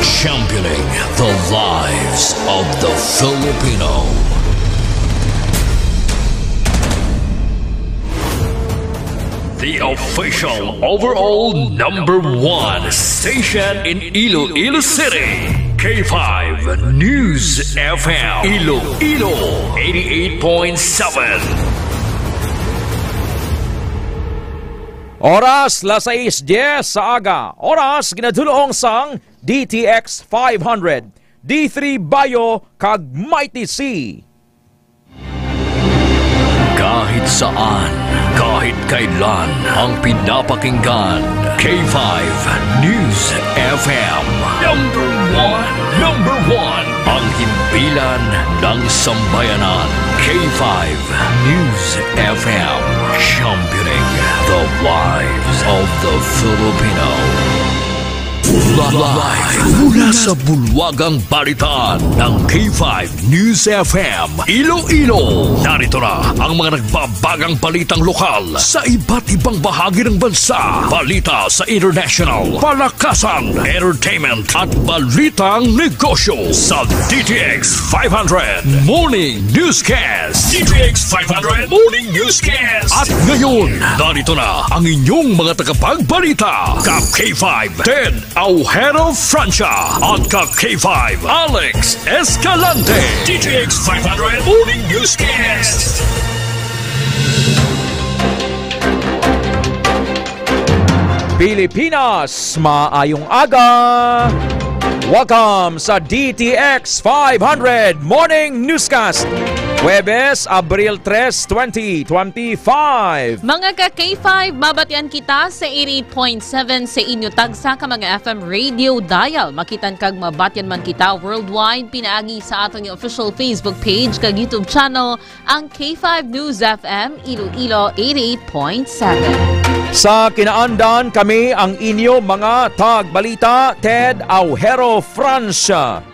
Championing the lives of the Filipino. The official overall number one station in Iloilo City, K five News F M, Iloilo, eighty-eight point seven. Oras, las sais dies sa aga. Oras, ginadul-ong sang D T X five hundred, D three Bayo, kag Mighty C. Kahit saan, kahit kailan, ang pinapakinggan, K five News F M. Number one, number one, ang himpilan ng sambayanan, K five News F M, championing the lives of the Filipino. Live mula sa bulwagang balitaan ng K five News F M Iloilo. Narito na ang mga nagbabagang balitang lokal sa iba't ibang bahagi ng bansa. Balita sa international, palakasan, entertainment, at balitang negosyo sa D T X five hundred Morning Newscast. D T X five hundred Morning Newscast. At ngayon, narito na ang inyong mga tagapagbalita, Kap K five Ted Aujero Francia at Kap K five Alex Escalante. D T X five hundred Morning Newscast. Pilipinas, maayong aga. Welcome sa D T X five hundred Morning Newscast. Huwebes, Abril tres, twenty twenty-five. Mga ka K five, mabatian kita sa eighty-eight point seven sa inyo tagsa ka mga F M radio dial. Makitan kag mabatian man kita worldwide pinaagi sa aton nga official Facebook page kag YouTube channel, ang K five News F M Iloilo eighty-eight point seven. Sa kinaandan, kami ang inyo mga tagbalita, Ted Aujero Francia.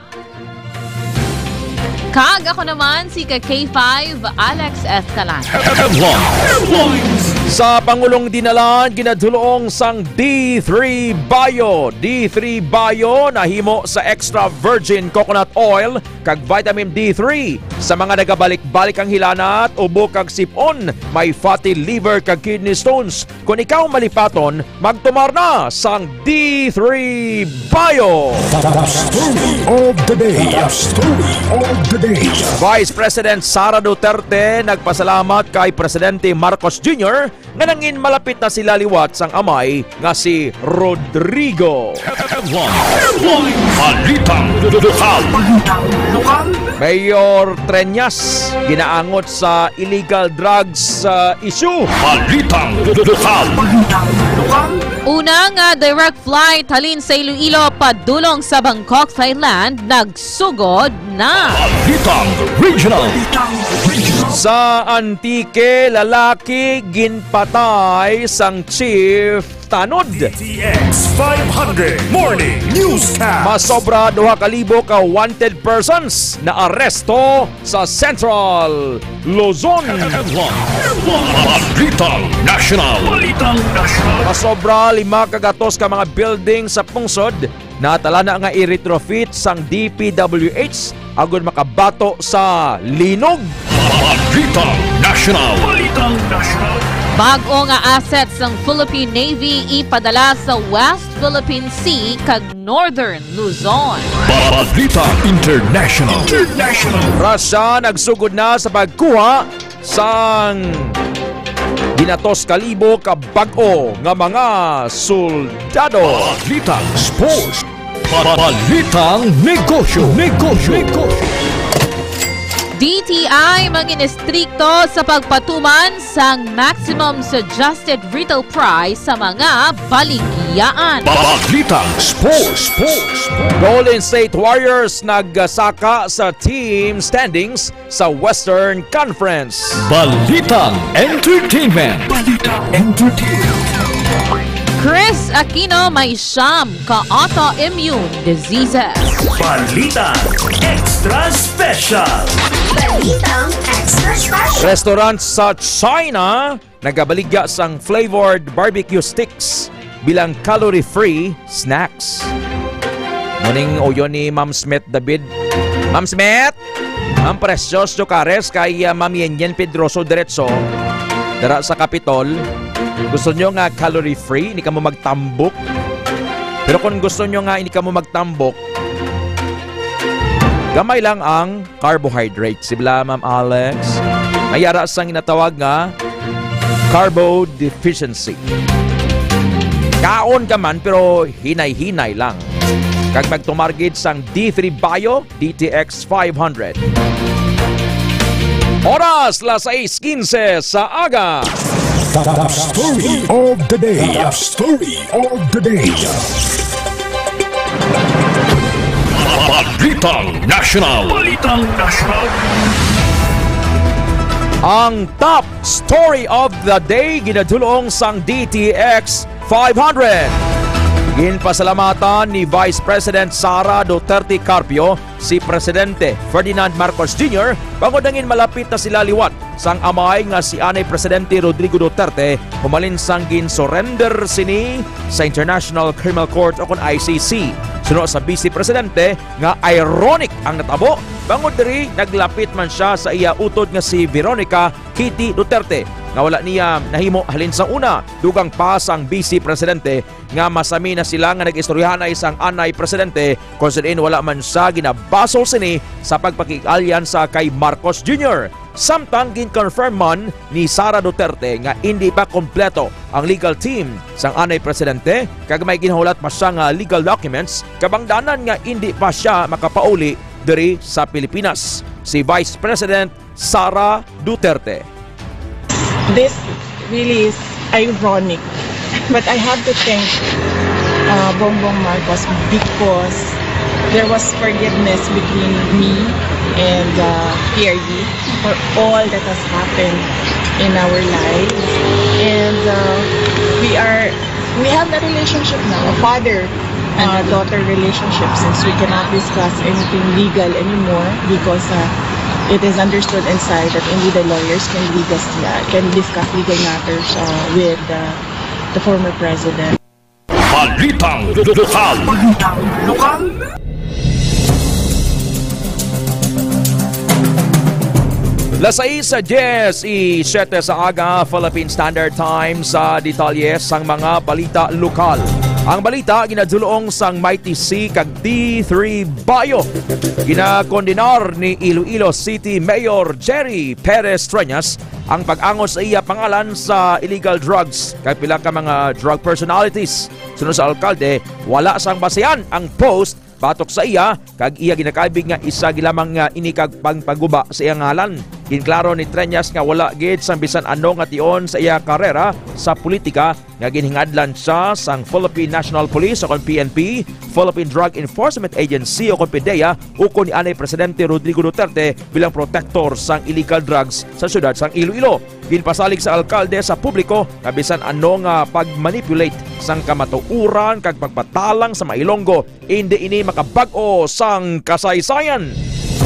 Kag ako naman si ka K five, Alex Escalante. Headlines. Sa Pangulong Dinalan, ginadulong sang D three Bio. D three Bio nahimo sa extra virgin coconut oil kag vitamin D three. Sa mga nagabalik-balik ang hilanat, ubo kag sip-on, may fatty liver kag kidney stones. Kon ikaw malipaton, magtumar na sang D three Bio. The story of the day. The story of the day. Vice President Sara Duterte nagpasalamat kay Presidente Marcos Junior nga nangin malapit na sila liwat sang amay nga si Rodrigo. Headline. Balitang lokal. Mayor Treñas ginaangot sa illegal drugs, ah, issue. Balitang lokal. Una nga direct flight halin sa Iloilo padulong sa Bangkok, Thailand, nagsugod na. Balitang regional. Sa Antique, lalaki ginpatay sang chief tanod. T X five hundred Morning Newscast. Masobra duha ka libo ka wanted persons na aresto sa Central Luzon. Balitang National. Balitang National. Masobra lima ka gatos ka mga building sa pungsod natalana nga i-retrofit sang D P W H agod makabato sa linog. Balitang National. Balitang National. Bag-o nga asset sang Philippine Navy ipadala sa West Philippine Sea kag Northern Luzon. Balita International. International. Russia nagsugod na sa pagkuha sang ginatos ka libo ka bag-o nga mga soldado. Balitang sports. Balitang negosyo. Negosyo. Negosyo. D T I mangin-estrikto sa pagpatuman sang maximum suggested retail price sa mga baligyaan. Balitang sports. Sports. Golden State Warriors nagsaka sa team standings sa Western Conference. Balitang entertainment. Balitang entertainment. Kris Aquino may siyam ka autoimmune diseases. Balitang extra special. Balitang extra special. Restaurant sa China nagabaligya sang flavored barbecue sticks bilang calorie-free snacks. Muning uyon ni Ma'am Smith David. Ma'am Smith! Ang presyo sa Jocares kay, ah, Ma'am Yenyen Pedroso diretso dara sa Capitol. Gusto nyo nga calorie-free, hindi kamo magtambok? Pero kung gusto nyo nga hindi kamo magtambok, gamay lang ang carbohydrate. Sibla, Ma'am Alex, may ara sang ginatawag nga carbo deficiency. Kaon ka man, pero hinay-hinay lang. Kag magtumar gid sang D three Bio, D T X five hundred. Oras, las sais quince sa aga. The, the story of the day. The story of the day. Balitang National. Balitang National. Ang top story of the day ginadulong sang D T X five hundred. Ginpasalamatan ni Vice President Sara Duterte Carpio si Presidente Ferdinand Marcos Junior bangod nangin malapit na sila liwat sang amay nga si anay Presidente Rodrigo Duterte humalin sang gin-surrender sini sa International Criminal Court o kon I C C. Suno sa Vice Presidente nga ironic ang natabo, bangod diri naglapit man siya sa iya utod nga si Veronica Kitty Duterte, nga wala niya nahimo halin sa una. Dugang pa sang Vice Presidente nga masami na sila nga nag-istoryahanay sang anay presidente, kung sa diin wala man siya ginabasol sini sa pagpakig-alyansa kay Marcos Junior. Samtang gin-confirm man ni Sara Duterte nga indi pa kompleto ang legal team sang anay presidente, kag may ginhulat pa siya nga legal documents kabangdanan nga indi pa siya makapauli diri sa Pilipinas. Si Vice President Sara Duterte. This really is ironic, but I have to thank, uh, Bongbong Marcos because there was forgiveness between me and, uh, Pierre for all that has happened in our lives. And, uh, we are, we have a relationship now, a father uh, daughter relationship, since we cannot discuss anything legal anymore because uh, it is understood inside that only the lawyers can legal, can discuss legal matters uh, with uh, the former president. Balitang lokal. Las sais sa diyes y siyete sa aga, Philippine Standard Time, sa detalye sang mga balita lokal. Ang balita ginadulong sang Mighty C kag D three Bayo. Ginakondenar ni Iloilo City Mayor Jerry Perez Treñas ang pag-angot sa iya pangalan sa illegal drugs kag pila ka mga drug personalities. Suno sa alkalde, wala sang basehan ang post batok sa iya, kag iya ginakabig nga isa lamang nga ini kag pangpaguba sa iya ngalan. Ginklaro ni Treñas nga wala gid sang bisan ano nga tion sa iya karera sa politika, nga ginhingadlan siya sang Philippine National Police o kon P N P, Philippine Drug Enforcement Agency o kon PDEA, ukon ni anay Presidente Rodrigo Duterte bilang protector sang illegal drugs sa siyudad sang Iloilo. Ginpasalig sa alkalde sa publiko nga bisan ano nga pag-manipulate sang kamatuoran kag pagpatalang sa mga Ilonggo, indi ini makabag-o sang kasaysayan.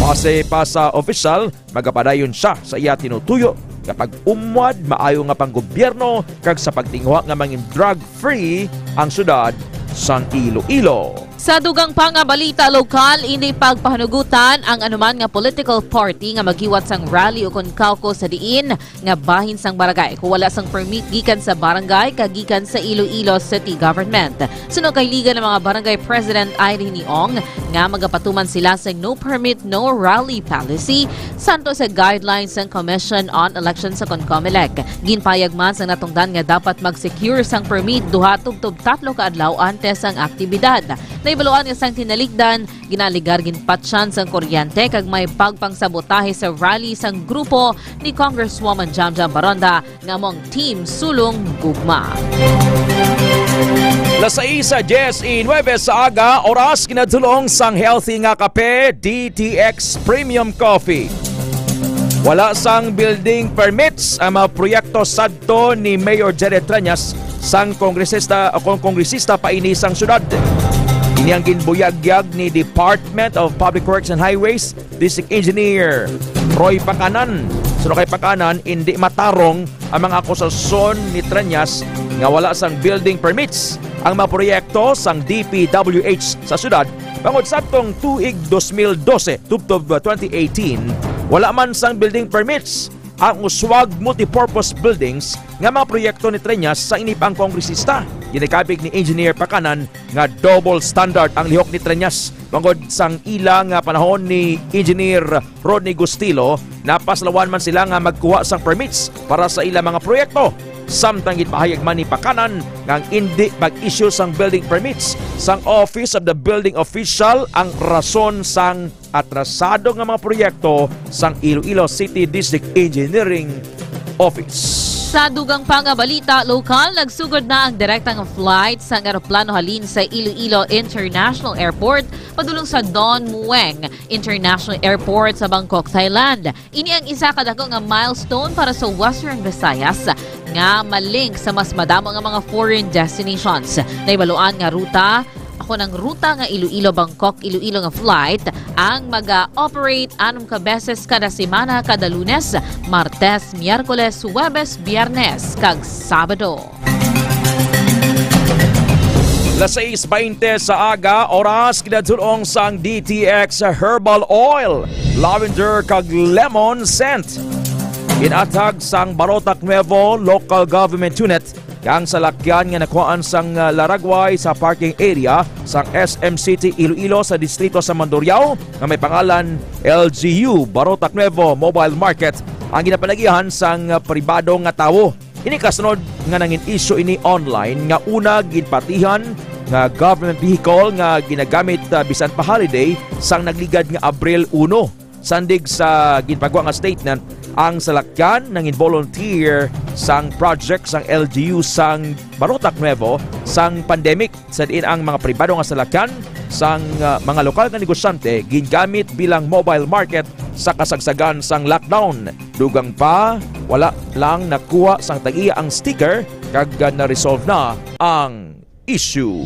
Base pa sa opisyal, magapadayon siya sa iya tinutuyo nga pag-umwad maayo nga panggobyerno kag sa pagtinguha nga mangin drug-free ang siyudad sang Iloilo. Sa dugang pa nga balita lokal, indi pagpahanugutan ang anuman nga political party nga maghiwat sang rally ukon caucus sa diin nga bahin sang barangay kung wala sang permit gikan sa barangay kag gikan sa Iloilo City Government. Suno kay Liga ng mga Barangay President Irene Ong nga magapatuman sila sa no permit, no rally policy santo sa guidelines sang Commission on Elections sa kon Comelec. Ginpayag man sang natungdan nga dapat mag-secure sang permit duha tubtob tatlo ka adlaw antes ang aktibidad. Nahibaluan nga sang tinalikdan, ginaligar ginpatyan sang kuryente kag may pagpangsabotahe sa rally sang grupo ni Congresswoman Jamjam Baronda nga amo ang Team Sulong Gugma. Las sais sa diyes y nuebe sa aga, oras ginadulong sang healthy nga kape, D T X Premium Coffee. Wala sang building permits ang mga proyekto sadto ni Mayor Jerry Treñas sang kongresista o kon kongresista pa ini sang syudad. Ini ang ginbuyagyag ni Department of Public Works and Highways District Engineer Roy Pacanan. Suno kay Pacanan, indi matarong ang mga akusasyon ni Treñas nga wala sang building permits ang mga proyekto sang D P W H sa syudad, bangod sadtong tuig dos mil dose tubtob twenty eighteen, wala man sang building permits ang uswag multipurpose buildings nga mga proyekto ni Treñas sa ini pa ang kongresista. Ginakabig ni Engineer Pacanan nga double standard ang lihok ni Treñas. Bangod sang ila nga panahon ni Engineer Rodney Gustilo, napaslawan man sila nga magkuha sang permits para sa ila mga proyekto. Samtang ginpahayag man ni Pacanan nga ang indi pag-issue sang building permits sang Office of the Building Official ang rason sang atrasado nga mga proyekto sang Iloilo City District Engineering Office. Sa dugang pa nga balita lokal, nagsugod na ang direktang flight sang eroplano halin sa Iloilo International Airport padulong sa Don Mueang International Airport sa Bangkok, Thailand. Ini ang isa ka dako nga milestone para sa Western Visayas nga malink sa mas madamo nga mga foreign destinations. Nahibaluan nga ruta, ako nang ruta nga Iloilo-Bangkok-Iloilo nga flight ang maga-operate anom ka beses kada semana, kada Lunes, Martes, Miyerkules, Huwebes, Biyernes, kag Sabado. Las sais baynte sa aga, oras ginadulong sang D T X Herbal Oil, Lavender kag Lemon Scent. Ginatag sang Barotac Nuevo Local Government Unit ang salakyan nga nakuhaan sang, ah, laragway sa parking area sang S M City Iloilo sa distrito sa Mandurriao nga may pangalan L G U Barotac Nuevo Mobile Market ang ginapalagihan sang, ah, pribado nga tawo. Ini kasunod nga nangin-issue ini online nga una ginpatihan nga government vehicle nga ginagamit, ah, bisan pa holiday sang nagligad nga Abril uno. Sandig sa ginpagwa nga statement, ang salakyan nangin-volunteer sang project sang L G U sang Barotac Nuevo sang pandemic, sa diin ang mga pribado nga salakyan sang, ah, mga lokal nga negosyante gingamit bilang mobile market sa kasagsagan sang lockdown. Dugang pa, wala lang nakuha sang tag-iya ang sticker kag, ah, na-resolve na ang issue.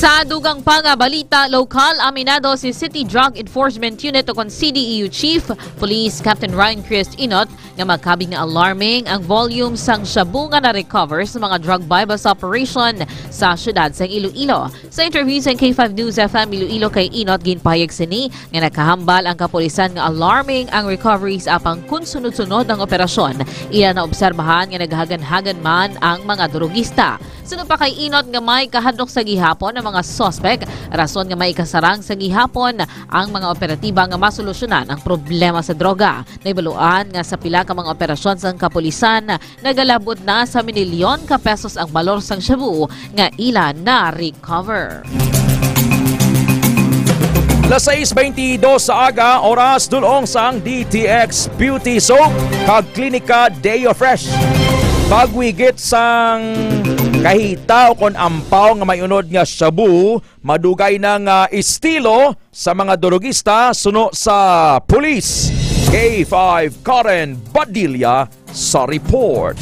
Sa dugang pa nga balita lokal, aminado si City Drug Enforcement Unit o kon C D E U Chief Police Captain Ryan Chris Inot nga makabig nga alarming ang volume sang shabu nga na-recover sa mga drug buy-bust operation sa siyudad sang Iloilo. Sa interview sang K five News F M Iloilo kay Inot, ginpahayag sini nga nakahambal ang kapulisan nga alarming ang recoveries, apang kun sunod-sunod ang operasyon, ila naobserbahan nga naghaganhagan man ang mga durugista. Suno pa kay Inot nga may kahadlok sa gihapon ang mga suspek, rason nga may ikasarang sa gihapon ang mga operatiba nga masolusyonan ang problema sa droga. Nahibaluan nga sa pila ka mga operasyon sang kapulisan, nagalabot na sa minilyon ka pesos ang balor sang shabu nga ila na-recover. Las sais beintidos sa aga, oras dulong sang D T X Beauty Soap kag Clinica Deo Fresh. Pagwigit sang kahita o kon ampaw nga may unod nga shabu, madugay na nga estilo sa mga durugista suno sa pulis. K five Karen Badilla sa report.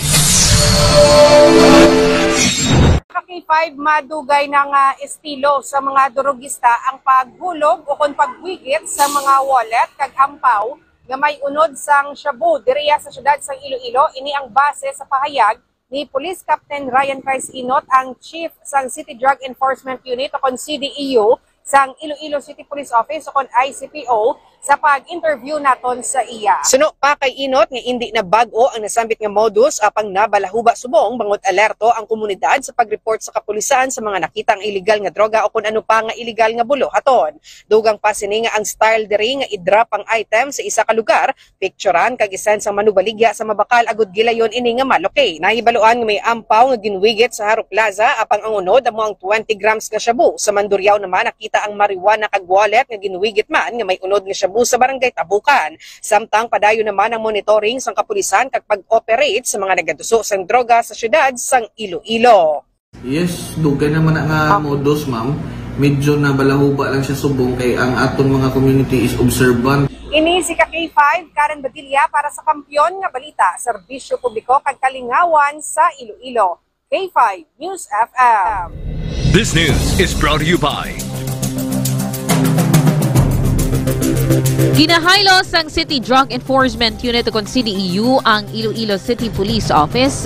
Sa K five, madugay na nga estilo sa mga durugista ang paghulog o kon pagwigit sa mga wallet kag ampaw nga may unod sang shabu diriya sa siyudad sang Iloilo. Ini ang base sa pahayag ni Police Captain Ryan Price Inot, ang Chief sang City Drug Enforcement Unit o kon C D E U sang Iloilo City Police Office o kon I C P O, sa pag-interview naton sa iya. Suno pa kay Inot nga indi na bag-o ang nasambit nga modus, apang nabalahuba subong bangod alerto ang komunidad sa pag-report sa kapulisan sa mga nakita ang iligal nga droga o kon ano pa nga iligal nga bulohaton. Dugang pa sini nga ang style diri nga i-drop ang item sa isa ka lugar, picturan kag i-send sang manubaligya sa mabakal agud gilayon ini nga ma-locate. Nahibaluan nga may ampaw nga ginwigit sa Haro Plaza, apang ang unod amo ang twenty grams nga shabu. Sa Mandurriao naman, nakita ang marijuana kag wallet nga ginwigit man nga may unod nga shabu sa Barangay Tabukan. Samtang padayon naman ang monitoring sang kapulisan kag pag-operate sa mga nagaduso sang droga sa siyudad sang Iloilo. Yes, dugay naman na nga Ah. modus, ma'am. Medyo nabalahuba lang siya subong kay ang aton mga community is observant. Ini si ka K five, Karen Badilla para sa Kampiyon nga Balita, Serbisyo Publiko kag Kalingawan sa Iloilo. K five News F M. This news is brought to you by Ginahaylo sang City Drug Enforcement Unit o kon C D E U ang Iloilo City Police Office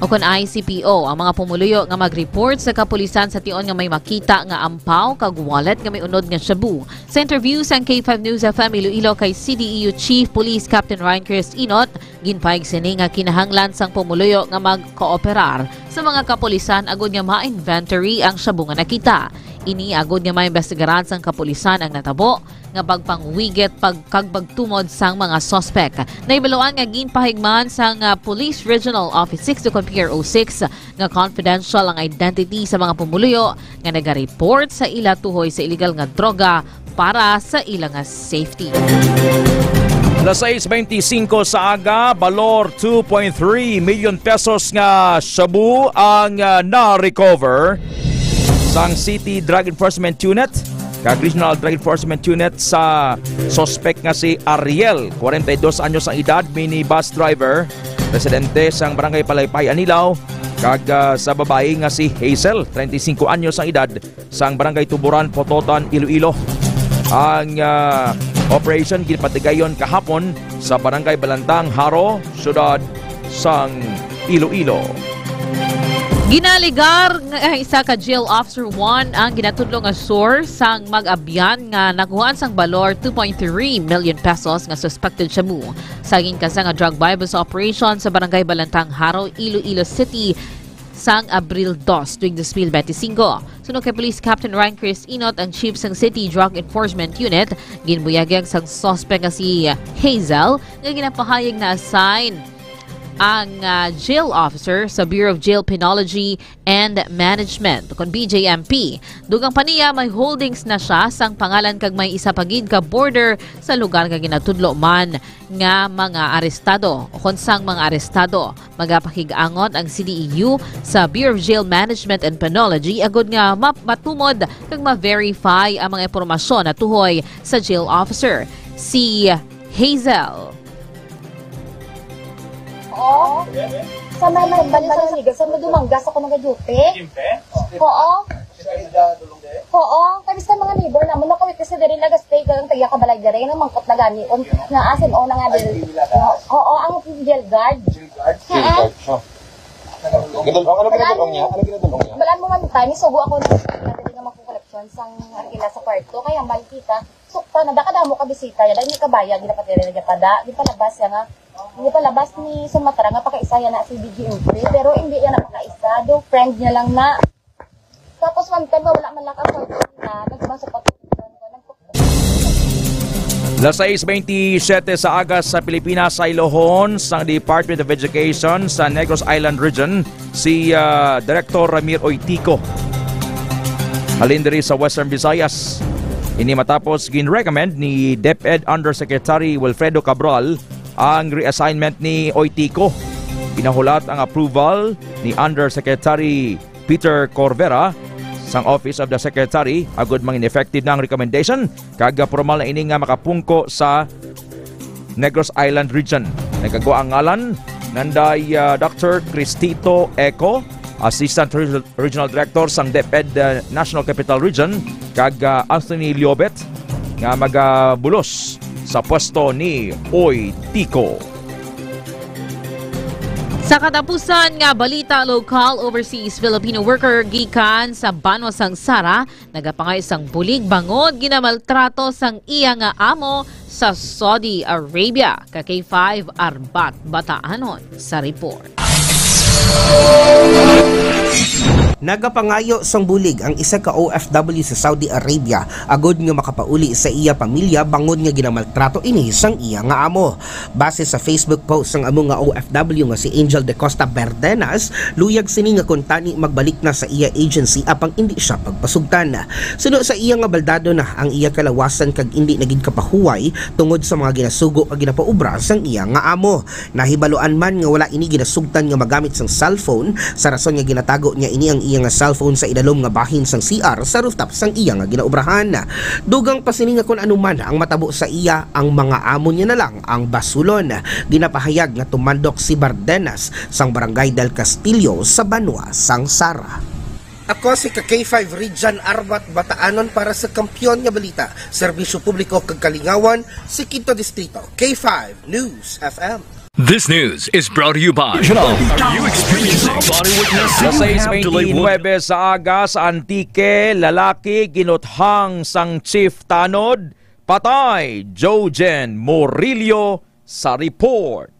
o kon I C P O ang mga pumuluyo nga mag-report sa kapulisan sa tion nga may makita nga ampaw kag wallet nga may unod nga shabu. Sa interview sang K five News F M Iloilo kay C D E U Chief Police Captain Ryan Chris Inot, ginpahayag sini nga kinahanglan sang pumuluyo nga magkooperar sa mga kapulisan agud nga ma-inventory ang shabu nga nakita. Ini agud nga maimbestigaran sang kapulisan ang natabo nga pagpangwigit pag-, kag pagtumod sang mga suspek. Nahibaluan nga ginpahigman sang, ah, Police Regional Office six o kon P R O six nga confidential ang identity sa mga pumuluyo nga naga-report sa ila tuhoy sa iligal nga droga para sa ila nga safety. Las sais beintisinko sa aga, balor two point three million pesos nga shabu ang, ah, na-recover sang City Drug Enforcement Unit kag Regional Drug Enforcement Unit sa suspek nga si Ariel, kwarenta y dos anyos ang edad, minibus driver, residente sang Barangay Palaypay, Anilao, kag, ah, sa babayi nga si Hazel, treinta y cinco anyos ang edad, sang Barangay Tuburan, Pototan, Iloilo. Ang, ah, operation ginpatigayon kahapon sa Barangay Balantang, Jaro, siyudad sang Iloilo. Ginaligar nga isa ka jail officer one ang ginatudlo nga source sang mag-abyan nga nakuhaan sang balor two point three million pesos nga suspected shabu sa ginkasa nga drug buy-bust operation sa Barangay Balantang, Jaro, Iloilo City sang Abril dos tuig dos mil benti singko. Suno kay Police Captain Ryan Chris Inot, ang chief sang City Drug Enforcement Unit, ginbuyagan sang suspect nga si Hazel nga ginapahayag na assign ang, ah, jail officer sa Bureau of Jail Penology and Management, kon B J M P. Dugang pa niya, may holdings na siya sang pangalan kag may isa pa gid ka border sa lugar nga ginatudlo man nga mga arestado o kon sang mga arestado. Magapakig-angot ang C D E U sa Bureau of Jail Management and Penology agud nga ma-, matumod kag ma-verify ang mga impormasyon natuhoy sa jail officer, si Hazel. Oo. Sa may, may balik sa Liga, sa Dumangga sa ako nag-duty? Oo. Oo, kami sa mga neighbor naman, nakawit kasi diri nag-stay ka ang taga kabalay diri, nga mangkot na gani, um, nga asin o na nga diri. Oo, ang jail guard. Jail guard. Ginadul-, ano ginadulong niya? Ano ginadulong niya? Balaan mo man tayo, sugo ako ng diri nga magkukoleksyon sang arkila sa kwarto, kaya balik kita. Sukta na, daka damo ka bisita, ya, dahil may kabaya, ginapatira na niya pada, di palabas siya nga, di palabas ni Sumatra nga pakaisa ya na si B G M P, pero hindi ya na pakaisa, do friend niya lang na. Tapos one time, wala man lang ka afford na, nagmasok pa. Las sais bentisiete sa aga sa Pilipinas, sa ilohon sang Department of Education sa Negros Island Region, si ah, Director Ramir Oitico. Halin diri sa Western Visayas. Ini matapos gin-recommend ni DepEd Undersecretary Wilfredo Cabral ang reassignment ni Oitico. Pinahulat ang approval ni Undersecretary Peter Corvera sang Office of the Secretary agud mangin effective na ang recommendation kag formal na ini nga makapungko sa Negros Island Region. Nagkagwa ang ngalan nanday ah, Doctor Cristito Eco, Assistant Reg- Regional Director sang DepEd ah, National Capital Region, kag ah, Anthony Liobet nga magabulos sa pwesto ni Oy Tico. Sa katapusan nga balita, lokal overseas Filipino worker gikan sa banwa sang Sara nagapangayo sang bulig bangod ginamaltrato sang iya nga amo sa Saudi Arabia. Ka K five Arbat Bataanon sa report. Nagapangayo sang bulig ang isa ka O F W sa Saudi Arabia agod nga makapauli sa iya pamilya bangod nga ginamaltrato ini sang iya nga amo. Base sa Facebook post sang amo nga O F W nga si Angel De Costa Berdenas, luyag sini nga kuntani magbalik na sa iya agency apang indi siya pagpasugtan. Suno sa iya nga baldado na ang iya kalawasan kag indi na gid kapahuway tungod sa mga ginasugo kag ginapaubra sang iya nga amo. Nahibaluan man nga wala ini ginasugtan nga magamit sang cellphone, sa rason nga ginatago niya ini ang iya nga cellphone sa idalom nga bahin sang C R sa rooftop sang iya nga ginaobrahan. Dugang pa sini nga kon ano man ang matabo sa iya, ang mga amo niya na lang ang basulon. Ginapahayag nga tumandok si Bardenas sang Barangay Del Castillo sa banwa sang Sara. Ako si ka K five Region Arbat Bataanon para sa Kampiyon nga Balita, Serbisyo Publiko kag Kalingawan, Sikito Distrito, K five News F M. This news is brought to you by. Are you experiencing body weakness? Do you have delayed Sa sais bentisinuebe sa aga sa Antique, lalaki ginuthang sang chief tanod, patay, Jojen Murillo sa report.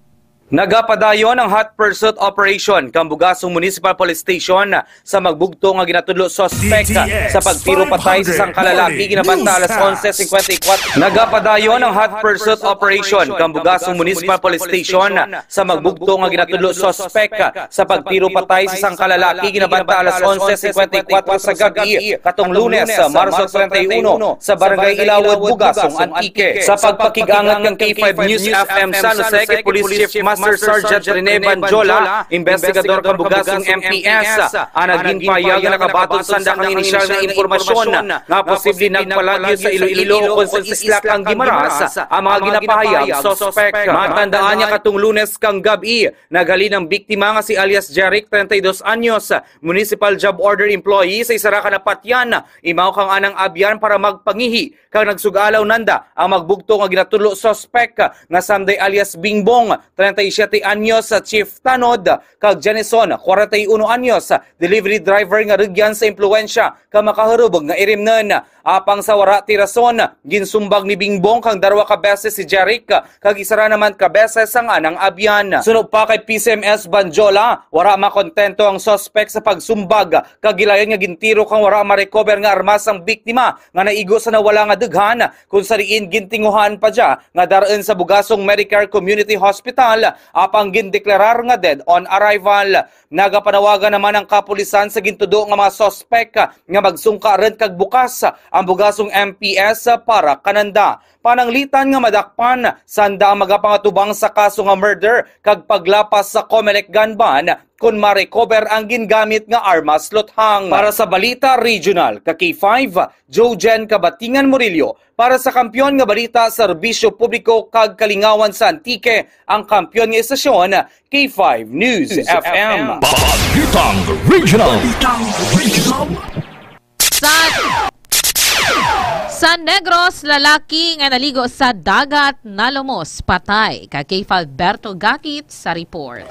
Nagapadayon ang hot pursuit operation kang Bugasong Municipal Police Station sa magbugto nga ginatudlo suspek sa pagtiro patay sa isang kalalaki ginabanta alas onse cincuenta y cuatro. Nagapadayon ang hot pursuit operation kang Bugasong Municipal Police Station sa magbugto nga ginatudlo suspek sa pagtiro patay sa isang kalalaki ginabanta alas onse cincuenta y cuatro sa gabi katong Lunes, Marso treinta y uno, sa Barangay Ilawod, Bugasong, Antique. Sa pagpakig-angat kang K five News F M San Jose kay Police Chief Master Sergeant Rene Banjola, investigador kang Bugasong M P S, ang naging pahayag nga nakabaton sanda kang inisyal nga impormasyon nga posible nagpalagyo sa Iloilo o sa isla kang Guimaras ang mga ginapahayag suspek. Matandaan niya katong Lunes kang gabi, naghalin ang biktima nga si alias Jeric, treinta y dos anyos, municipal job order employee sa isa ra ka napatyan, imaw kang anang abyan para magpangihi kag nagsug-alaw nanda ang magbugto nga ginatudlo suspek nga Sanday alias Bingbong, treinta y siete anyos, chief tanod, kag Jenison, kwarenta y uno anyos, delivery driver nga rugyan sa impluwensya kag makahurubog nga irimnon. Apang sa wara ti rason, ginsumbag ni Bingbong kang darwa ka beses si Jeric kag isa ra naman ka beses ang anang abyan. Suno pa kay P C M S Banjola, wara makontento ang suspek sa pagsumbag kag gilayon nga gintiro kang wara ma-recover nga armas ang biktima nga naigo sa nawala nga dughan, kung sa diin gintinguhaan pa dya nga dar-on sa Bugasong Medicare Community Hospital apang gindeklarar nga dead on arrival. Nagapanawagan naman ang kapulisan sa gintudo nga mga suspek nga magsungka run kag bukas ang Bugasong M P S para kananda. Pananglitan nga madakpan sanda ang magapangatubang sa kaso nga murder kag paglapas sa Comelec gun ban kon ma-recover ang gingamit nga armas luthang. Para sa Balita Regional, ka K five, Jojen Kabatingan Murillo, para sa Kampiyon nga Balita, Serbisyo Publiko kag Kalingawan sa Antique, ang kampiyon nga istasyon, K five News F M. Balitang Regional. Sa, sa Negros, lalaki nga naligo sa dagat nalumos patay. Ka K five Berto Gakit sa report.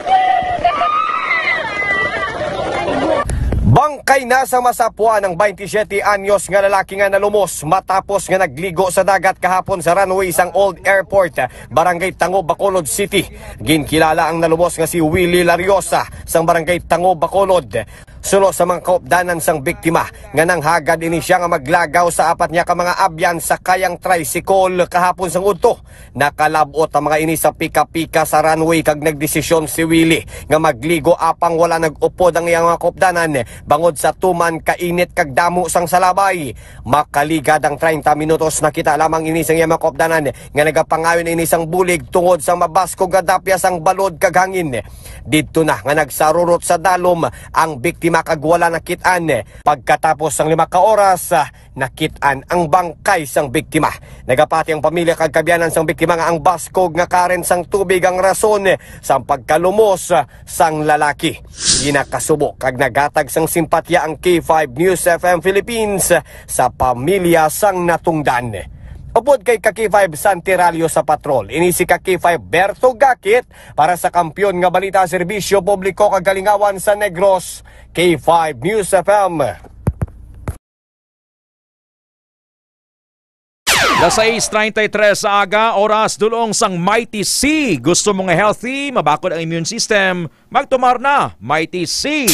Bangkay na sa masapuan ang twenty-seven anyos nga lalaki nga nalumos matapos nga nagligo sa dagat kahapon sa runway sang Old Airport, Barangay Tango, Bacolod City. Ginkilala ang nalumos nga si Willie Lariosa sang Barangay Tango, Bacolod. Suno sa mga kaupdanan sang biktima nga nanghagad ini siya nga maglagaw sa apat niya ka mga abyan sa kayang tricycle kahapon sang udto. Nakalab-ot ang mga ini sa pika-pika sa runway kag nagdesisyon si Willie nga magligo apang wala nag-upod ang iyang mga kaupdanan bangod sa tuman, kainit kag damo sang salabay. Makaligad ang treinta minutos, nakita lamang ini sang iyang mga kaupdanan nga nagapangayon ini sang bulig tungod sa mabaskog nga dapya sang balod kag hangin. Didto na nga nagsarurot sa dalom ang biktima kag wala nakit-an. Pagkatapos sang lima ka oras, nakit-an ang bangkay sang biktima. Nagapati ang pamilya kag kaabyanan sang biktima nga ang baskog nga current sang tubig ang rason sang pagkalumos sang lalaki. Ginakasubo kag naghatag sang simpatya ang K five News F M Philippines sa pamilya sang natungdan. Upod kay ka K five Santiralio sa patrol, ini si ka K five Berto Gakit para sa Kampiyon nga Balita, Serbisyo Publiko kag Kalingawan sa Negros, K five News F M. Alas sais treinta y tres sa aga, oras dulong sang Mighty C. Gusto mo nga healthy, mabakod ang immune system, magtumar na Mighty C.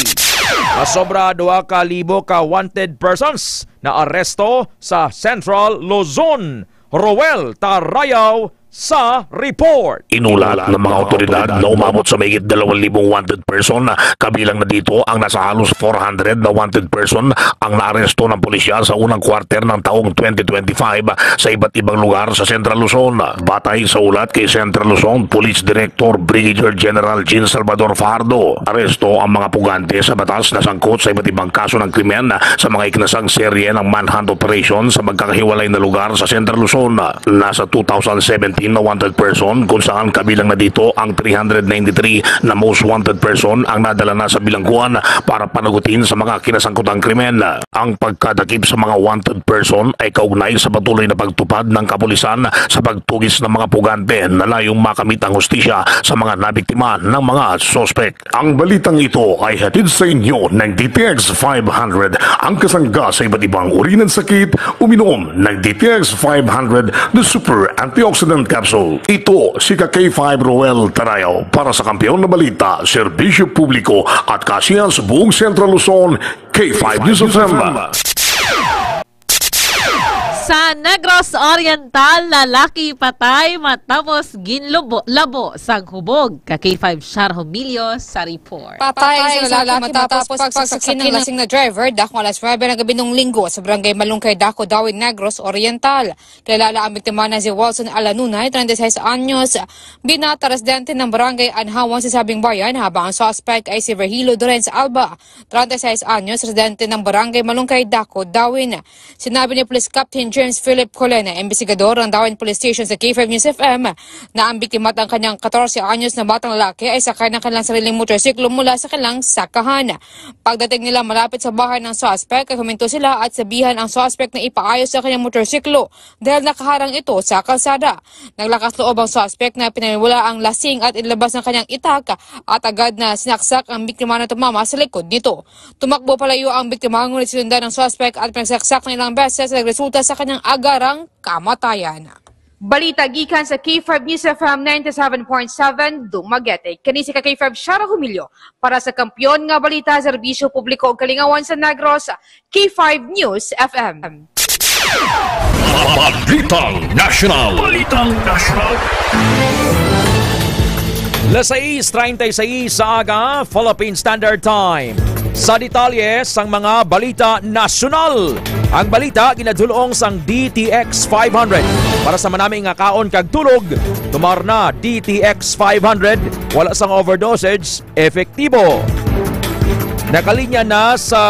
Masobra duha ka libo ka wanted persons na aresto sa Central Luzon. Roel Tarayaw sa report. Inulat ng mga awtoridad na umabot sa mahigit dalawang libong wanted person, kabilang na dito ang nasa halos four hundred na wanted person ang naaresto ng pulisya sa unang quarter ng taong twenty twenty-five sa iba't ibang lugar sa Central Luzon. Batay sa ulat kay Central Luzon Police Director Brigadier General Jean Salvador Fajardo, aresto ang mga pugante sa batas na sangkot sa iba't ibang kaso ng krimen sa mga ikinasang serye ng manhunt operation sa magkakahiwalay na lugar sa Central Luzon. Nasa two thousand seventeen na wanted person, kung saan kabilang na dito ang three hundred ninety-three na most wanted person ang nadala na sa bilangguan para panagutin sa mga kinasangkutang krimen. Ang pagkadakip sa mga wanted person ay kaugnay sa patuloy na pagtupad ng kapulisan sa pagtugis ng mga pugante na layong makamit ang hustisya sa mga nabiktima ng mga suspek. Ang balitang ito ay hatid sa inyo ng D T X five hundred, ang kasangga sa iba't ibang uri ng sakit. Uminom ng D T X five hundred, the super antioxidant capsule. Ito si ka K five Roel Tarayaw para sa Kampiyon na Balita, Serbisyo Publiko at Kasiyahan sa buong Central Luzon, K five News F M. Sa Negros Oriental, lalaki patay matapos ginlubo-, labo sang hubog. Ka K five Shar Humilio sa report. Patay ang isa lalaki matapos pagsaksakin ng lasing na driver dakong alas nuebe ng gabi nung Linggo sa Barangay Malungkay, Daco, Dawi, Negros Oriental. Kilala ang biktima na si Wilson Alanunay, treinta y seis anyos, binata residente ng Barangay Anhawan sa Sabing Bayan, habang ang suspect ay si Virgilio Dorens Alba, treinta y seis anyos, residente ng Barangay Malungkay, Daco, Dawin. Sinabi ni Police Captain James Philip Colena, imbestigador ng Dawin Police Station sa K five News F M, na ang biktima at ang kanyang katorse anyos na batang lalaki ay sakay ng kanilang sariling motorsiklo mula sa kanilang sakahan. Pagdating nila malapit sa bahay ng suspect, ay huminto sila at sinabihan ang suspect na ipaayos ang kanyang motorsiklo dahil nakaharang ito sa kalsada. Naglakas loob ang suspect na pinaniwala ang lasing at inilabas ang kanyang itak at agad na sinaksak ang biktima na tumama sa likod nito. Tumakbo palayo ang biktima, ngunit sinundan ng suspect at pinagsaksak ng ilang beses na nagresulta sa kanyang agarang kamatayan. Balita gikan sa K five News F M ninety-seven point seven Dumaguete. Kini si ka K five Shara Humilio para sa Kampiyon nga Balita, Serbisyo Publiko ug Kalingawan sa Negros, K five News F M. Balitang National. Balitang National. Alas sais treinta y seis sa aga, Philippine Standard Time. Sa detalye sang mga balita nasyonal, ang balita ginadulong sang D T X five hundred. Para sa manami nga kaon kag tulog, tumar na D T X five hundred, wala sang overdosage, epektibo. Nakalinya na sa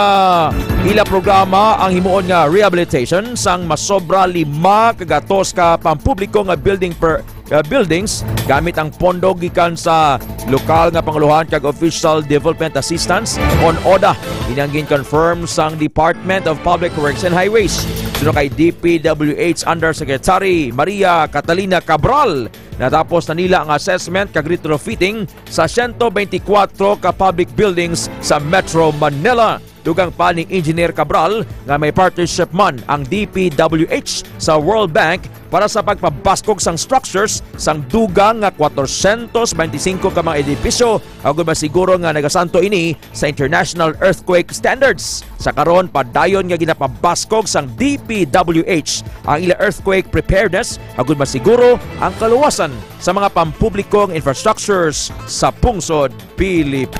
ila programa ang himuon nga rehabilitation sang masobra lima ka gatos ka pampubliko nga building per uh, buildings gamit ang pondo gikan sa lokal nga panguluhan kag Official Development Assistance on ODA. Ini ang gin-confirm sang Department of Public Works and Highways. Suno kay D P W H Undersecretary Maria Catalina Cabral, natapos na nila ang assessment kag retrofitting sa siyento bentikuwatro ka public buildings sa Metro Manila. Dugang pa ni Engineer Cabral nga may partnership man ang D P W H sa World Bank para sa pagpabaskog sang structures sang dugang nga kwatrosyentos benti singko ka mga edipisyo, agud masiguro nga nagasanto ini sa international earthquake standards. Sa karon, padayon nga ginapabaskog sang D P W H ang ila earthquake preparedness, agud masiguro ang kaluwasan sa mga pampublikong infrastructures sa pungsod Pilip-,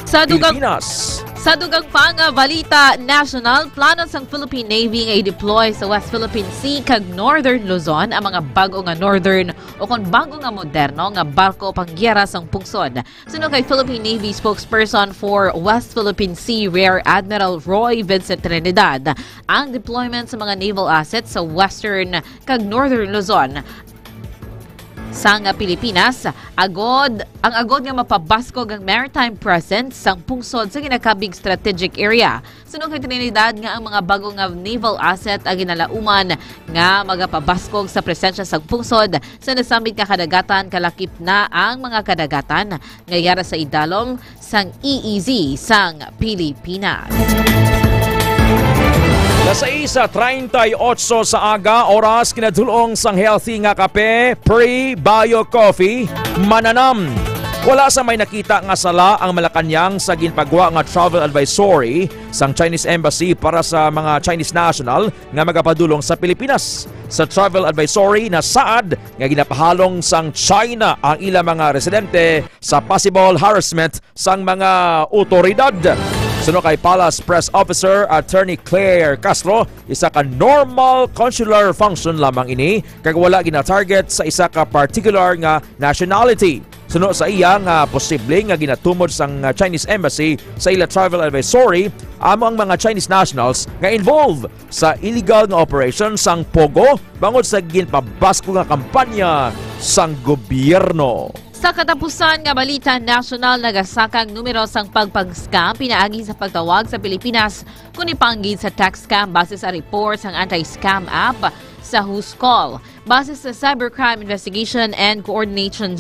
Sa dugang Pilipinas. Sa dugang pa nga balita nasyonal, plano sang Philippine Navy nga i-deploy sa West Philippine Sea kag Northern Luzon ang mga bag-o nga northern o kon bag-o nga moderno nga barko panggiyera sang pungsod. Suno kay Philippine Navy spokesperson for West Philippine Sea, Rear Admiral Roy Vincent Trinidad, ang deployment sa mga naval assets sa Western kag Northern Luzon sang Pilipinas, agod, ang agod nga mapabaskog ang maritime presence sang pungsod sa ginakabig strategic area. Suno kay Trinidad nga ang mga bag-o nga naval asset ang ginalauman nga magapabaskog sa presensya sang pungsod sa nasambit nga kadagatan, kalakip na ang mga kadagatan nga yara sa idalom sang E E Z sang Pilipinas. Alas sais treinta y ocho sa aga, oras kinadulong sang healthy nga kape, Pre Bio Coffee, Mananam. Wala sa may nakita nga sala ang Malacañang sa ginpagwa nga travel advisory sang Chinese Embassy para sa mga Chinese national nga magapadulong sa Pilipinas. Sa travel advisory, nasaad nga ginapahalong sang China ang ila mga residente sa possible harassment sang mga otoridad. Suno kay Palace Press Officer Attorney Claire Castro, isa ka normal consular function lamang ini kag wala gina-target sa isa ka particular nga nationality. Suno sa iya nga posible nga ginatumod sang Chinese Embassy sa ila travel advisory amo ang mga Chinese nationals nga involved sa illegal nga operation sang POGO bangod sa ginpabaskog nga kampanya sang gobyerno. Sa katapusan nga balita nasyonal, nagasaka ang numero sang pagpang-scam pinaagi sa pagtawag sa Pilipinas kon ipanggid sa tax scam base sa report sang anti-scam app sa Who's Call. Base sa Cybercrime Investigation and Coordination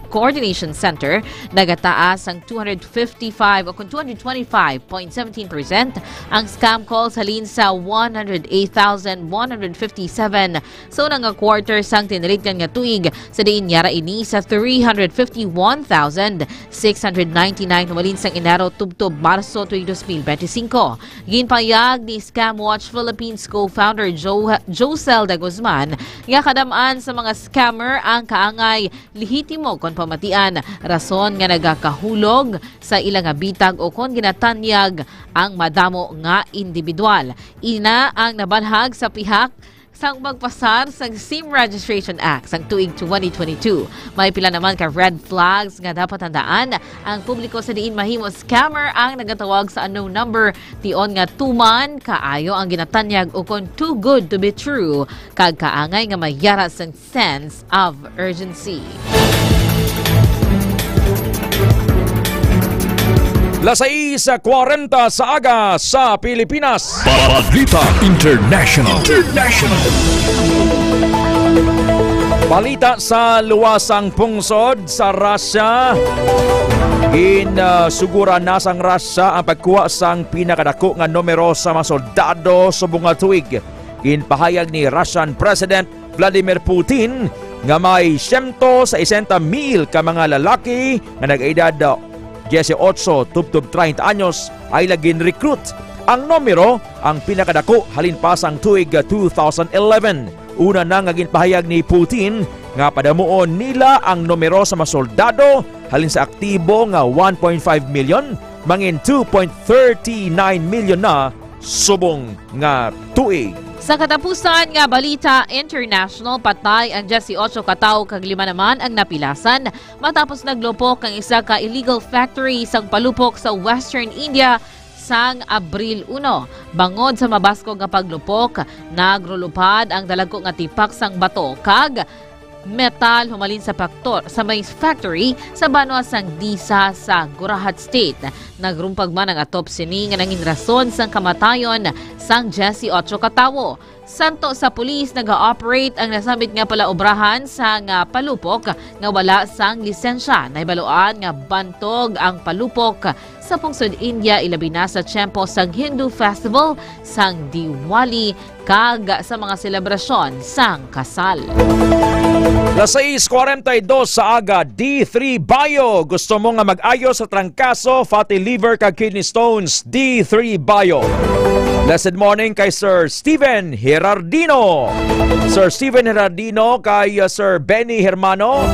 Coordination Center, nagataas ang two hundred fifty-five o kon two hundred twenty-five point seventeen percent ang scam calls halin sa one hundred eight thousand one hundred fifty-seven sa una nga quarter sang tinalikdan nga tuig, sa diin yara ini sa three hundred fifty-one thousand six hundred ninety-nine humalin sang Enero tubtob Marso tuig dos mil benti singko. Ginpayag ni Scam Watch Philippines co-founder Jo-, Josel de Guzman nga kadam-an sa mga scammer ang kaangay lehitimo kon pamatian, rason nga nagakahulog sa ila nga bitag o kon ginatanyag ang madamo nga indibidwal. Ina ang nabanhag sa pihak sang pagpasar sang SIM Registration Act sang tuig twenty twenty-two. May pila naman ka red flags nga dapat tandaan ang publiko sa diin mahimo scammer ang nagatawag sa unknown number, tion nga tuman kaayo ang ginatanyag ukon too good to be true, kag kaangay nga mayara sang sense of urgency. Las sais kwarenta sa aga sa Pilipinas. Balita International. International. Balita sa luwasang pungsod sa Russia. Ginsuguran na sang Russia ang pagkuha sang pinakadako nga numero sa mga soldado subong nga tuig. Ginpahayag ni Russian President Vladimir Putin nga may siyento sesenta mil ka mga lalaki nga nag-edad, ah, dieciocho tubtob treinta anyos ay lagin recruit. Ang numero ang pinakadako halin pa sang tuig, ah, two thousand eleven. Una na nga ginpahayag ni Putin nga padamuon nila ang numero sa mga soldado halin sa aktibo nga one point five million, mangin two point thirty nine million na subong nga tuig. Sa katapusan nga balita international, patay ang dieciocho ka tawo kag lima naman ang napilasan matapos naglupok ang isa ka illegal factory sang palupok sa Western India sang Abril uno. Bangod sa mabaskog nga paglupok, nagrulupad ang dalagko nga tipak sang bato kag metal humalin sa paktor, sa may factory sa banwa sang Disa sa Gorahat State. Nagrumpag man ang atop sini nga nangin rason sang kamatayon sang diyes y otso ka tawo. Santo sa pulis, nag-ooperate ang nasambit nga palaobrahan sang, ah, palupok nga wala sang lisensya. Nahibaluan nga bantog ang palupok sa pungsod India, ilabi na sa tiyempo sang Hindu festival sang Diwali kag sa mga selebrasyon sang kasal. Las sais cuarenta y dos sa aga, D three Bio. Gusto mo nga mag-ayo sa trangkaso, fatty liver, kag kidney stones? D three Bio. Blessed morning kay Sir Steven Herardino. Sir Steven Herardino, kay, uh, Sir Benny Hermano.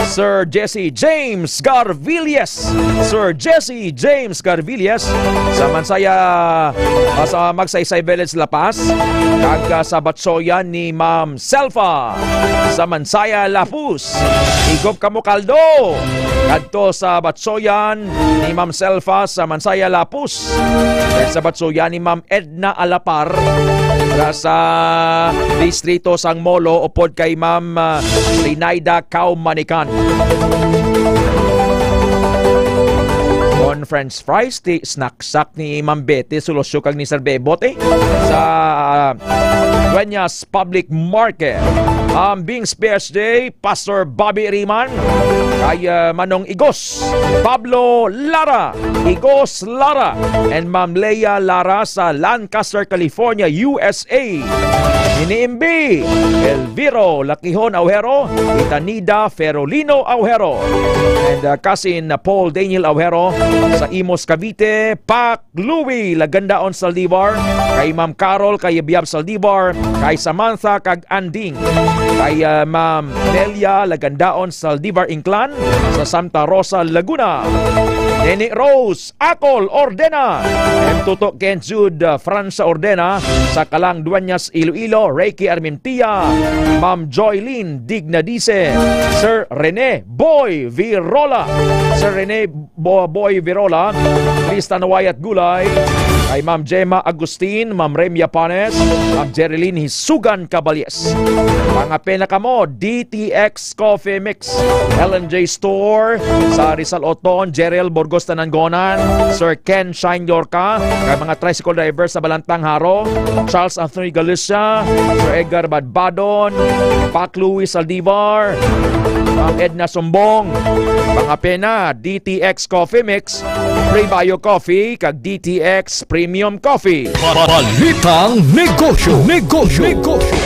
Sir Jesse James Garvillas. Sir Jesse James Garvillas sa Mansaya, uh, sa Magsaysay Village, La Paz. Kag, uh, sa Batsoyan ni Ma'am Selfa sa Mansaya, Lapus. Igop kamo kaldo. Kadto sa Batsoyan ni Ma'am Selfa sa Mansaya, Lapus. Kag sa Batsoyan ni Ma'am Edna Alapar, sa, sa distrito sang Molo, upod kay Ma'am, ah, Rinaida Kaumanikan. Conference prize, ti snack sack ni Ma'am Betty Sulosyo kag ni Sir Bebot, eh, sa, ah, Dueñas Public Market. Ang Bing's P S J, Pastor Bobby Riman, kay, ah, Manong Igos, Pablo Lara, Igos Lara, and Ma'am Leia Lara sa Lancaster, California, U S A. Nini Imbi, Elviro Lakihon Aujero, Itanida Ferolino Aujero, and, ah, cousin na Paul Daniel Aujero sa Imus, Cavite, Pak Louie Lagandaon Saldivar, kay Ma'am Carol Kayabyab Saldivar, kay Samantha kag Anding, kay, ah, Ma'am Nelia Lagandaon Saldivar Inclan sa Santa Rosa, Laguna. Nene Rose Acol Ordena, and Tuto Ken Jude, ah, Franza Ordena sa Kalang Dueñas, Iloilo, Reiki Armentia, Ma'am Joylene Dignadice, Sir Rene Boy Virola, Sir Rene Bo-, Boy Virola, Tristan Wyatt Gulay, kay Ma'am Gemma Agustin, Ma'am Remia Panes, Ma'am Jerilyn Hisugan Caballes. Mga pinakamo, D T X Coffee Mix, L and J Store, sa Rizal Oton, Jeriel Burgos Tananggonan, Sir Ken Shine Yorka, kay mga tricycle driver sa Balantang Haro, Charles Anthony Galicia, Sir Edgar Badbadon, Pac Louis Saldivar, Ma'am Edna Sumbong, mga pena, D T X Coffee Mix, Prebio Coffee, kag D T X Premium Coffee. Balitang negosyo, negosyo, negosyo.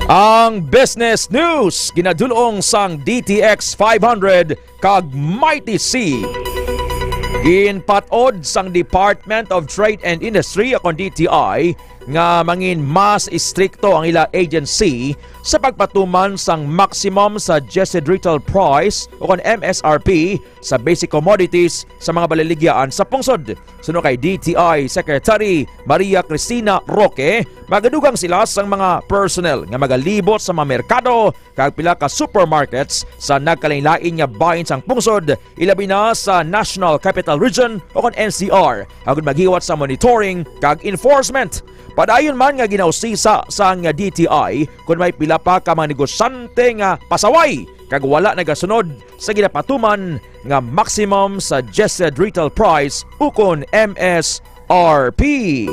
Ang business news ginadul-ong sang D T X five hundred kag Mighty C. Ginpat-od sang Department of Trade and Industry, o kon D T I, nga mangin mas istrikto ang ila agency sa pagpatuman sang maximum suggested retail price, o kon M S R P, sa basic commodities sa mga baliligyaan sa pungsod. Suno kay D T I Secretary Maria Cristina Roque, magadugang sila sang mga personnel nga magalibot sa mga merkado kag pila ka supermarkets sa nagkalainlain nga bahin sang pungsod, ilabi na sa National Capital Region, o kon N C R, agud maghiwat sa monitoring kag enforcement. Padayon man nga ginausisa sang D T I kon may pila pa ka mga negosyante nga pasaway kag wala nagasunod sa ginapatuman nga maximum suggested retail price, ukon M S R P.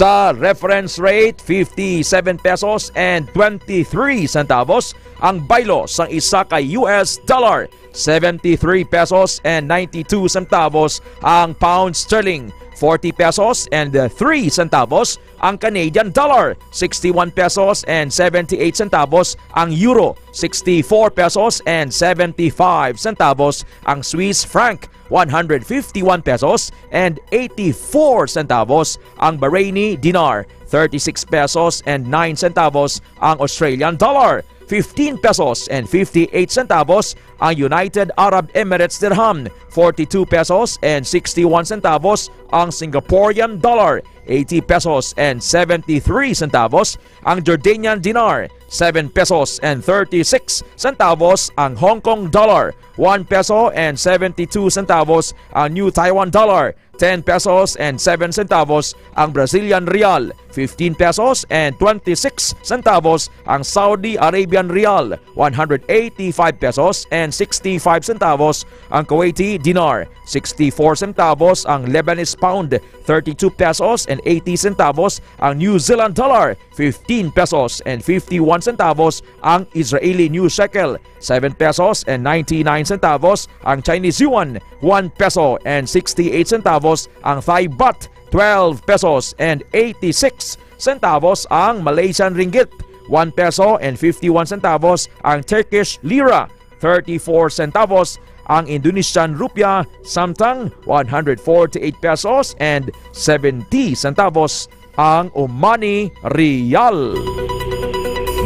Sa reference rate, fifty-seven pesos and twenty-three centavos ang baylo sang isa ka U S dollar, seventy-three pesos and ninety-two centavos ang pound sterling, forty pesos and three centavos ang Canadian dollar, sixty-one pesos and seventy-eight centavos ang euro, sixty-four pesos and seventy-five centavos ang Swiss franc, one hundred fifty-one pesos and eighty-four centavos ang Bahraini dinar, thirty-six pesos and nine centavos ang Australian dollar, fifteen pesos and fifty-eight centavos ang United Arab Emirates dirham, forty-two pesos and sixty-one centavos ang Singaporean dollar, eighty pesos and seventy-three centavos ang Jordanian dinar, seven pesos and thirty-six centavos ang Hong Kong dollar, one peso and seventy-two centavos ang New Taiwan dollar, ten pesos and seven centavos ang Brazilian real, fifteen pesos and twenty-six centavos ang Saudi Arabian real, one hundred eighty-five pesos and sixty-five centavos ang Kuwaiti dinar, sixty-four centavos ang Lebanese pound, thirty-two pesos and eighty centavos ang New Zealand dollar, fifteen pesos and fifty-one centavos ang Israeli new shekel, seven pesos and ninety-nine centavos ang Chinese yuan, one peso and sixty-eight centavos ang Thai baht, twelve pesos and eighty-six centavos ang Malaysian ringgit, one peso and fifty-one centavos ang Turkish lira, thirty-four centavos ang Indonesian rupiah, samtang one hundred forty-eight pesos and seventy centavos ang Omani Real.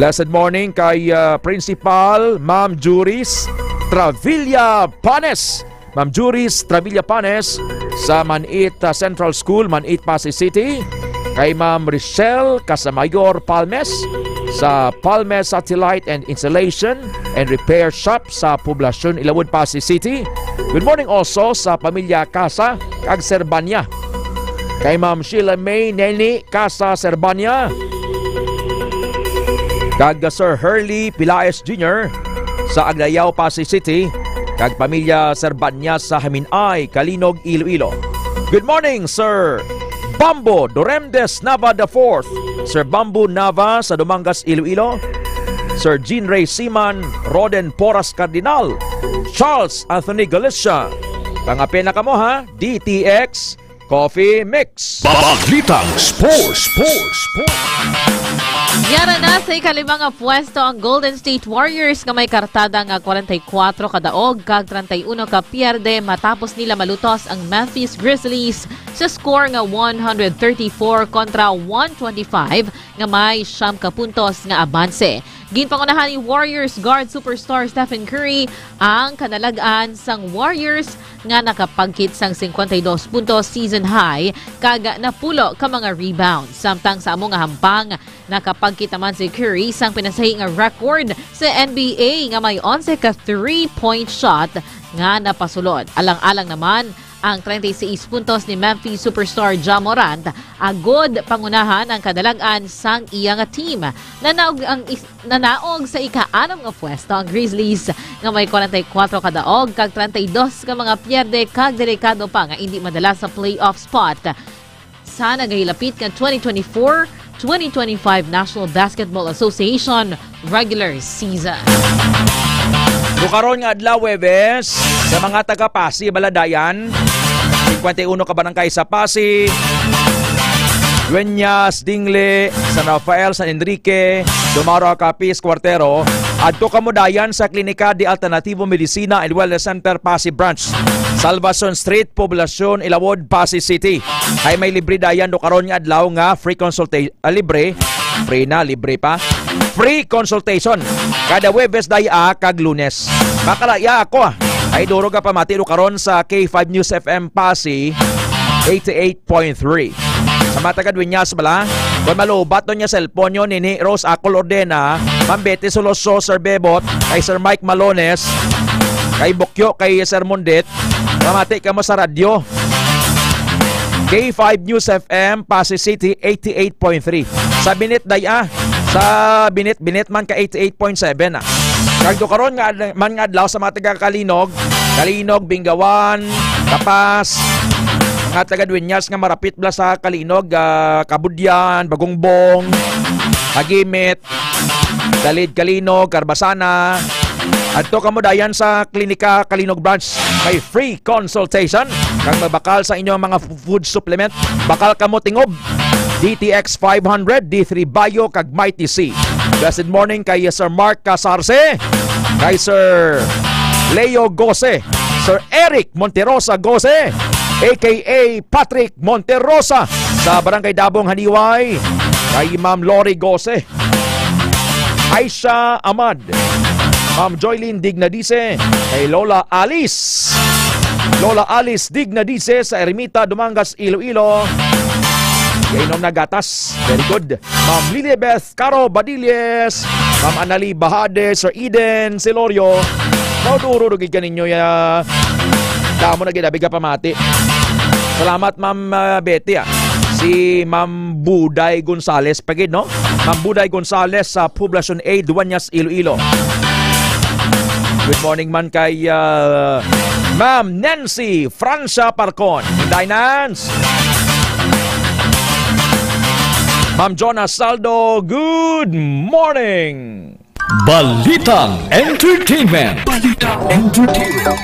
Blessed morning kay, ah, Principal Ma'am Juris Travilla Panes. Ma'am Juris Travilla Panes sa Manit, ah, Central School, Manit, Passi City. Kay Ma'am Richelle Casamayor Palmes sa Palmes Satellite and Insulation and Repair Shop sa Poblacion Ilawod, Passi City. Good morning also sa pamilya Casa kag Serbania. Kay Ma'am Sheila May Neni Casa Serbania, kag Sir Hurley Pilaes Junior sa Aglayaw, Passi City, kag pamilya Serbania sa Haminay, Calinog, Iloilo. Good morning, Sir Bambo Doremdes Nava the fourth, Sir Bambo Nava sa Dumangas, Iloilo, Sir Jean Ray Siman, Roden Porras Cardinal, Charles Anthony Galicia. Pangape na kamo, ha? D T X Coffee Mix. Balitang Sports, Sports, Sports. Yara na sa ikalima nga pwesto ang Golden State Warriors nga may kartada nga kwarenta y kuwatro ka daog kag treinta y uno ka pierde matapos nila malutos ang Memphis Grizzlies sa score nga one hundred thirty-four kontra one twenty-five nga may siyam ka puntos nga abanse. Ginpangunahan ni Warriors guard superstar Stephen Curry ang kanalag-an sang Warriors nga nakapagkit sang cincuenta y dos puntos season high kag napulo ka mga rebounds. Samtang sa amo nga hampang, nakapagkit naman si Curry sang pinasahi nga record sa N B A nga may onse ka three-point shot nga napasulod. Alang-alang naman ang treinta y seis puntos ni Memphis superstar Ja Morant, agod pangunahan ang kadalag-an sang iya nga team. Nanaog ang is-, nanaog sa ika-anom nga pwesto ang Grizzlies nga may kwarenta y kuwatro ka daog kag treinta y dos ka mga pierde kag delikado pa nga indi madala sa playoff spot sa nagahilapit nga twenty twenty-four twenty twenty-five National Basketball Association regular season. So, karon nga adlaw, Huwebes, sa mga taga Passi, Baladayan, cincuenta y uno ka barangay sa Passi, Dueñas, Dingle, San Rafael, San Enrique, Dumaroa, Capiz, Cuartero, adto kamo dayon sa Klinika de Alternativo Medicina and Wellness Center, Passi Branch, Salvacion Street, Poblacion Ilawod, Passi City. Kay may libre dayon do karon nga adlaw nga free consulta-, ah, libre. Free na, libre pa. Free consultation. Kada Huwebes day, ah, kag Lunes. Makalaya ako, ah. Ay duro ka pamati do karon sa K five News F M Passi, eighty-eight point three. Sa mga taga Dueñas bala, kung malubat nun nga cellphone nyo, nini Rose Akol Ordena, Ma'am Betty Soloso, Sir Bebot, kay Sir Mike Malones, kay Bukyo, kay Sir Mundit, mamati kamo sa radyo. K five News F M, Passi City, eighty-eight point three. Sa Binit, day, ah. Sa Binit, Binit man ka eighty-eight point seven, ah. Kag do karon nga ad-, man nga adlaw sa mga taga Calinog, Calinog, Bingawan, Kapas, mga taga Dueñas nga marapit bala sa Calinog, ah, Kabudyan, Bagongbong, Tagimit, Dalid, Calinog, Carbasana. Adto kamo dayon sa Klinika Calinog Branch. May free consultation kag mabakal sa inyong mga f-, food supplement. Bakal kamo tingob. D T X five hundred, D three Bio, kag Mighty C. Blessed morning kay Sir Mark Casarce, kay Sir Leo Gose, Sir Eric Monterosa Gose, A K A Patrick Monterosa, sa Barangay Dabong, Haniway, kay Ma'am Lori Gose, Aisha Amad, Ma'am Joylene Dignadice, kay Lola Alice. Lola Alice Dignadice sa Ermita, Dumangas, Iloilo. Kainom na gatas. Very good. Ma'am Lilibeth Caro Badilles, Ma'am Anali Bahade, Sir Eden Celorio, Mauduro gid kaninyo ya. Damo na gid abi ka pamati. Salamat, Ma'am, ah, Betty, ah. Si Ma'am Buday Gonzales pa gid, no? Ma'am Buday Gonzales sa Poblacion A, Dueñas, Iloilo. Good morning man kay, ah, Ma'am Nancy Francia Parcon. Inday, Nance. Ma'am Jonah Saldo, good morning. Balitang Entertainment. Balitang Entertainment.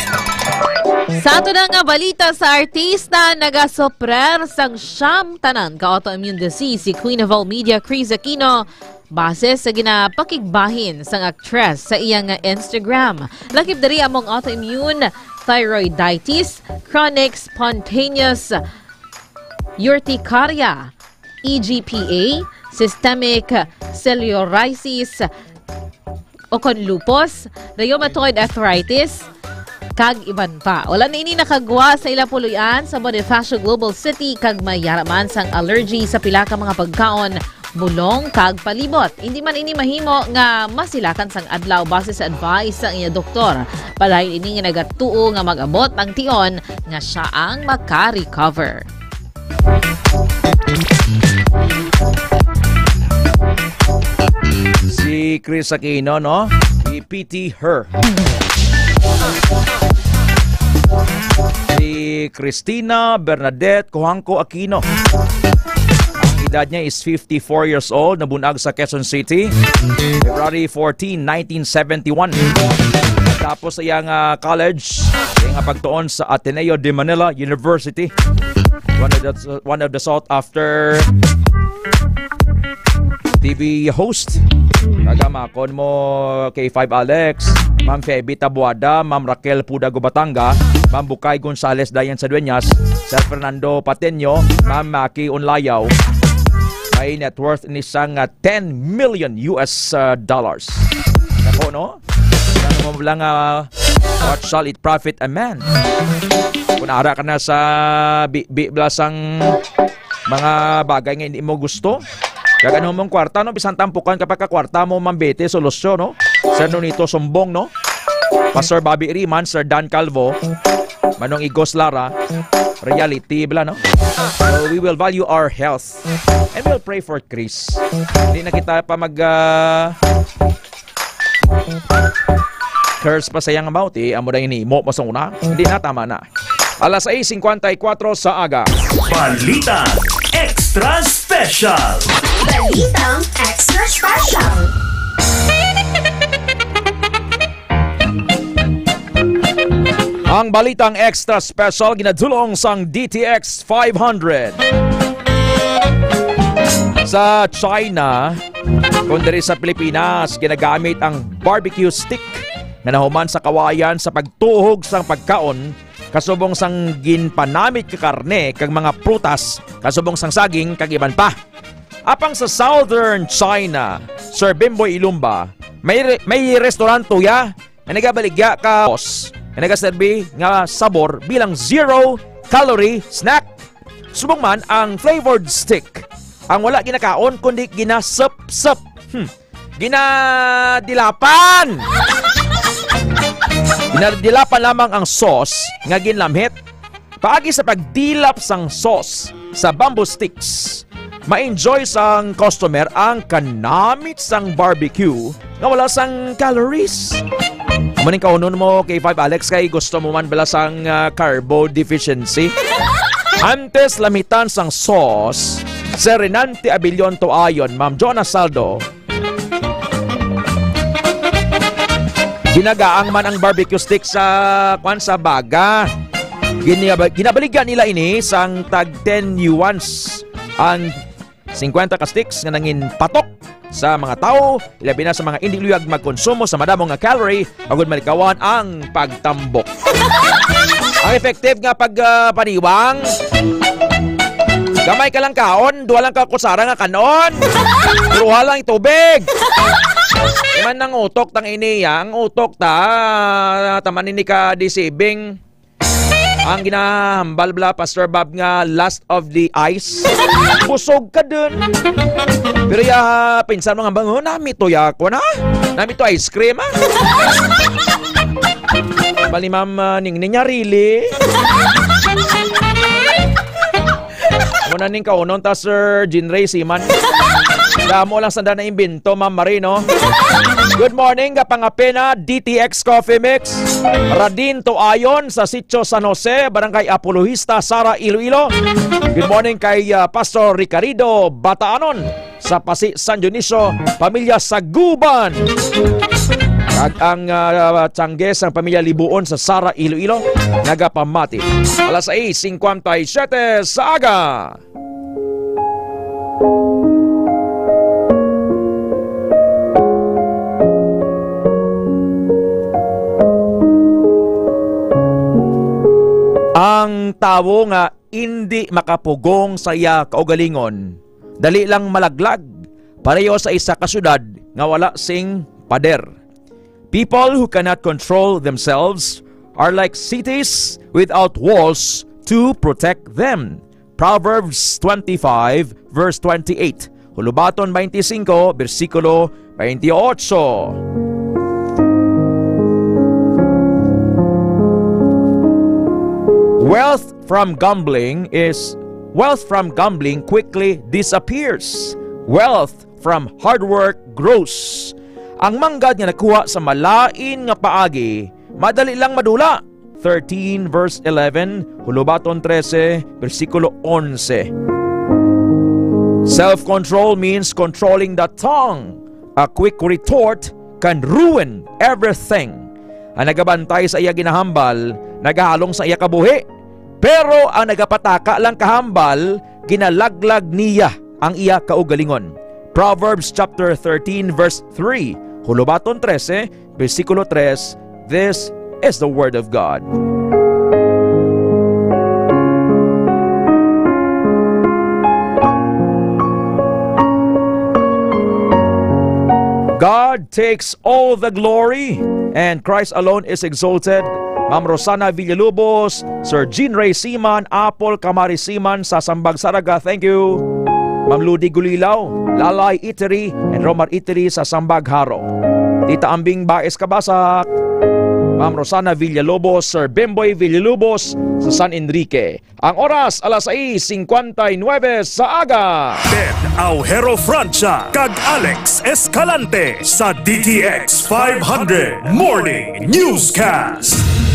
Sa ato na nga balita, sa artista nagasuprer sang siyam tanan ka autoimmune disease si Queen of All Media Chris Aquino, base sa ginapakigbahin sang aktres sa iya nga Instagram. Lakip diri among autoimmune thyroiditis, chronic spontaneous urticaria, E G P A, systemic sclerosis, o kon lupus, rheumatoid arthritis, kag iban pa. Wala na ini nakagwa sa ila puloy-an sa Bonifacio Global City, kag may yara man sang allergy sa pila ka mga pagkaon, bulong, kag palibot. Hindi man ini mahimo nga masilakan sang adlaw base sa advice sang iya doktor. Padayon ini nga nagatuo nga mag-abot ang tion nga sia ang maka-recover. Si Chris Aquino, no? We pity her. Si Christina Bernadette Cojuangco Aquino. Ang edad niya is fifty-four years old, nabunag sa Quezon City, February fourteen, nineteen seventy-one. Tapos sa iyang, ah, college, sa iyang pagtuon sa Ateneo de Manila University. One of the, one of the sought after T V host. Kagamakon mo, K five Alex, Ma'am Feby Tabuada, Ma'am Raquel Pudago Batanga, Ma'am Bukay Gonzales Dayan sa Dueñas, Sir Fernando Pateño, Ma'am Maki Unlayaw. May net worth ni sang, ah, ten million U S, ah, dollars. Ako, no? Ano mo lang, ah, what shall it profit a man? Kung ara ka na sa bi-, bi-, blasang mga bagay nga hindi mo gusto, kag ano mong kwarta, no? Bisan tampukan ka pa ka kwarta mo, Ma'am Betty Solucio, no? Sir Nonito Sumbong, no? Pastor Bobby Riman, Sir Dan Calvo, Manong Igos Lara, reality, bla, no? So, we will value our health and we'll pray for Chris. Hindi na kita pa mag, ah, curse pa sa iyang mouth, eh. Amo na ini mo pa sa una. Hindi na, tama na. Alas sais singkwenta y kuwatro sa aga. Balita Extra Special. Balitang Extra Special. Ang balitang Extra Special ginadulong sang D T X five hundred. Sa China, kung diri sa Pilipinas, ginagamit ang barbecue stick nga nahuman sa kawayan sa pagtuhog sang pagkaon kasubong sang ginpanamit ka karne kag mga prutas kasubong sang saging kag iban pa. Apang sa Southern China, Sir Bimboy Ilumba, may re-, may restaurant tuya nga nagabaligya ka sauce nga nagaserbi nga sabor bilang zero calorie snack. Subong man ang flavored stick, ang wala ginakaon kundi ginasep-sep. Hmm. Ginadilapan! Ginadilapan lamang ang sauce nga ginlamhit. Paagi sa pagdilap sang sauce sa bamboo sticks, ma-enjoy sang customer ang kanamit sang barbecue nga wala sang calories. Amo ning kaunon mo, K five Alex, kay gusto mo man bala sang, ah, carbo deficiency? Antes lamitan sang sauce, Sir Renante Abilion Tuayon, Ma'am Jonah Saldo, ginagaang man ang barbecue stick sa, kwan, sa baga. Ginaba-, ginabaligya nila ini sang tag ten yuans ang singkwenta ka sticks nga nangin patok sa mga tawo, ilabi na sa mga indi luyag magkonsumo sa madamo nga calorie, agud malikawan ang pagtambok. Ang effective nga pag, ah, paniwang, gamay ka lang kaon, duha lang ka kutsara nga kanon, duha lang tubig. Iman ang utok tang ini, ah. Ang utok ta, taman ini ka deceiving. Ang ginahambal bala, Pastor Bob, nga lust of the eyes. Busog ka dun. Pero ya, pinsan mo nga ba, "Oh, nami to ya ko na? Nami to ice cream, ah?" Bali, Ma'am, ah, Ningning, ah, really? Muna ning kaunon ta, Sir Jean Ray Siman. Damo lang sanda na imbento, Ma'am Marino. Good morning, kapangapena, D T X Coffee Mix. Radin Tuayon sa Sitio San Jose, Barangay Apologista, Sara, Iloilo. Good morning kay, ah, Pastor Ricardo Bataanon sa Pasi, San Dionisio, pamilya Saguban. Kag ang, ah, Tiangge sang pamilya Libuon sa Sara, Iloilo, nagapamati. Alas sais cincuenta y siete sa aga. Ang tawo nga indi makapugong sa iya kaugalingon, dali lang malaglag, pareho sa isa ka syudad nga wala sing pader. People who cannot control themselves are like cities without walls to protect them. Proverbs twenty-five, verse twenty-eight. Hulubaton twenty-five, bersikulo twenty-eight. Wealth from gambling is, wealth from gambling quickly disappears. Wealth from hard work grows. Ang manggad nga nakuha sa malain nga paagi, madali lang madula. Thirteen, verse eleven, Hulubaton trese, bersikulo onse. Self-control means controlling the tongue. A quick retort can ruin everything. Ang nagabantay sa iya ginahambal, nagahalong sa iya kabuhi. Pero ang nagapataka lang kahambal, ginalaglag niya ang iya kaugalingon. Proverbs chapter thirteen, verse three, Hulubaton trese, bersikulo tres, this is the word of God. God takes all the glory and Christ alone is exalted. Ma'am Rosana Villalobos, Sir Jean Ray Siman, Apple Kamari Siman sa Sambag Saraga, thank you. Ma'am Ludi Gulilaw, Lalay Iteri, and Romar Iteri sa Sambag Haro. Tita Ambing Baez Kabasak, Ma'am Rosana Villalobos, Sir Bemboy Villalobos sa San Enrique. Ang oras, alas sais cincuenta y nueve sa aga. Ben Aujero Francia kag Alex Escalante sa D T X five hundred Morning Newscast.